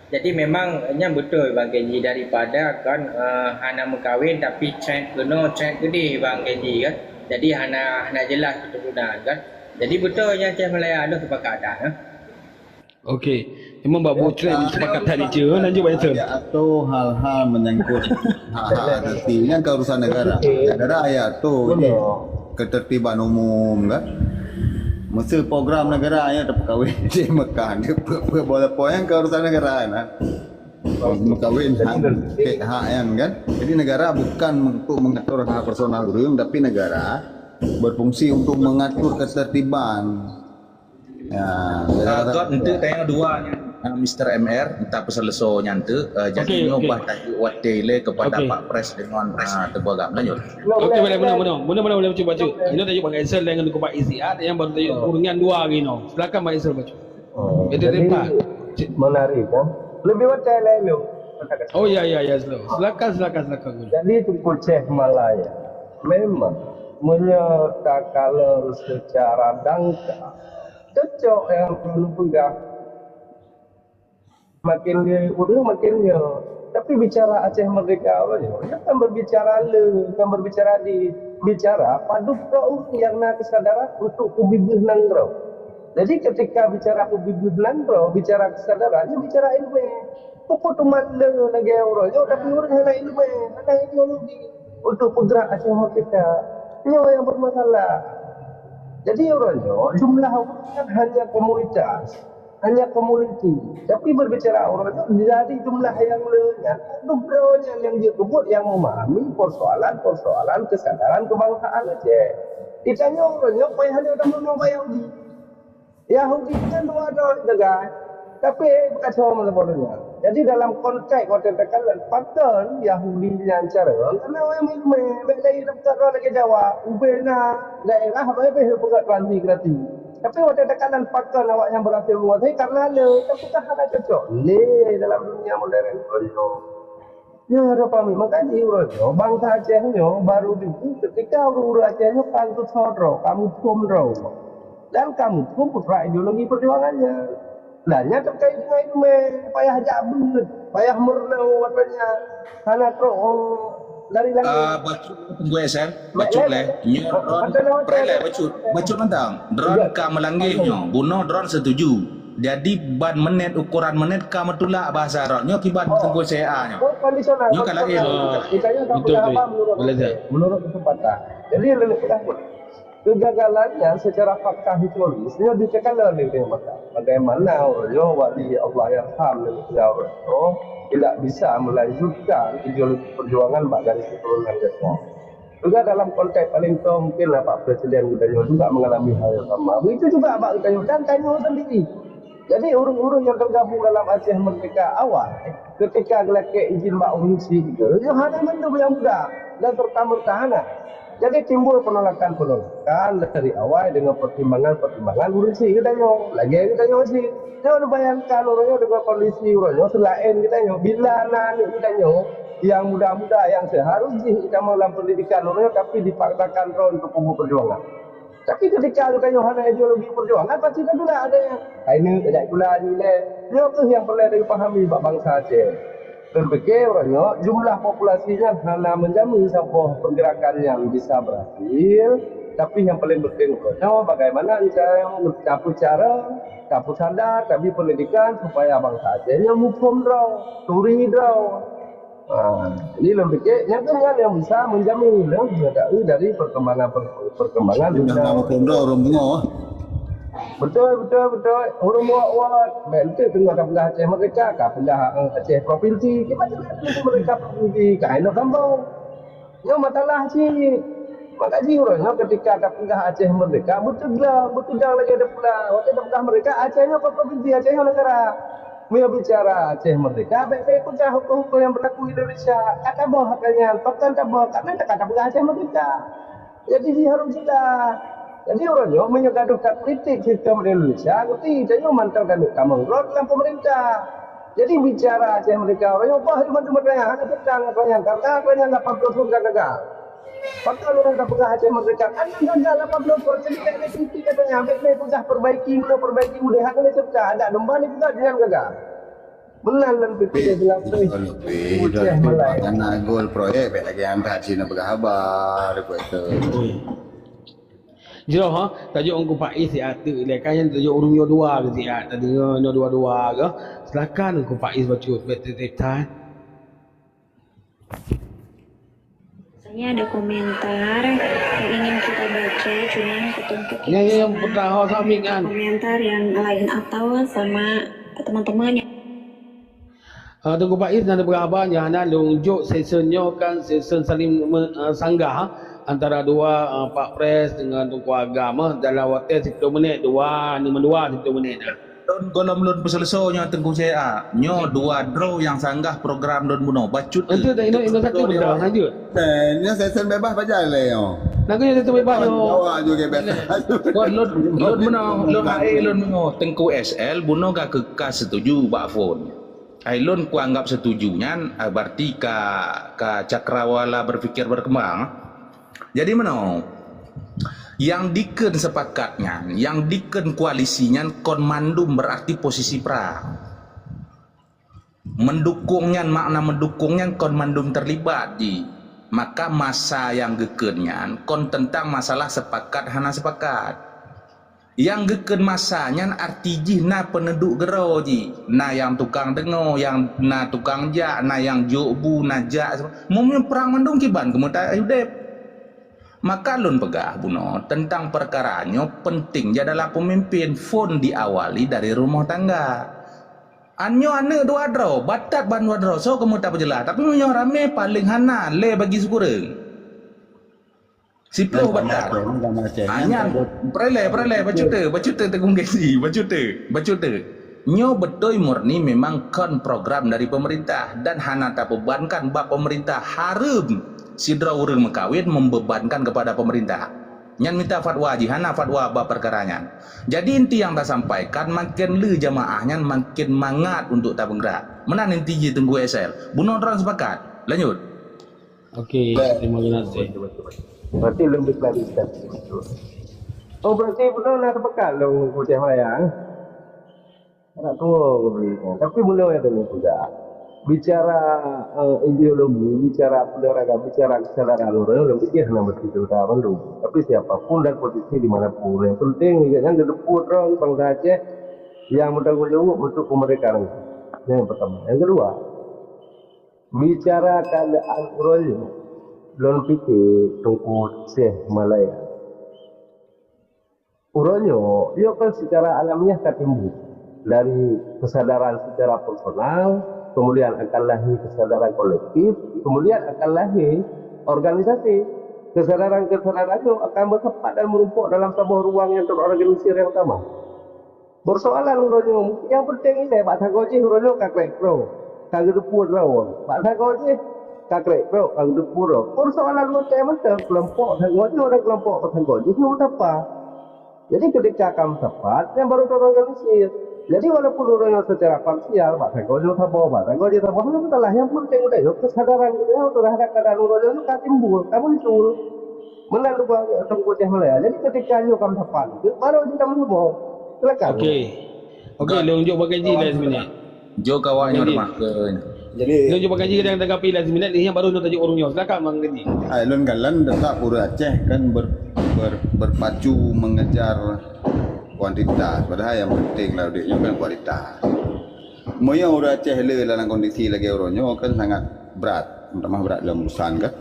Jadi memang nyan beutôi Bang Kenji daripada kan, eh, hana meukawen tapi trend keunoe, trend keudeh Bang Kenji, kan. Jadi hana, hana jelas keturunan, kan. Jadi beutôi nyan Ceh Malaya tu sepakat dah, eh. Okey. Memang bak boh trend sepakat tadi je, lanjut Bang Isel. Ajak atur hal-hal menyangkut hak-hak adat nyan ka urusan negara. Negara ya atur je ketertiban umum kan. Mesti program negara ya terpekawin di Mekah. Dia pe-, pe-, bola poin ka urusan negara kan. Meukawen hak, kek hak nyan kan. Jadi negara bukan untuk mengatur hal personal ureueng, tapi negara berfungsi untuk mengatur ketertiban. Ya, Ah, Got, enteuk tayang dua nyan, ah, Mister M R, entah pasal leso nyan tu. Ah, jadi Okey, nyoe okey. Bah tajuk watèe le kepada Okey. Pak Pres dengan, ah, Teungku Agam. Lanjut. Okey, boleh, boleh, boleh. Boleh, boleh, boleh, bacut, bacut. Ini tajuk Bang Isel dengan Teungku Pak Isi, ah, yang baru tajuk Oh. urungan dua hari no. Silakan Bang Isel bacut. Oh, Itu jadi tempat. Cik. Menarik, kan? Lebih watèe lain tu. Oh, ya, ya, ya, slow. Silakan, silakan, silakan. Jadi, Teungku Ceh Malaya, memang meunyoe takalon secara dangka, cocok nyang lôn peugah. Makin lé ureueng makin nyoe. Tapi bicara Aceh Merdeka awak nyoe, nyoe kan berbicara le, bukan berbicara di, bicara padub droe ureueng nyang na kesadaran untuk peubibeuh nanggroe. Jadi ketika bicara peubibeuh nanggroe, bicara kesadaran, nyoe bicara ileumèe. Peue teuma le lagèe uroe nyoe, tapi ureueng hana ileumèe, hana ideologi untuk peugrak Aceh Merdeka. Nyoe nyang bermasalah. Jadi uroe nyoe jumlah ureueng hanya komunitas. Hanya komuniti. Tapi berbicara orang tu dari jumlah yang le nyan, tu droe nyan yang jeuet keubuet yang memahami persoalan-persoalan kesadaran kebangsaan Aceh. Ditanyoe ureueng nyoe payah lé ureueng nyoe bak Yahudi. Yahudi kan dua droe jaga. Tapi bukan sama macam orang nyan. Jadi dalam konteks watèe tekan pakon Yahudi nyan cara, karena orang Yahudi bèk lagi dapat droe lagi Jawa, ubena daerah bèk lagi peugah tuan di gratis. Tapi watèe teukanan pakon awaknyan beurasai menguasai karena le, tapi kan hana cocok. Le dalam dunia modern konyo. Ya, ada pahami. Makanya uroe nyoe, bangsa Aceh nyoe baru diuji ketika ureueng-ureueng Aceh nyoe ka geusoe droe, ka muphom droe. Dan ka muphom putra ideologi perjuangan nyan. Dan nyan terkait dengan ileumèe, payah jak beuet, payah meurunoe, katanya hana trok, oh, dari langit. Ah, bacut, Teungku Isel. Bacut lé. Nyoe droen, prelek bacut. Bacut mantong. Droen ka meulangge nyoe. Bunoe droen setuju. Jadi ban menit, ukuran menit ka meutulak bahasa droen. Nyoe kiban Teungku C A nyoe. Nyoe ka laén. Betul, betul. Boleh, Zat. Menurut kesempatan. Jadi, kegagalannya secara fakta historis nyoe ditekan oleh Ibrahim Bakar. Bagaimana nyoe wali Allah yarham dan tidak bisa melanjutkan ideologi perjuangan bak garis keturunan geutanyoe. Juga dalam konteks paling toh mungkin lah Pak Presiden geutanyoe juga mengalami hal yang sama. Begitu juga bak geutanyoe dan tanyoe sendiri. Jadi ureueng-ureueng yang tergabung dalam Aceh Merdeka awal, ketika geulakèe izin bak ureueng chik, nyoe hana mandum yang muda dan serta-merta hana. Jadi timbul penolakan-penolakan dari awal dengan pertimbangan-pertimbangan ureueng chik geutanyoe. Lagèe geutanyoe chik. Nyoe neubayangkan uroe nyoe dengan kondisi uroe nyoe seulaén geutanyoe. Bila na aneuk geutanyoe, yang muda-muda yang seharus jih itamong lam pendidikan uroe nyoe, tapi dipaksakan droe untuk peubuet perjuangan. Tapi ketika geutanyoe hana ideologi perjuangan, pasti ka tulak ada yang, "Hai neuk, jak sikula nyoe lé." Nyoe kheueh nyang peureulèe dipahami bak bansa Aceh. Dan pike uroe nyoe jumlah populasi nyan hana menjamin saboh pergerakan nyan bisa berhasil, tapi nyang paling penting uroe nyoe bagaimana cara, cara, cara sadar, tapi pendidikan supaya bangsa Aceh nyan muphom droe, turi droe. Ha, jadi lôn pike nyan tu nyan nyang bisa menjamin lom dari perkembangan, perkembangan dunia. Muphom droe ureueng bungo. Betul, betul, betul. Ureueng buat-buat. Bèk enteuk teungoh tapeugah Aceh Merdeka, ka peugah, eh, Aceh Provinsi. Kiban cara Aceh Merdeka Provinsi? Ka inok sambong. Nyoe masalah cit. Maka jih uroe nyoe ketika tapeugah Aceh Merdeka, beuteugang, beuteugang lagèe tapeugah. Watèe tapeugah merdeka, Aceh nyoe kon provinsi, Aceh nyoe negara. Meunyoe bicara Aceh Merdeka, bèk-bèk peugah huköm-huköm nyang berlaku Indonesia. Ka taboh hak nyan, pakon taboh, karena ka tapeugah Aceh Merdeka. Jadi, jih harôh jeulaih. Jadi, uroe nyoe meunyoe gadoh that kritik sistem Indonesia, geuti tanyoe mantong keuneuk tamong rot lam peumeurintah. Jadi, bicara Aceh Merdeka, uroe nyoe bah lima teumpat raya, hana peugah ngon raya, karena raya lapan ploh thon ka gagal. Pakon ureueng ka peugah Aceh Merdeka, kan gagal lapan ploh thon, jadi bèk lé kritik katanya, bèk lé peugah perbaiki, meunoe perbaiki, udeh hana lé cebta, adak domba ni peugah, jangan gagal. Meunan lôn pike. Lebih, lebih, Aceh Merdeka. Karena gol proyek, bèk lagèe nyang that cit na peugah haba, request tu. Jroh, ha, tajok Teungku Faiz siat teuk lé, kan nyan tajok ureueng nyoe dua ke siat, tadi nyoe dua-dua ke. Silakan Teungku Faiz bacut, bèk teutetan. Rasanya ada komentar yang ingin kita baca, cuman ketutup. Ya, ya, yang pertama, Sami, kan? Komentar yang lain atau sama teman-teman yang Ah, Teungku Faiz, na peugah haba nyan, hana lôn jok sesi nyoe kan sesi saling me-, ah, sanggah, ah, antara dua, ah, Pak Pres dengan Teungku Agam, ah, dalam watèe siploh menit, dua, ni mendua siploh menit dah. Lôn gohlom lôn peuseuleusoe nyoe Teungku C A. Nyoe dua droe nyang sanggah program lôn bunoe. Bacut. Itu dah, itu, itu satu benda, lanjut. Eh, nyoe sesi bebas pajan lé nyoe. Nak kena sesi bebas nyoe. Awak juga bebas. Kon lôn, lôn bunoe, lôn hai lôn bunoe. Teungku S L bunoe ka keu ka setuju bak phon. Ai lôn kuanggap setuju nyan, ah, berarti ka, ka cakrawala berpikir berkembang. Jadi meunoe, nyang dikeuen sepakat nyan, nyang dikeuen koalisi nyan kon mandum berarti posisi prang. Mendukung nyan, makna mendukung nyan kon mandum terlibat jih. Maka masa nyang geukeuen nyan kon teuntang masalah sepakat hana sepakat. Nyang geukeuen masa nyan arti jih na peuneuduek geuro jih, na nyang tukang deungoe, nyang na tukang jak, na nyang jok bu, na jak. Meunyoe prang mandum kiban keumeutai udeb. Maka lôn peugah bunoe teuntang peukara nyoe penting jih adalah peumimpén, phon diawali dari rumoh tangga. An nyoe aneuk dua droe, batat ban dua droe, soe keumeutai peujeulaih. Tapi meunyoe ramé paleng hana lé bagi sikureueng. Siploh batang. Ah, nyan, peureulee, peureulee, bacut teuk, bacut teuk Teungku Gengsi, bacut teuk, bacut teuk. Nyoe beutôi murni memang kon program dari pemerintah dan hana tapeubebankan bak pemerintah. Hareuem sidroe ureueng meukawen membebankan kepada pemerintah. Nyan mita fatwa jih, hana fatwa bak peukara nyan. Jadi inti nyang tasampaikan, maken le jamaah nyan maken mangat untuk tapeugrak. Meunan inti jih Teungku S L. Bunoe droe sepakat. Lanjut. Okey, terima kasih. Berarti lebih klarifikasi. Oh, berarti bunoe na teupeugah lôn Teungku Syekh Maya, eh? Anak tua kau beri. Tapi bunoe nyang Teungku peugah. Bicara, eh, ideologi, bicara penerangan, bicara kesadaran ureueng, lôn pikir hana meusti cerita bandum. Tapi siapapun dan posisi di mana pun, yang penting ingat, nyang geuteupeue droe bangsa Aceh yang bertanggung jawab untuk kemerdekaan. Yang pertama. Yang kedua, bicara keadaan uroe nyoe, lôn pike Teungku Syekh Malaya. Uroe nyoe, nyoe kan secara alamiah ka timbul dari kesadaran secara personal, kemudian akan lahir kesadaran kolektif, kemudian akan lahir organisasi. Kesadaran-kesadaran nyoe akan beusifat dan meurumpok dalam saboh ruang yang terorganisir yang sama. Persoalan uroe nyoe, nyang penting ilèe bak sagoe jih uroe nyoe ka krek-krok, ka geuteupeue droe. Bak sagoe jih ka krek-krok, ka geuteupeue droe. Persoalan mantong-mantong, keulompok sagoe nyoe dan keulompok sagoe jih nyoe meusapat. Jadi ketika ka meusapat, nyan baru terorganisir. Jadi walaupun uroe nyoe secara parsial, bak sagoe nyoe saboh, bak sagoe jih saboh, hana masalah. Nyang penting uroe nyoe kesadaran geutanyoe terhadap keadaan uroe nyoe ka timbul, ka muncul. Meunan Teungku Syekh Malaya. Jadi ketika nyoe ka meusapat, baru jih ka meusaboh. Silakan. Okey. Okey, lôn jok bak Gengsi lé sibeuna. Jok kawak nyoe rumah ke. Jadi, nyoe cuba kaji kadang tanggapi lah seminit ni, yang baru nyoe tajuk ureueng nyoe. Silakan, Bang Kaji. Hai, lôn kalon tetap ureueng Aceh kan ber-, ber-, berpacu mengejar kuantitas. Padahal yang penting lah duit nyoe kan kualitas. Meunyoe ureueng Aceh le dalam kondisi lagèe uroe nyoe kan sangat berat. Terutama berat dalam urusan kan.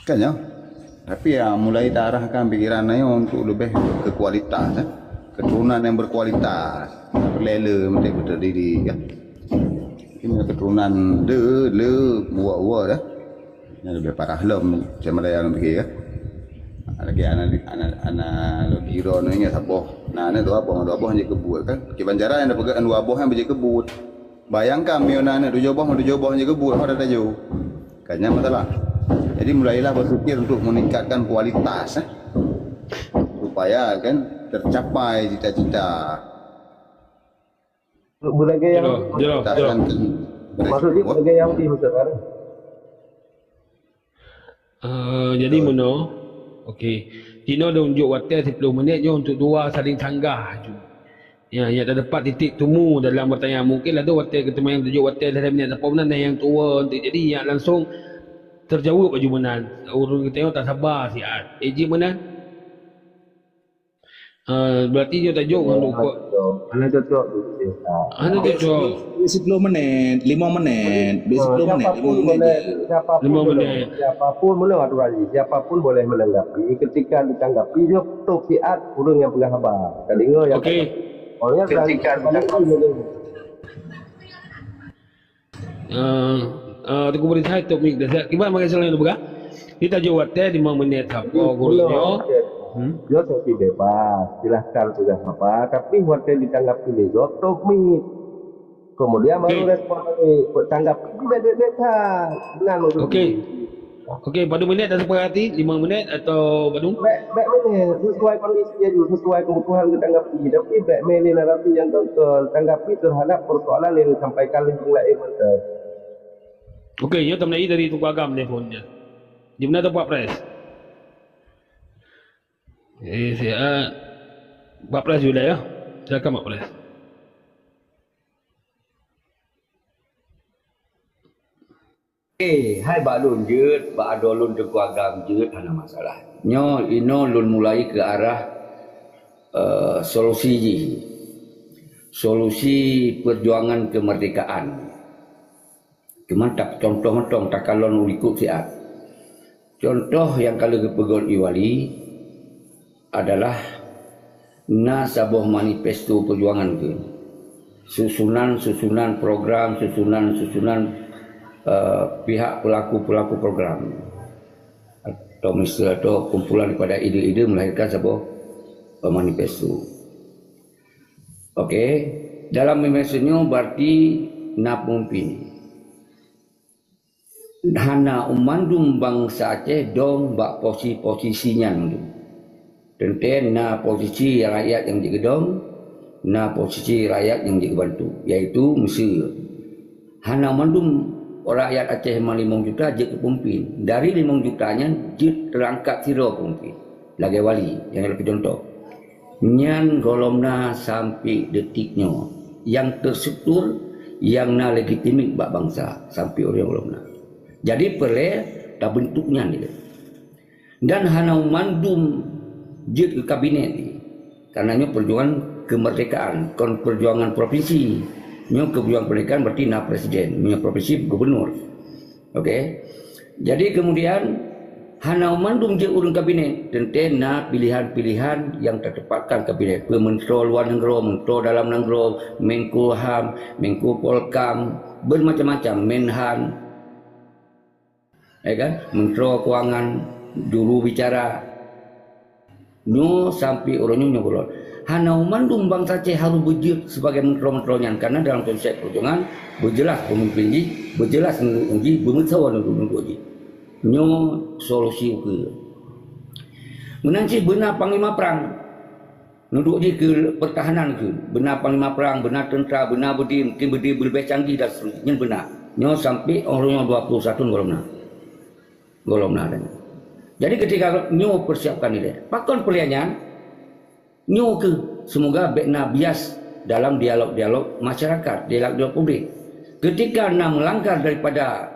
Kan nyoe. Tapi ya, mulai taarahkan pikiran nyoe untuk lebih ke kualitas, eh. Keturunan yang berkualitas. Peureulèe le meuteuk beutôi diri, kan. Ini keturunan le, le, uwa-uwa dah. Yang lebih parah lom, saya Malaya lom fikir, kan. Lagi anak, anak, anak lagi iro ni ingat saboh. Nah, ni dua boh, dua boh je kebut, kan. Kiban cara yang dapat dua boh yang biji kebut. Bayangkan, meunyoe na aneuk tujoh boh, tujoh boh je kebut, ho dah tajo. Kan nyan masalah. Jadi, mulailah berpikir untuk meningkatkan kualitas, eh, supaya kan tercapai cita-cita. Beulagèe nyang Jero, jero, jero. Takkan maksud jih beulagèe nyang di maksud kan? Eh, jadi meunoe, okey. Jinoe lôn jok watèe siploh minit nyoe untuk dua saling sanggah aju. Ya, ya, terdapat titik temu dalam pertanyaan. Mungkin ada watèe geuteumanyong tujoh watèe lhèe minit, tapi meunan nyang tuwo untuk jadi ya langsung terjawab aju meunan. Ureueng geutanyoe tasaba siat. Eh, jih meunan. Ah, berarti nyoe tajok ngon ukeue. Hana cocok tu, Ustaz. Hana cocok. Di sepuluh menit, lima menit, di sepuluh menit, lima menit je. Lima menit. Siapapun boleh, Tuan Haji, siapapun boleh menanggapi. Ketika ditanggapi, nyoe tok siat ureueng nyang peugah haba. Kadeungoe nyang Okey. Ketika ditanggapi. Ah, ah, Teungku Beuritah, Tok Mik, dah siap. Kiban makai saleuem neupeugah? Di tajok watèe lima menit sapo guru nyoe. Hmm? Nyoe tok bebas, silahkan peugah apa, tapi watèe ditanggapi lé gob, Tok Mik. Kemudian baru respon balik, tanggapi bèk-bèk that. Beuna maksud Okey. Okey, padum minit dah seperhati? Lima minit atau padum? Bèk, bèk minit. Sesuai kondisi aju, sesuai kebutuhan geutanggapi. Tapi bèk mé lé narasi nyang teuntèe tanggapi terhadap persoalan nyang disampaikan lé ureueng laén mantong. Okey, nyoe tameunan dari Teungku Agam telepon nyan. Di mana tempat pres? Eh, siap. Pak Pres sudah ya. Silakan Pak Pres. Eh, hai bak lôn jeuet, bak adoe lôn Teungku Agam jeuet, hana masalah. Nyoe inoe lôn mulai ke arah, eh, solusi jih. Solusi perjuangan kemerdekaan. Cuma tak contoh mantong takalon u likot siat. Contoh nyang ka lheueh geupeugot i Wali adalah na saboh manifesto perjuangan keu susunan-susunan program, susunan-susunan, eh, pihak pelaku-pelaku program atau misalnya atau kumpulan daripada ide-ide melahirkan saboh, eh, manifesto. Okey, dalam manifesto nyoe berarti na pemimpin. Hana mandum bansa Aceh dong bak posi-posisi nyan mandum. Teuntèe na posisi rakyat nyang jeuet geudong, na posisi rakyat nyang jeuet geubantu, yaitu miseue hana mandum rakyat Aceh ma limong juta jeuet keu peumimpin. Dari limong juta nyan jeuet teurangkat sidroe peumimpin, lagèe wali nyang lôn keu contoh. Nyan gohlom na sampai detik nyoe, nyang terstruktur, nyang na legitimit bak bansa sampai uroe nyoe gohlom na. Jadi peureulèe tabentuk nyan ilèe. Dan hana mandum jeuet keu kabinet jih. Karena nyoe perjuangan kemerdekaan, kon perjuangan provinsi. Nyoe perjuangan kemerdekaan berarti na presiden, nyoe provinsi gubernur. Okey. Jadi kemudian hana mandum jeuet ureueng kabinet, teuntèe na pilihan-pilihan nyang tatempatkan kabinet. Peue menteri luar negeri, menteri dalam negeri, Menko ham, Menko Polkam, bermacam-macam, Menhan. Ya kan? Menteri Keuangan, juru bicara. Nyoe sampai uroe nyoe, nyoe gohlom. Hana mandum bansa Aceh harôh beujeuet sebagai menteri-menteri nyan, karena dalam konsep perjuangan beujeulaih pemimpin jih, beujeulaih neuduek jih, beumeusawa neuduek jih. Nyoe solusi ukeue. Meunan cit beuna panglima perang. Neuduek jih keu pertahanan keu, beuna panglima perang, beuna tentara, beuna beudé, mungkin beudé leubeh canggih dan seterusnya. Nyan beuna. Nyoe sampai uroe nyoe dua puluh satu gohlom na. Gohlom na dan. Jadi ketika nyoe persiapkan ilèe, pakon peureulèe nyan, nyoe keuh semoga bèk na bias dalam dialog-dialog masyarakat, dialog-dialog publik. Ketika na melanggar daripada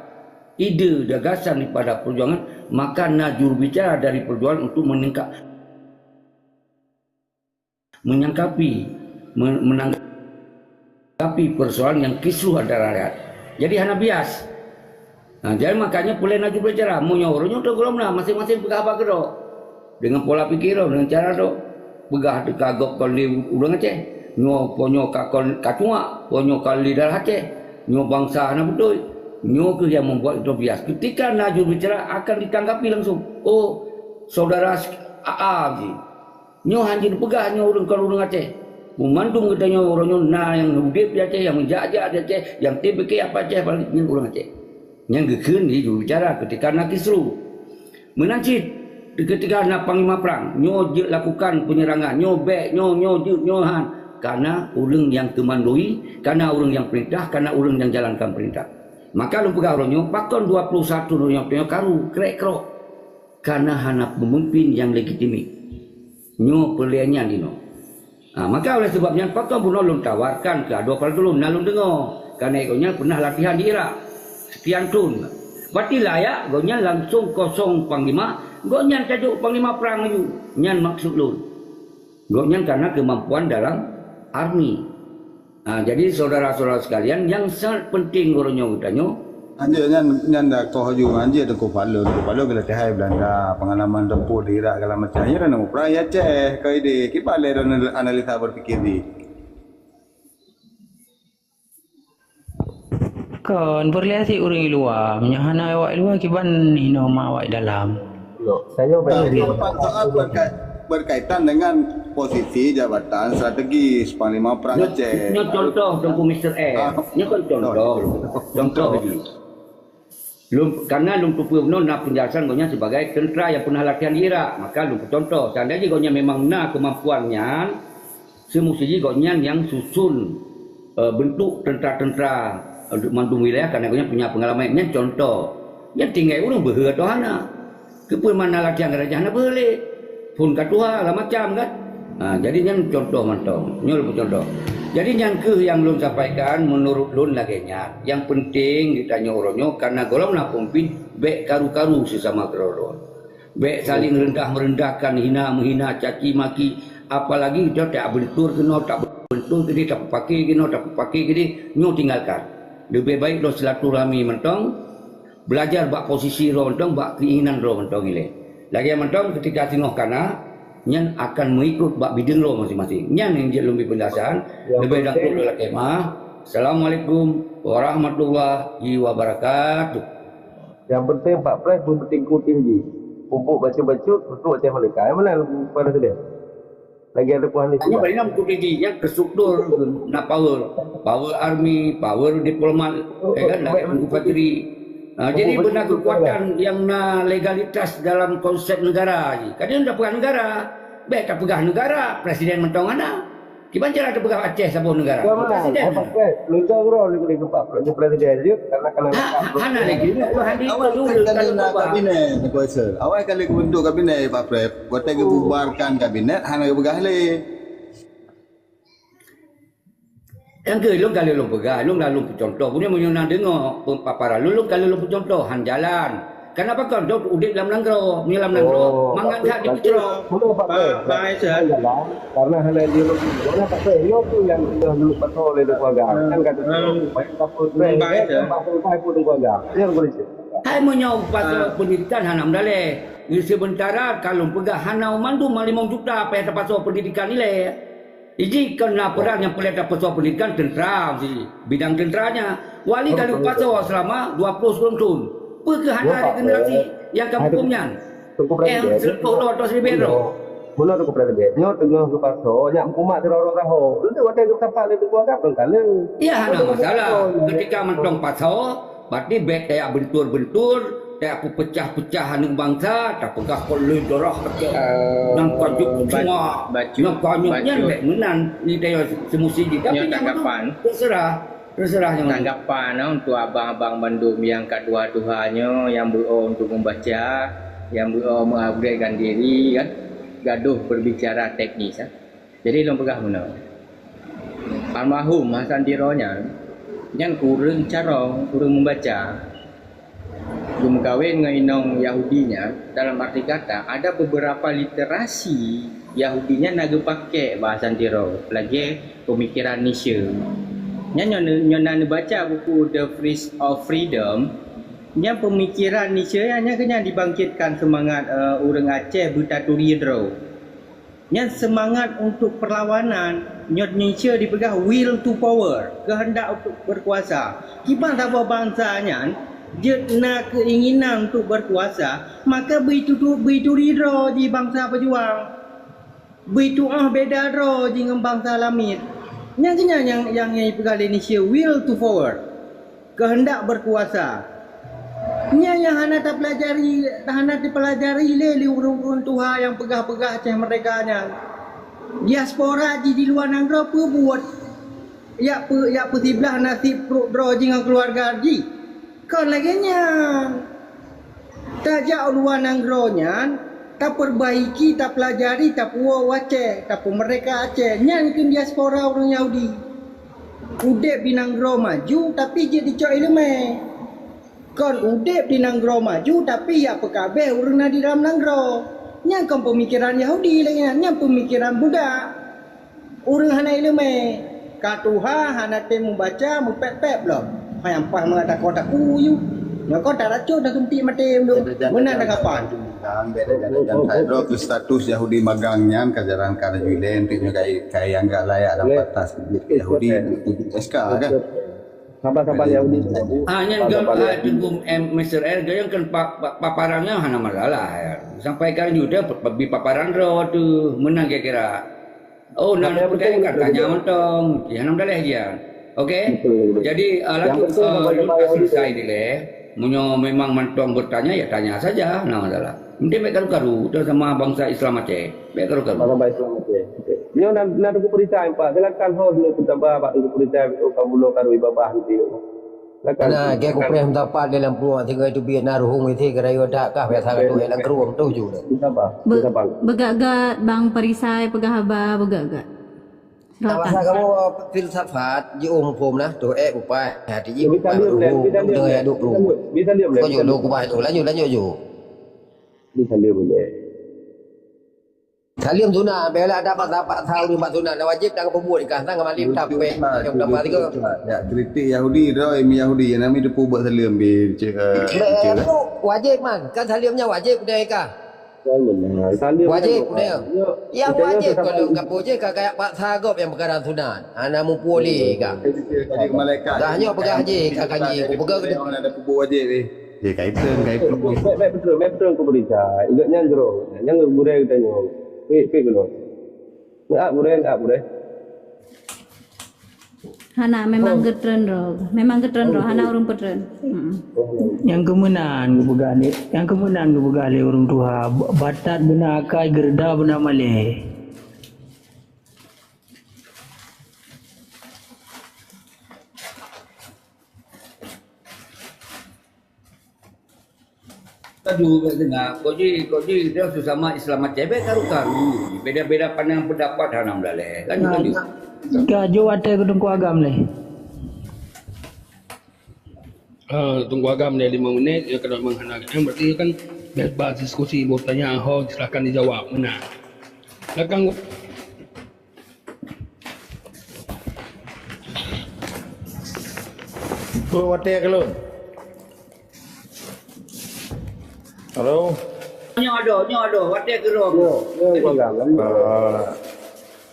ide gagasan daripada perjuangan, maka na jurubicara dari perjuangan untuk meningkat, menyangkapi, me-, menanggapi persoalan yang kisruh antara rakyat. Jadi hana bias. Ha, jadi makanya peureulée na jurubicara. Meunyoe uroe nyoe teuh gohlom na, maséng-maséng peugah haba keudroe. Deungon pola pike droe, deungon cara droe. Peugah teuka gob kon lé ureuëng Aceh. Nyoe po nyoe ka kon ka cuak, po nyoe ka lé darah Aceh. Nyoe bansa hana beutôi. Nyoe kheueh nyang membuat droe bias. Ketika na jurubicara akan ditanggapi langsung. Oh, saudara A A ji. Nyoe hana jipeugah nyoe ureuëng kon ureuëng Aceh. Meumandum geutanyoe uroe nyoe na nyang udeb di Aceh, nyang jak-jak di Aceh, nyang T B K apa Aceh, apalagi nyan ureuëng Aceh. Nyang geukheun di jurubicara ketika na kisru. Meunan cit, ketika na panglima prang, nyoe jeuet lakukan penyerangan, nyoe bék, nyoe, nyoe jeuet, nyoe han. Kana ureuëng nyang keumandoi, kana ureuëng nyang peurintah, kana ureuëng nyang jalankan peurintah. Maka lôn peugah uroe nyoe, pakon dua puluh satu uroe nyoe, nyoe karu, krek-krok. Kana hana peumimpin nyang legitimik. Nyoe peureulée nyan inoe. Ha, maka oleh sebab nyan, pakon bunoe lôn tawarkan keu adoe peureulée lôn na lôn deungoe, karna gobnyan pernah latihan di Irak. Sekian thon. Berarti layak gobnyan langsung kosong panglima, gobnyan tajok panglima prang laju. Nyan maksud lôn. Gobnyan karna keumampuan dalam army. Ha, jadi saudara-saudara sekalian, yang sangat penting uroe nyoe geutanyoe, Anjir nyan, nyan dah koh ju, anjir Teungku Palun. Teungku Palun geulatihan Belanda, pengalaman tempur di Irak segala macam. Ya, dan Ukraina, ya, Aceh, kau ide. Kiban lé droeneuh analisa berpikir di. Kon, peureulée cit ureuëng luwa. Meunyoe hana awak luwa, kiban hinoe ma awak dalam. Tanyoe Nah, bagi ini empat soal berkait-, berkaitan dengan posisi jabatan strategis Panglima Perang Nyoe, Aceh. Nyoe contoh Teungku Mister F. Ah. Nyoe kan contoh. Contoh. Contoh lagi. Lôn, karena lôn peupeue bunoe na penjelasan gobnyan sebagai tentera yang pernah latihan di Irak, maka lôn peucontoh. Seandainya gobnyan memang na kemampuan nyan, Seumusti jih gobnyan nyang susun, eh, bentuk tentera-tentera, eh, untuk mandum wilayah, karena gobnyan punya pengalaman. Nyan contoh. Nyan tinggai ureuëng beuhe atau hana. Keupeue mana latihan raja hana beuhe lé. Phon ka tuha, lah macam kan. Ha, jadi nyan contoh mantong. Nyoe lôn contoh. Jadi nyan keuh nyang lôn sampaikan, menurut lôn lagée nyan. Yang penting geutanyoe uroe nyoe, karena gohlom na peumimpin, bék karu-karu sesama keudroe-droe. Bék saling rendah merendahkan, hina menghina, caci maki. Apalagi kita tak bentur keunoe, tak bentur keudeh, tak peupaké keunoe, tak peupaké keudeh, nyoe tinggalkan. Leubeh baik droe silaturahmi mantong, belajar bak posisi droe mantong, bak keinginan droe mantong ilée. Lagée mantong ketika singoh kana, nyan akan mengikut bak bideueng droe masing-masing. Nyan nyang jeuet lôn bri penjelasan, leubeh dan kureueng lakée meuah. Assalamualaikum warahmatullahi wabarakatuh. Nyang penting Pak Pres beumeuteuku tinggi. Pupuk bacut-bacut, pupuk Aceh Merdeka. Nyang mana Presiden? Lagi ada puan ni. Hanya bagi nama tinggi, yang ke struktur, na power. Power army, power diplomat, ya kan, lagi Tengku Fajri. Ha, jadi benar kekuatan yang na legalitas dalam konsep negara ni. Kadang dah pegang negara, baik tak pegang negara, presiden mentong ana. Kiban cara teupeugah Aceh saboh negara? Bukan menang. Presiden. Hai Pak Pres, lôn cok uroe lé keu Pak Pres, nyoe presiden jeuet, karena kena Ha, ha, hana lagi. Awai kali na kabinet, Teungku Aisel. Awai kali geubentuk kabinet, Pak Pres. Watée geububarkan kabinet, hana geupeugah lé. Nyang keu lôn kali lôn peugah, lôn lalu peucontoh. Bunoe meunyoe na deungoe paparan lôn, lôn kali lôn peucontoh, han jalan. Kenapa kau dok udeb lam nanggroe? Meunyoe lam nanggroe, oh, mangat that dipeucrok. Betul, Pak Pres. Pak, Pak Pres, ya. Jalan, karena hana di rumah. Mana Pak Pres? Yo tu yang dah dulu pasoe lé keluarga. Hmm. Kan kata tu, hmm, banyak kampung Pres, hmm, Pak Pres, ya, ya. Pasoe pun keluarga. Yang boleh cakap. Hai meunyoe pasoe, ah, pendidikan hana meudaleh. Sementara kalau peugah hana mandum lima juta payah tapasoe pendidikan ilée. Iji kon na peurang nyang peureulée tapasoe pendidikan tentera mesti bidang tenteranya. Wali ka lheueh pasoe selama dua puluh sebelum thon. Peu kheueh hana regenerasi nyang ka muphom nyan? Eh, seuleupah uroe atau siribée droe. Meunoe Teungku Presiden, nyoe teungoh geupasoe, nyak meukumat sidroe-droe saho. Untuk watée geusapat lé Teungku Agam, kon ka lheueh. Iya, hana masalah. Ketika mantong pasoe, Berarti bék tajak bentur-bentur, tajak peupeucah-peucah aneuk bansa, tapeugah kon lé darah Aceh. Eh, nyang ka jeuet ba-, cuma, bacut, nyang ka nyoe, bacut. Nyan bék meunan, ni tajak seumusti jih. Tapi nyoe nyang tanggapan. Terserah, terserah nyang. Tanggapan, eh, untuk abang-abang bandum nyang ka tuha-tuha nyoe, nyang beu-o untuk membaca, nyang beu-o mengupgradekan diri, kan, gadoh berbicara teknis, eh. Jadi lôn peugah meunoe. Almarhum Hasan Tiro nyan, Nyan keu ureuëng carông, ureuëng meubaca. Geumeukawen ngon inong Yahudi nyan, dalam arti kata, ada beberapa literasi Yahudi nyan na geupakè bahasa Tiro, lagèe peumikiran Nietzsche. Nyan nyoe, nyoe na neubaca buku The Fist of Freedom, nyan peumikiran Nietzsche nyan, nyan keuh nyan dibangkitkan seumangat, eh, ureuëng Aceh beutaturi droe. Nyan seumangat untuk perlawanan, nyoe Nietzsche dipeugah will to power, keuheundak untuk berkuasa. Kiban saboh bansa nyan jeuet na keuinginan untuk berkuasa, maka beuitutu-, beuituri droe jih bansa peujuang. Beuitu'oh beda droe jih ngon bansa lamiet. Nyan keuh nyan nyang, nyang, nyang jipeugah lé Nietzsche will to power. Keuheundak berkuasa. Nyan nyang hana tapelajari, hana dipelajari lé, lé ureuëng-ureuëng tuha nyang peugah-peugah Aceh Merdeka nyan. Diaspora jih di luwa nanggroe peue buet? Jak peu-, jak peusiblah naseb pruet droe jih ngon keuluwarga jih. Kon lagèe nyan. Tajak u luwa nanggroe nyan, tapeurbaiki, tapelajari, tapuwoe u Aceh, tapeumerdeka Aceh. Nyan keuh diaspora ureuëng Yahudi. Udeb di nanggroe maju, tapi jeuet jicok iéleumé. Kon udeb di nanggroe maju, tapi jak peukabeh ureuëng na di dalam nanggroe. Nyan kon peumikiran Yahudi lagèe nyan, nyan peumikiran budak. Ureuëng hana iéleumé, ka tuha hana tem mubaca, mupék-pék lom. Hai ampah meuatakoe taku yue. Nyoe kon taracon tasuntik maté ulôn. Meunan tanggapan. Beda jalan, beda jalan. Droe keu status Yahudi magang nyan ka jalan ka laju ilèe, nyoe kai, kai anggap layak dapat tas Yahudi, S K kan? Saban-saban Yahudi. Ah, nyan geu, ah, Teungku, em, Mister L, geuh nyan kan pa-, pa-, paparan nyan hana masalah, ya. Sampai ka laju teu, bi paparan droe teu, meunan kira-kira. Oh, na, nah, betul, betul, tanya betul. Mantong. Ya, alhamdulillah, ya. Okey. Betul, betul. Jadi, uh, lanjut, uh, selesai dilèe. Meunyoe memang mantong bertanya, ya tanya saja, nah masalah. Mungkin baik karu-karu, terutama bangsa Islam Aceh. Baik karu-karu. Bangsa Islam Aceh. Okey. Nyoe na, na Teungku Perisai, Pak. Silakan host ni, peutaba bak Teungku Perisai, oh, kamu lo karu ibabah nanti. Silakan. Nah, kayak kupreh meusapat dalam peluang tinggal itu biar na ruhung itu kerayot dak kah biasa tu dalam keruang tu ju. Sabar. Be-, sabar. Beugak-gak Bang Perisai peugah haba beugak-gak. Silakan. Masa kamu filsafat, jiôh muphom nah, tu eh, upai, hati ji, bisa upai liur, berhubung, bisa liur, dengan aduk berhubung. Bisa liur, kau bisa liur. Julu kubah tu, lanjut, lanjut ju. Bisa liur, boleh. Saleuem sunat, bela dapat, dapat sahur lima sunat, dah wajib dah peubuet ikan, tang malim tak peh. Yang dapat tiga. Ya, kritik Yahudi tu, ilmu Yahudi, yang nami teupu buat saleuem bi, cek, eh, cek, eh. Wajib man, kan saleuemnya wajib dah ikan. Wajib, betul. Yang wajib kalau gapo je ka kayak paksa gop yang perkara sunat. Hana mupu lé ka. Dah nyoe peugah je ka kaji ku peugah ke. Ada kubu wajib eh. Ye kaitan, kaitan. Baik, baik, betul, baik, betul ku berita. Ingat nyan jero. Nyan gurèe kita nyoe. Pik, pik dulu. Nak gurèe, nak gurèe. Hana, memang geutreun droe. Memang geutreun droe, hana ureueng peutreun. Heeh. Nyang keumeunan geupeugah lé, nyang keumeunan geupeugah lé ureueng tuha, batat beuna akai, geureuda beuna malèe. Tadu bèk deungoe, kok ji, kok ji, dia sesama Islam Aceh, bèk karu-karu. Beda-beda pandang pendapat hana meulaleh. Lanjut, lanjut. Ka jok watèe keu Teungku Agam lé. Ah, Teungku Agam lé lima menit, ya kalau memang hana, yang berarti kan bebas diskusi, mau tanya, ho, silakan dijawab. Nah. Silakan. Peue watèe keu lôn? Halo? Nyoe adoh, nyoe adoh, watèe keu lôn. Nyoe, nyoe, Bang Gam. Ah,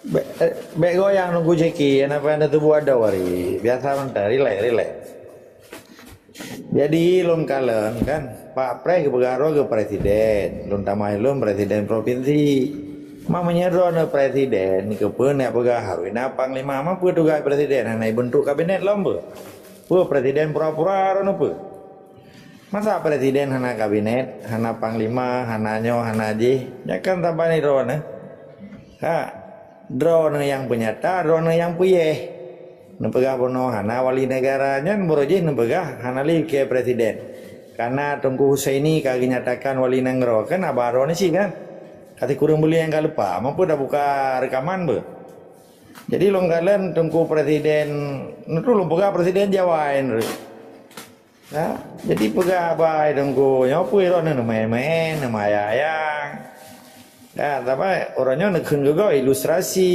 bèk, eh, bèk goyang nunggu ciki, kenapa anda tubuh adoh hari? Biasa mantong, rilek, rilek. Jadi, lôn kalon kan, Pak Pres geupeugah droe keu presiden, lôn tamah lôn presiden provinsi. Ma meunyoe droeneuh presiden, keupeue neupeugah harôh na panglima, ma peue tugaih presiden hana ibeuntuk kabinet lom peue? Peue presiden pura-pura droeneuh peue? Masa presiden hana kabinet, hana panglima, hana nyoe, hana jih, nyan kan tabani droeneuh. Ha, droeneuh nyang peunyata, droeneuh nyang peuyeh. Neupeugah bunoe hana wali negara nyan, baroe jih neupeugah hana lé keu presiden. Karena Teungku Husaini ka geunyatakan wali nanggroe, kan haba droeneuh cit kan? Ka sikureueng buleuen nyang ka leupah, ma peue tabuka reukaman beuh? Jadi lôn kalon Teungku Presiden, nyoe lôn peugah Presiden Jawa nyoe. Ya, jadi peugah haba Teungku, nyoe peue droeneuh neumaén-maén, neumayang-mayang. Ya, tapi uroe nyoe neukheun geugoe ilustrasi,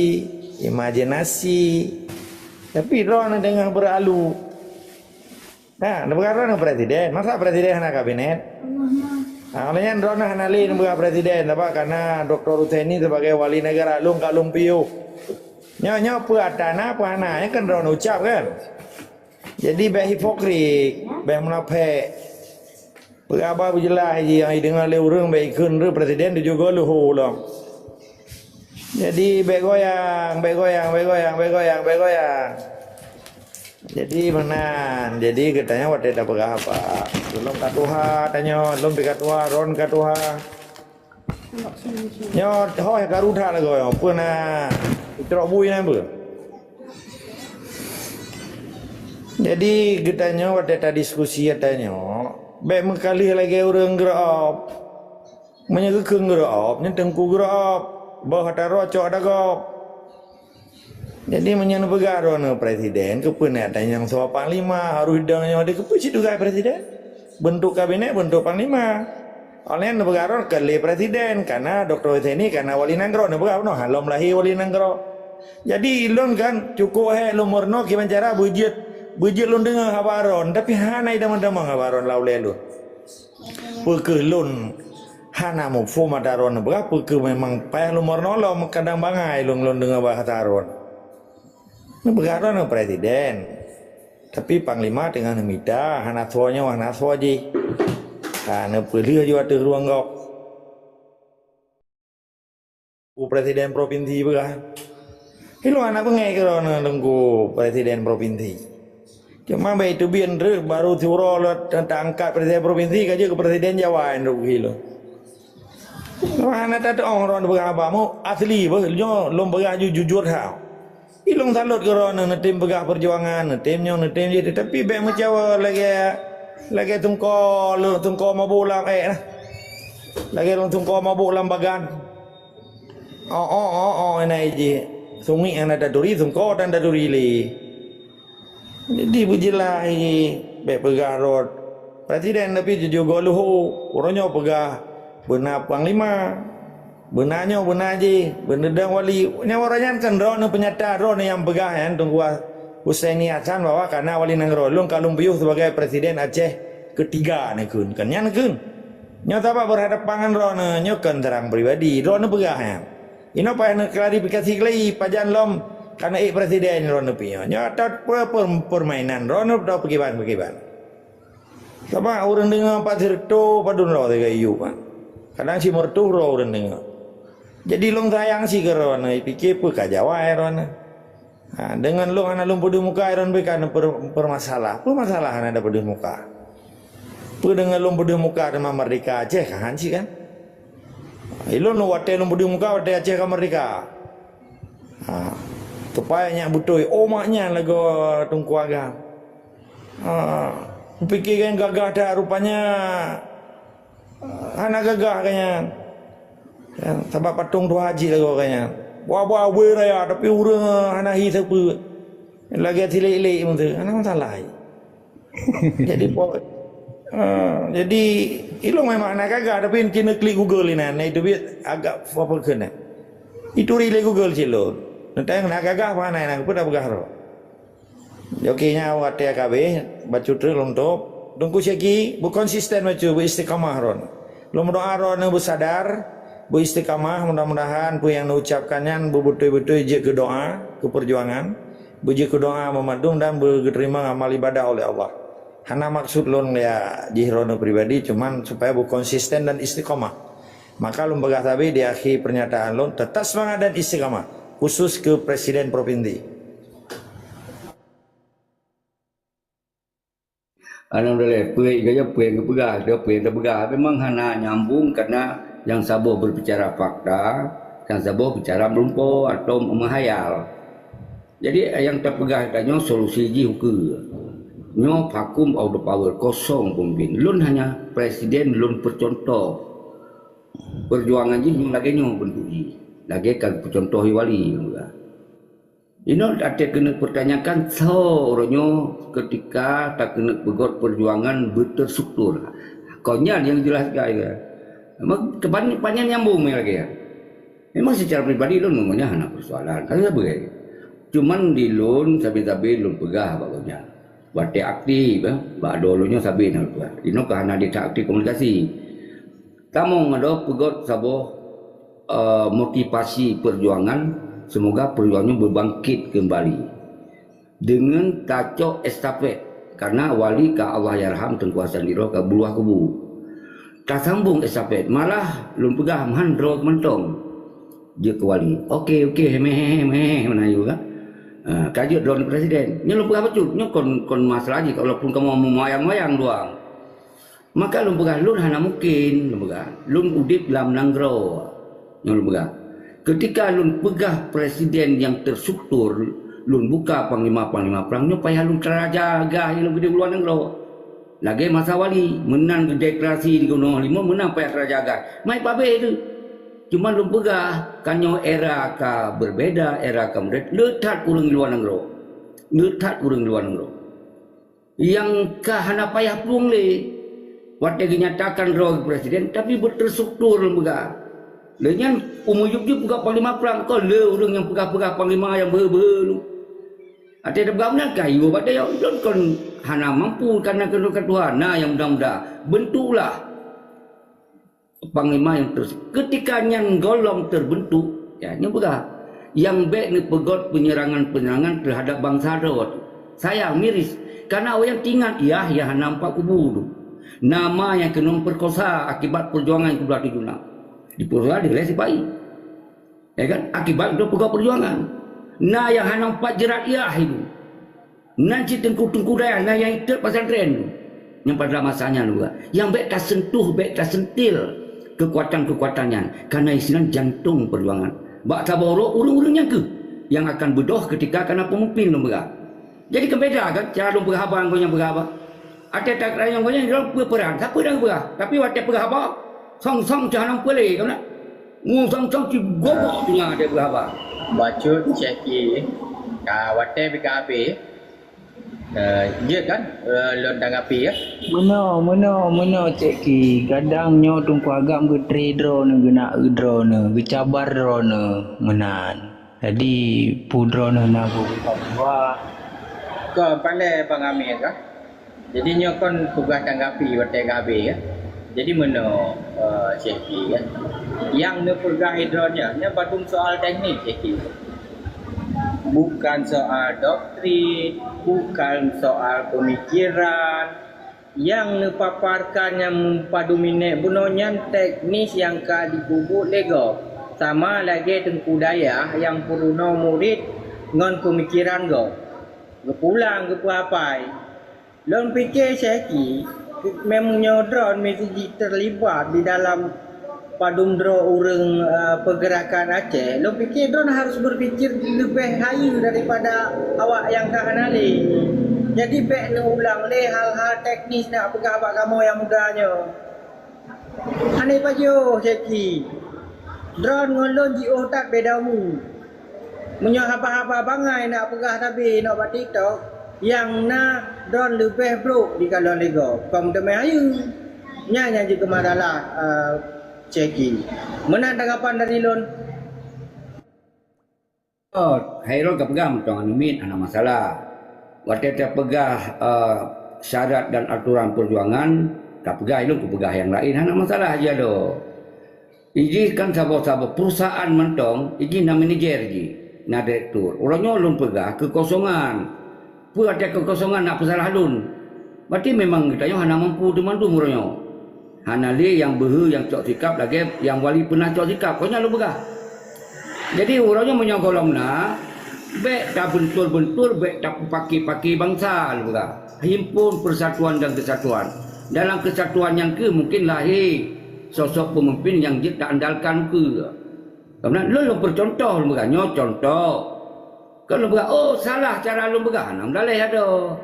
imajinasi. Tapi droeneuh teungoh beuralu. Nah, neupeugah droeneuh presiden. Masa presiden hana kabinet? Nah, oleh nyan droeneuh hana lé neupeugah presiden. Sabab karena Doktor Husaini sebagai wali negara lôn ka lôn piôh. Nyoe, nyoe peue ata na, peue hana, nyan kan droeneuh ucap kan? Jadi bèk hipokrit, bèk munafék. Peugah haba beujeulaih jih nyang jideungoe lé ureueng bèk jikheun reuh presiden tujoh goe leuho lom. Jadi bèk goyang, bèk goyang, bèk goyang, bèk goyang, bèk goyang. Jadi meunan, jadi geutanyoe watèe tapeugah haba, lôn ka tuha tanyoe, lôn pih ka tuha, droeneuh ka tuha. Nyoe ho ka rhot that lagoe nyoe, peue na trok bui na peue. Jadi geutanyoe watèe tadiskusi ata nyoe, bèk meukaleuh lagèe ureueng geureu'ob. Meunyoe geukheun geureu'ob, nyan teungku geureu'ob, boh ata droe cok ata gob. Jadi meunyoe neupeugah droeneuh presiden, keupeue na ata nyang soe panglima, harôh dong nyoe, di keupeue cit tugaih presiden? Beuntuk kabinet, beuntuk panglima. Oleh neupeugah droeneuh kon lé presiden, kana Doktor Husaini, kana wali nanggroe, neupeugah bunoe lom lahé wali nanggroe. Jadi lôn kan cukôp hék lôn meurunoe kiban cara beujeuet, beujeuet lôn deungoe haba droeneuh, tapi hana idamong-damong haba droeneuh lam ulèe lôn. Peu kheueh lôn hana muphom ata droeneuh peugah, peu kheueh memang payah lôn meurunoe lom, kadang bangai lôn, lôn deungoe bahasa droeneuh. Neupeugah droeneuh presiden, tapi panglima teungoh neumita, hana soe nyoe, hana soe jih. Ha, neupeulheueh ju ateueh rueng gob. Presiden propinsi peugah. Ilôn hana beungèh keu droeneuh Teungku presiden propinsi. Cuma bèk teubiet treuk, baru siuroe lôn ta-, taangkat presiden propinsi, ka jeuet keu presiden Jawa nyan Teungku ilôn. Lôn hana tateu'oh droeneuh peugah haba, meu asli beuh, nyoe lôn peugah ju-, jujur that. Ilôn salut keu droeneuh neutem peugah peujuangan, neutem nyoe, neutem jih, tapi bèk meucawa lagèe, lagèe teungko, lôn teungko mabök lam èk nah. Lagèe lôn teungko mabök lam bagan. Oh, oh, oh, oh, inan jih. Sungiek hana taturi, teungko tan taturi lé. Jadi beujeulaih jih, bèk peugah rot presiden tapi tujoh goe leuho. Uroe nyoe peugah beuna panglima. Beuna nyoe, beuna jih, beuna dong wali. Nyan uroe nyan kan droeneuh peunyata, droeneuh nyang peugah nyan Teungku Husaini Hasan bahwa kana wali nanggroe. Lôn ka lôn piôh sebagai presiden Aceh ketiga neukheun. Kan nyan neukheun. Nyoe sabab berhadapan ngon droeneuh, nyoe kon seurang pribadi. Droeneuh peugah nyan. Inoe payah neuklarifikasi lé, pajan lom kana ék presiden droeneuh piôh. Nyoe ata per-, per-, permainan droeneuh atau pekiban-pekiban. Sabab ureueng deungoe pat sireutôh padum droe teuga iyup kan. Kadang simeureutoh droe ureueng deungoe. Jadi lôn sayang si keu droeneuh, pike peue ka jawai droeneuh. Ha, deungon lôn hana lôn peudeuh muka droeneuh beuka per-, permasalah. Peue masalah hana tapeudeuh muka? Peue deungon lôn peudeuh muka teuma merdeka Aceh ka han cit kan? Ilôn watèe lôn peudeuh muka watèe Aceh ka merdeka. Ha, tupai nyak beutôi, oh mak nyan lagoe Teungku Agam. Ha, kupike kan gagah that, rupanya hana gagah ka nyan. Ya, sabab patong tuha jih lagoe ka nyan. Buah-buah bui raya, tapi ureueng hana hi sapeue. Lagèe silék-lék meuseu, hana masalah. Jadi po-, ha, jadi ilôn memang hana gagah, tapi keuneuk klik Google inan, na itu biet agak apa keunan. Ituri lé Google cit lôn. Nanti hana gagah, mana hana, peue dah peugah roh. Oke, nyan watèe ka habéh, bacut treuk lôn tôp. Teungku Syeki beukonsisten bacut, beuistiqamah droeneuh. Lôn meudoa droeneuh beusadar, beuistiqamah, mudah-mudahan peue nyang neucapkan nyan beubeutôi-beutôi jeuet keu doa, keu peujuangan, beujeuet keu doa banmandum dan beugeuteurimong amal ibadah oleh Allah. Hana maksud lôn ya jih droeneuh pribadi, cuman supaya beukonsisten dan istiqamah. Maka lôn peugah sabe di akhé pernyataan lôn, tetap semangat dan istiqamah, khusus keu presiden propinsi. Alhamdulillah, peue gaya peue nyang geupeugah, dia peue nyang teupeugah memang hana nyambung, karena nyang saboh berbicara fakta, nyang saboh bicara meulumpoe atau menghayal. Jadi nyang teupeugah tanyoe solusi jih ukeue. Nyoe vacuum of the power, kosong pemimpin. Lôn hanya presiden, lôn peucontoh. Perjuangan jih nyoe lagèe nyoe bentuk jih. Lagèe ka peucontoh wali. Inong até keuneuk peutanyakan soe uroe nyoe keutika takeuneuk peugöt peujuangan beuterstruktur. Kon nyan nyang jeulaih keu ayah. Memang keban-, panjang nyambung lagèe nyan. Memang secara pribadi lôn meunyoe hana persoalan, hana sabe. Cuman di lôn sabe-sabe lôn peugah bak gobnyan. Watèe aktif, eh, bak dua lôn nyoe sabe na lôn peugah. Inoe ka hana di aktif komunikasi. Tamong adoe peugöt saboh, eh, motivasi perjuangan, semoga perjuangan nyoe beubangkit keumbali. Deungon tacok estafet, karena wali ka Allahyarham Teungku Hasan Tiro ka beuluwah kubu. Tasambong estafet, malah lôn peugah meuhan droe mantong jeuet keu wali. Oke, oke, hemehe, hemehe, meunan yue kan. Ha, ka jeuet droeneuh presiden. Nyoe lôn peugah bacut, nyoe kon, kon masalah jih, walaupun kamoe meumayang-mayang dua. Maka lôn peugah, lôn hana mungken, lôn peugah. Lôn udeb lam nanggroe. Nyoe lôn peugah. Keutika lôn peugah presiden nyang terstruktur, lôn buka panglima-panglima prang, nyoe payah lôn teujaga lôn keudeh u luwa nanggroe. Lagèe masa wali, meunan geudeklarasi di Gunong Lima, meunan payah teujaga. Mai pabeh tu. Cuma lôn peugah, ka nyoe era ka berbeda, era ka modern, le that ureueng luwa nanggroe. Le that ureueng luwa nanggroe. Nyang ka hana payah plueng lé. Watèe geunyatakan droe presiden, tapi beuterstruktur lôn peugah. Lé nyan, umu yup-yup peugah panglima prang, kon le ureueng nyang peugah-peugah panglima nyang beu-beu lu. Watèe tapeugah meunan ka yue bak dayah, ulôn kon hana mampu, karena keunong ka tuha, na nyang muda-muda. Bentuklah panglima nyang terus. Keutika nyan gohlom terbentuk, ya, nyoe peugah, nyang bèk neupeugöt peunyerangan-peunyerangan teuhadap bansa droe. Sayang, miris, karena awaknyan teuingat yah nyang hana meupat kubu tu. Nama nyang keunong peukosa akibat peujuangan nyang keublah tujoh nam. Dipeurkosa dilèe sipa-i. Ya kan? Akibat droe peugah peujuangan. Na nyang hana meupat jeurat yah itu. Nan cit teungku-teungku dayah, na nyang ikot pesantren. Nyang pada masa nyan juga. Nyang bèk tasentuh, bèk tasentil kekuatan-kekuatan nyan. Karena isinan jantong perjuangan. Bak saboh uroe ureueng-ureueng nyan keuh nyang akan beudôh keutika kana peumimpin lôn peugah. Jadi kan beda kan cara lôn peugah haba ngon nyang peugah haba. Watèe takalon ngon nyan, droe peue peran, sapeue nyang peugah. Tapi watèe peugah haba, song-song cah hana peue lé, kan? Ngon song-song cigobok teungoh watèe peugah haba. Bacut Syeki, ka watèe pih ka habéh. Eh, jeuet kan? Eh, lôn tanggapi ya. Meunoe, meunoe, meunoe Syeki. Kadang nyoe Teungku Agam geutré droeneuh, geunak droeneuh, geucabar droeneuh meunan. Jadi, peue droeneuh na geupeugah? Kon pandai Bang Amir kah? Jadi, nyoe kon tugaih tanggapi watèe ka habéh, ya. Jadi, meunoe, eh, Syeki, ya. Nyang neupeugah droeneuh nyan, nyan padum soal teknik, Syeki. Bukan soal doktrin, bukan soal pemikiran, Nyang neupaparkan nyang padum minèk bunoe nyan teknis nyang ka jipeubuet lé gob, sama lagèe teungku dayah nyang peurunoe murit ngon peumikiran gob. Geupulang geupeuapai. Lôn pike Syeki, meunyoe droeneuh meusti jiteulibat di dalam padum droe ureueng, eh, peugerakan Aceh, lôn pike droeneuh harus beupikir leubeh hayeue daripada awak nyang ka hana lé. Jadi, bèk neuulang lé hal-hal teknis neupeugah bak kamoe nyang muda nyoe. Hana jipajoh, Syeki. Droeneuh ngon lôn jiôh that beda umu. Meunyoe haba-haba bangai neupeugah sabe nyoe bak TikTok, nyang na droeneuh leubeh brôk jikalon lé gob, kon teumé hayeue. Nyan nyang jeuet keu masalah, eh, Syeki. Meunan tanggapan dari lôn. Oh, hai droe ka peugah mantong aneuk miet hana masalah. Watèe tapeugah, eh, syarat dan aturan peujuangan, tapeugah ilôn kupeugah nyang laén hana masalah jih adoe. Ijih kan saboh-saboh perusahaan mantong, ijih na manajer jih, na direktur. Uroe nyoe lôn peugah keukosongan. Peue watèe keukosongan na peusalah lôn? Berarti memang geutanyoe hana mampu teumandum uroe nyoe. Hana lé nyang beuhe nyang cok sikap lagèe nyang wali peunah cok sikap. Kon nyan lôn peugah. Jadi, uroe nyoe meunyoe gohlom na, bèk tabentur-bentur, bèk tapeupaké-paké bansa, lôn peugah. Himpun persatuan dan kesatuan. Dalam kesatuan nyan keuh mungken lahé sosok peumimpin nyang jeuet taandalkan keu. Karena lôn, lôn peucontoh, lôn peugah nyoe contoh. Kon lôn peugah, "Oh, salah cara lôn peugah," hana meudaleh adoe.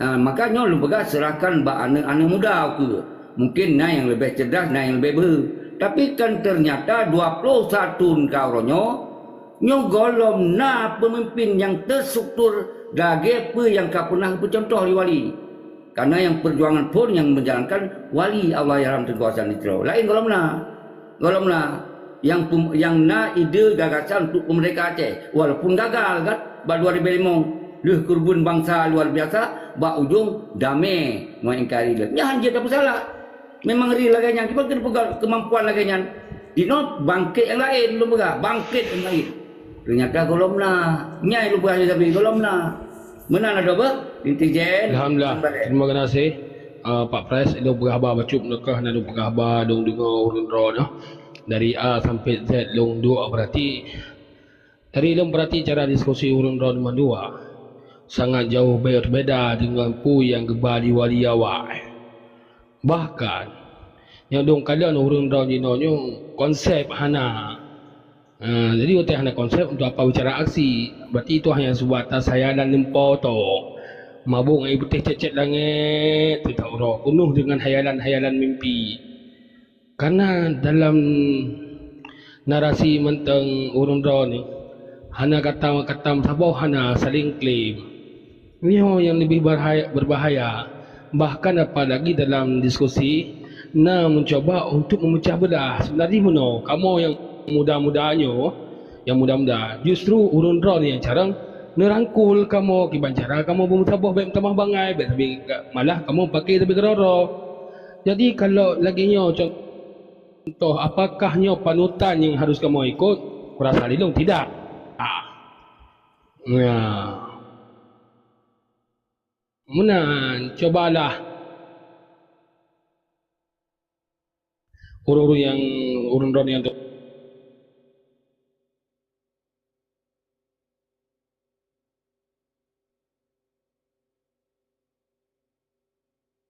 Ha, maka nyoe lôn peugah serahkan bak aneuk-aneuk muda ukeue. Mungken na nyang leubeh cerdas, na nyang leubeh beuhe. Tapi kan ternyata dua ploh sa thon ka uroe nyoe, Nyoe gohlom na peumimpin nyang teustruktur lagée peue nyang ka peunah geupeucuntoh lé wali. Karena nyang peujuangan phon nyang menjalankan wali Allahyarham Teuku Hasan di Tiro. Laén gohlom na. Gohlom na nyang pem-, nyang na ide gagasan untuk peumerdeka Aceh. Walaupun gagal kan bak dua ribu lima, lheueh keureubeuen bansa luar biasa, bak ujong damé ngon N K R I lom. Nyan han jeuet tapeusalah. Memang real lagée nyan, kiban keuneuk peugah keumampuan lagée nyan. Jinoe bangkét nyang laén, lôn peugah, bangkét nyang laén. Teunyata gohlom na. Nyan lôn peugah lé Zabi, gohlom na. Meunan adoe beuh, netizen. Alhamdulillah. Terima kasih, uh, Pak Pres. Lôn peugah haba bacut meunokah na lôn peugah haba lôn deungoe ureuëng droe nyoe. Dari A sampai Z lôn duek berarti. Dari lôn berarti cara diskusi ureuëng droe mandua sangat jauh be-, berbeda dengan peue nyang geuba di wali awai. Bahkan, nyang dong kalon ureuëng droe jinoe nyoe konsep hana. Ha, jadi watée hana konsep untuk apa bicara aksi? Berarti itu hanya sebatas hayalan lempo to. Mabuk ngai beuteh cecet langét, teutak uroe penuh dengan hayalan-hayalan mimpi. Karena dalam narasi mantong ureuëng droe nyoe hana kata-kata saboh hana saling klaim. Nyoe nyang leubeh berbahaya, bahkan apalagi dalam diskusi na mencoba untuk memecah belah. Sebenarnya meunoe, kamoe nyang muda-muda nyoe, nyang muda-muda, justru ureuëng droe nyang carông neurangkul kamoe kiban cara kamoe beumeusaboh bék meutamah bangai, bék sabe, malah kamoe pakai sabe keudroe-droe. Jadi kalau lagée nyoe contoh, apakah nyoe panutan nyang harus kamoe ikot? Kurasa lilong tidak. Ah. Nah. Meunan, cobalah ureuëng-ureuëng nyang, ureuëng droe nyang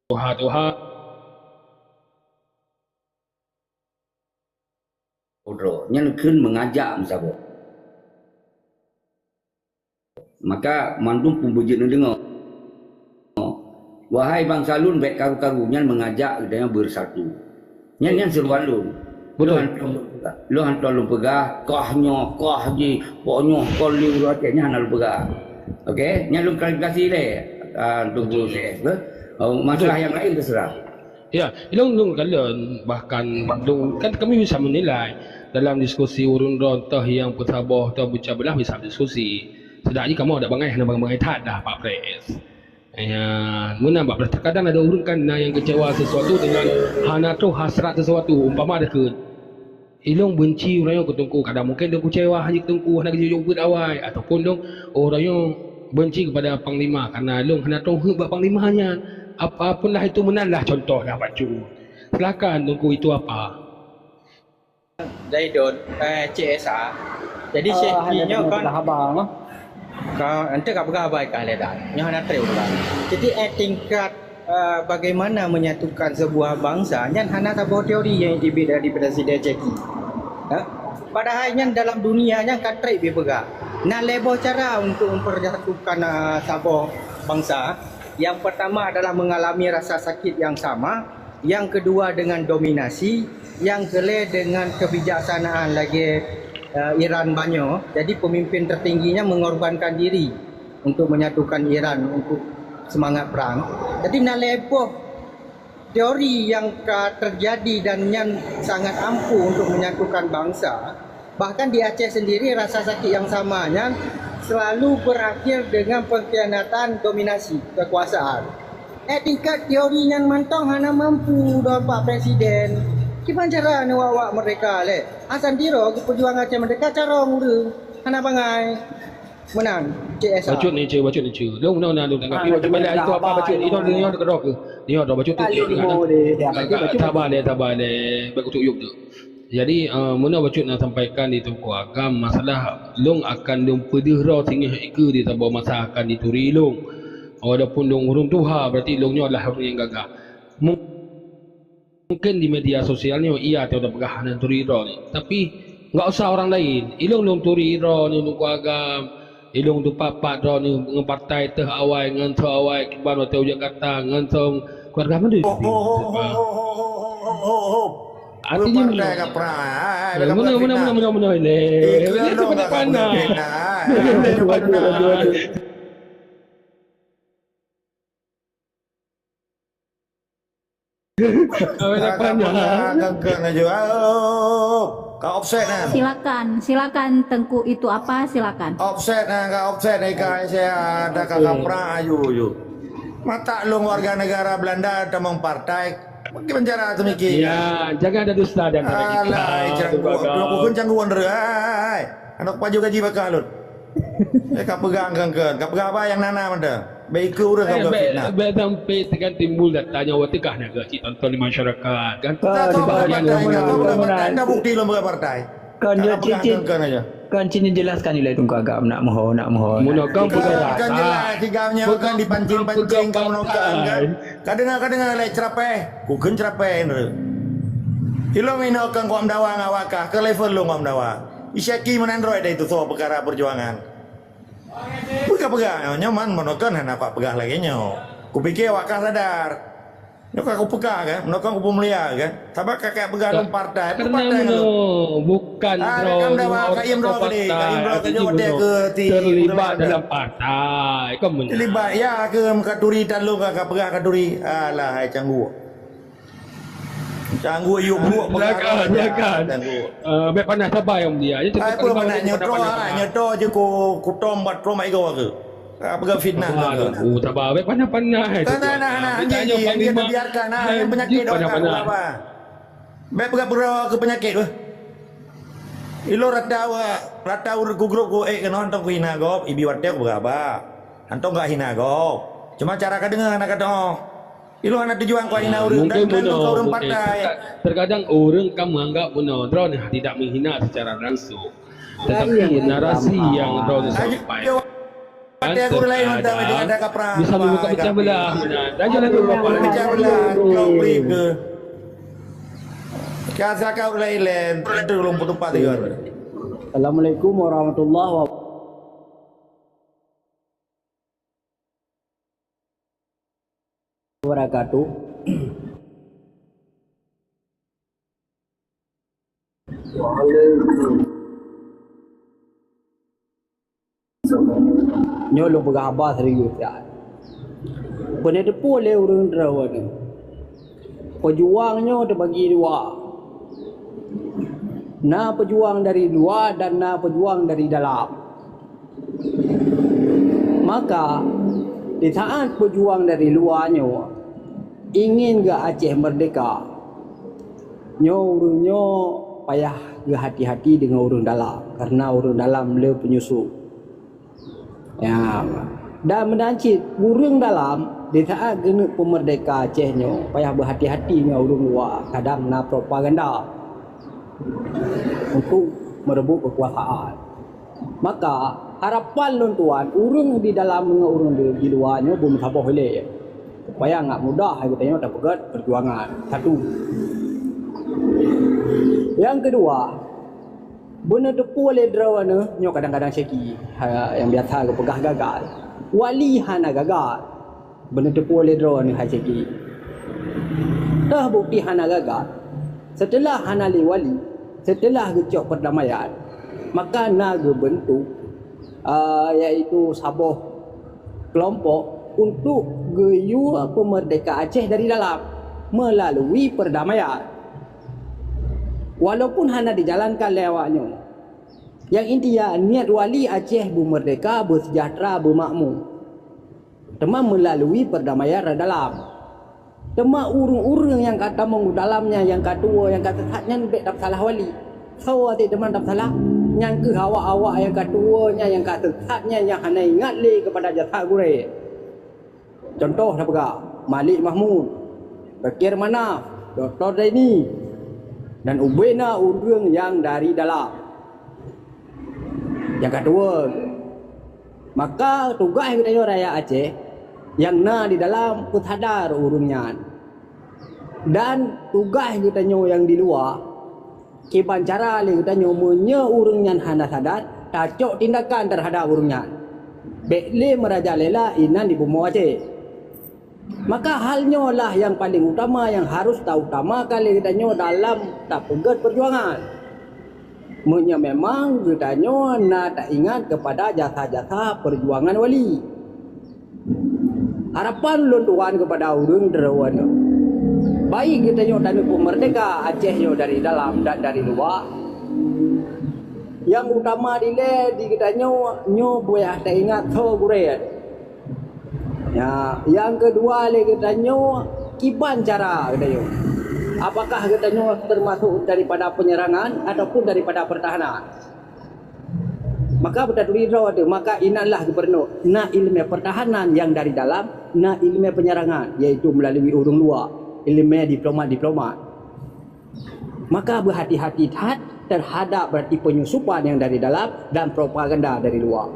tuha-tuha. Udroe nyan kheun meungajak meusaboh. Maka mandum peubeujeuet neudeungoe. Wahai bansa lôn, bék karu-karu, nyan meungajak geutanyoe beusatu. Nyan, nyan seuruan lôn. Betul. Lôn hantom lôn peugah, lôn hantom lôn peugah, kah nyoe, kah jih, pok nyoe, kon lé ureuëng Aceh, nyan hana lôn peugah. Oke, nyan lôn klarifikasi lé, ah, Teungku Syekh, eh. Oh, masalah nyang laén teuseurah. Ya, ilong lôn kalon, bahkan lôn, kan kami bisa menilai dalam diskusi ureuëng droe toh nyang peusaboh toh peucah beulah bisa diskusi. Seudang jih kamoe ada bangai, hana bangai that dah Pak Pres. Ya, meunan Pak Pres. Terkadang ada ureuëng kan na nyang kecewa sesuatu dengan hana troh hasrat sesuatu. Umpama ada keu Ilong beunci uroe nyoe keu Teungku, kadang mungken Teungku kecewa hana keu Teungku hana geujok beuet awai, ataupun lôn uroe nyoe beunci kepada panglima karena lôn hana troh heuet bak panglima nyan. Apapun lah itu meunan lah contoh lah bacut. Silakan Teungku itu apa? Zaidon, eh, C S A. Jadi, ah, Syekh hana nyoe kan haba, noh. Ka, ente ka peugah bai ka lé dah. Nyoe hana treb ulang. Jadi, eh, tingkat, eh, bagaimana menyatukan sebuah bangsa, nyan hana saboh teori nyang jibiet dari Presiden Jacky. Ha? Padahai nyan dalam dunia nyan ka treb jipeugah. Na lhée boh cara untuk mempersatukan, eh, saboh bangsa. Yang pertama adalah mengalami rasa sakit yang sama. Yang kedua dengan dominasi, yang keulhée dengan kebijaksanaan lagée, eh, Iran banyoe. Jadi pemimpin tertingginya mengorbankan diri untuk menyatukan Iran, untuk semangat perang. Jadi na lhée boh teori yang ka terjadi dan nyan sangat ampuh untuk menyatukan bangsa. Bahkan di Aceh sendiri rasa sakit yang sama nyan selalu berakhir dengan pengkhianatan dominasi kekuasaan. Eh, tingkat teori nyan mantong hana mampu dong Pak Presiden. Kiban cara neuwak-wak merdeka lé? Asai sidroe geupeujuang Aceh merdeka carông ureuëng. Hana bangai. Meunan, C S A. Bacut ni, Ceu, bacut ni, Ceu. Lôn, lôn, lôn, lôn tanggapi. Ah, bacut, bacut, bacut, itu apa, bacut? Itu, itu, itu, itu, itu, itu, bacut tu. Sabar deh, sabar deh. Baik, bacut yuk tu. Jadi, eh, meunoe bacut na sampaikan di Teungku Agam, masalah lôn akan lôn peudeuh droe singoh ikeue di saboh masa akan dituri lôn. Walaupun lôn ureuëng tuha, berarti lôn nyoe adalah ureuëng nyang gagah. Mungkin di media sosial nyoe iya teuh tapeugah hana turi droe nyoe. Tapi enggak usah orang lain. Ilong lôn turi droe nyoe Teungku Agam. Ilong teupat-pat droe nyoe ngon partai teuh awai, ngon teuh awai, kiban watée u Jakarta, ngon teuh keluarga mandum. Artinya partai kaprah. Hai, hai, meunoe, meunoe, meunoe, meunoe, meunoe, leh. Eh, kira dong, tak panas. Awak tak panas. Kengkeng aja. Oh, ka offset nah. Silakan, silakan Tengku itu apa? Silakan. Offset nah, ka offset nah, ikai saya ada ka kaprah aja, aja. Mata long warga negara Belanda tamong partai. Bagaimana cara tu mikir? Ya, jangan ada dusta di antara kita. Alah, cangguh. Bukan cangguh, Andre, hai. Anak paju gaji bakal lôn. Eh, ka peugah kengkeng, ka peugah apa yang nana mantap. Baik ke urang ka fitnah. Baik sampai tekan timbul data nyawa tegah naga cik tonton di masyarakat kan. Dah bukti lom bukan partai. Kan dia cicit. Kan cini jelaskan ilai tunggu agak nak mohon, nak mohon. Muna kan bukan rasa. Kan jelas tiga nyawa kan dipancing-pancing kamu nokan kan. Kadang-kadang lek cerapeh, ku kheun cerapeh ni. Ilong inoe kan kuam dawa ngawakah ke level long kuam dawa. Isyaki menandroid dari tu soal perkara perjuangan. Peugah-peugah nyoe man meunokan hana kuat peugah lagée nyoe. Kupike awak ka sadar. Nyoe ka kupeugah kan, meunokan kupeumulia kan. Sabab kakak peugah lom partai, karena partai meunoe bukan droe kam dawa ka iem droe gede, ka iem droe gede watée ke ti terlibat dalam partai. Kau terlibat ya ke ka turi tan lom ka peugah ka turi. Alah hai cangguh. Cangguh yuk buok peugah. Jangan, jangan. Cangguh. Eh, bek panas sabar yang mulia. Ai pun panas nyoto ah, nyoto je ku kutom bat rom ai gawa ke. Apa ke fitnah ke? Oh, sabar bek panas-panas. Nah, nah, nah, nah, anjing, anjing, biarkan nah, yang penyakit panas-panas. Bek peugah pura ke penyakit tu. Ilo rata rata urut ku grup ku eh kena hantom ku hina gob, ibi watée ku beraba. Hantom gak hina gob. Cuma cara ka dengar nak kata. Ilong hana tujuan kau hina ureueng dan mungkin kau ureueng patai. Terkadang ureueng ka menganggap bunoe droeneuh tidak menghina secara langsung. Tetapi narasi yang droeneuh sampaikan patai ureueng lain mantap ada kaprah. Bisa membuka pecah belah. Dan jangan lupa pecah belah. Kau beri ke? Kau cakap ureueng lain, itu belum penumpang tiga. Assalamualaikum warahmatullahi wabarakatuh. Nyoe lôn peugah haba serius, ya. Beuneuteupeu lé ureuëng droeneuh. Peujuang nyoe teubagi dua. Na peujuang dari luwa dan na peujuang dari dalam. Maka, di saat peujuang dari luwa nyoe ingin geu Aceh meurdehka, nyoe ureuëng nyoe payah geuhati-hati deungon ureuëng dalam, kareuna ureuëng dalam le peunyeusok. Ya, dan meunan cit ureuëng dalam di saat geuneuk peumeurdehka Aceh nyoe payah beuhati-hati ngon ureuëng luwa, kadang na propaganda untuk meureubot keukuasaan. Maka, harapan lôn tuan, ureuëng di dalam ngon ureuëng di, di luwa nyoe beumeusaboh ilée, supaya ngat mudah geutanyoe tapeugét peujuangan. Satu. Nyang keudua, beuneuteupeu lé droeneuh nyoe kadang-kadang syeki, ha, nyang biasa geupeugah gagal. Wali hana gagal. Beuneuteupeu lé droeneuh hai syeki. Teuh bukeuti hana gagal. Seuteulah hana lé wali, seuteulah geucok peurdamaian, maka na geubeuntuk, a, yaitu saboh keulompok untuk geuyue peumeurdehka Aceh dari dalam meulalui peurdamaian. Walaupun hana dijalankan lé awaknyoe, nyang intinya niet wali Aceh beumeurdehka, beuseujahteura, beumakmu, teuma meulalui peurdamaian dalam. Teuma ureuëng-ureuëng nyang ka tamong u dalam nyan, nyang ka tuwoe, nyang ka seusat nyan bék tapeusalah wali. Soe teuma tapeusalah? Nyang kheueh awak-awak nyang ka tuwoe nyan, nyang ka seusat nyan, nyang hana ingat lé keupada jasad gurée. Cuntoh tapeugah, Malik Mahmud, Bakir Manaf, Doktor Zaini, dan ubena ureuëng nyang dari dalam. Nyang ka tuwoe, maka tugaih geutanyoe rakyat Aceh nyang na di dalam peusadar ureuëng nyan. Dan tugaih geutanyoe nyang di luwa, kiban cara lé geutanyoe meunyoe ureuëng nyan hana sadar, tacok tindakan teuhadap ureuëng nyan. Bék lé meurajalela inan di bumoe Aceh. Maka hal nyoe lah nyang paleng utama nyang harôh tautamakan lé geutanyoe dalam tapeugét peujuangan. Meunyoe memang geutanyoe na taingat keupada jasa-jasa peujuangan Wali. Harapan lôn tuan keupada ureuëng droeneueh, baik geutanyoe taneuk peumeurdeka Aceh nyoe dari dalam dan dari luwa, nyang utama dilée di geutanyoe nyoe payah taingat soe gurée. Ya, nyang keudua lé geutanyoe, kiban cara geutanyoe. Apakah geutanyoe teumasok daripada peunyerangan ataupun daripada peurtahanan? Maka beutaturi droe teuh, maka inan lah geupeureunoe na iéleumé peurtahanan nyang dari dalam, na iéleumé peunyerangan, yaitu meulalui ureuëng luwa, iéleumé diplomat-diplomat. Maka beuhati-hati that teuhadap beurati peunyusupan nyang dari dalam dan propaganda dari luwa.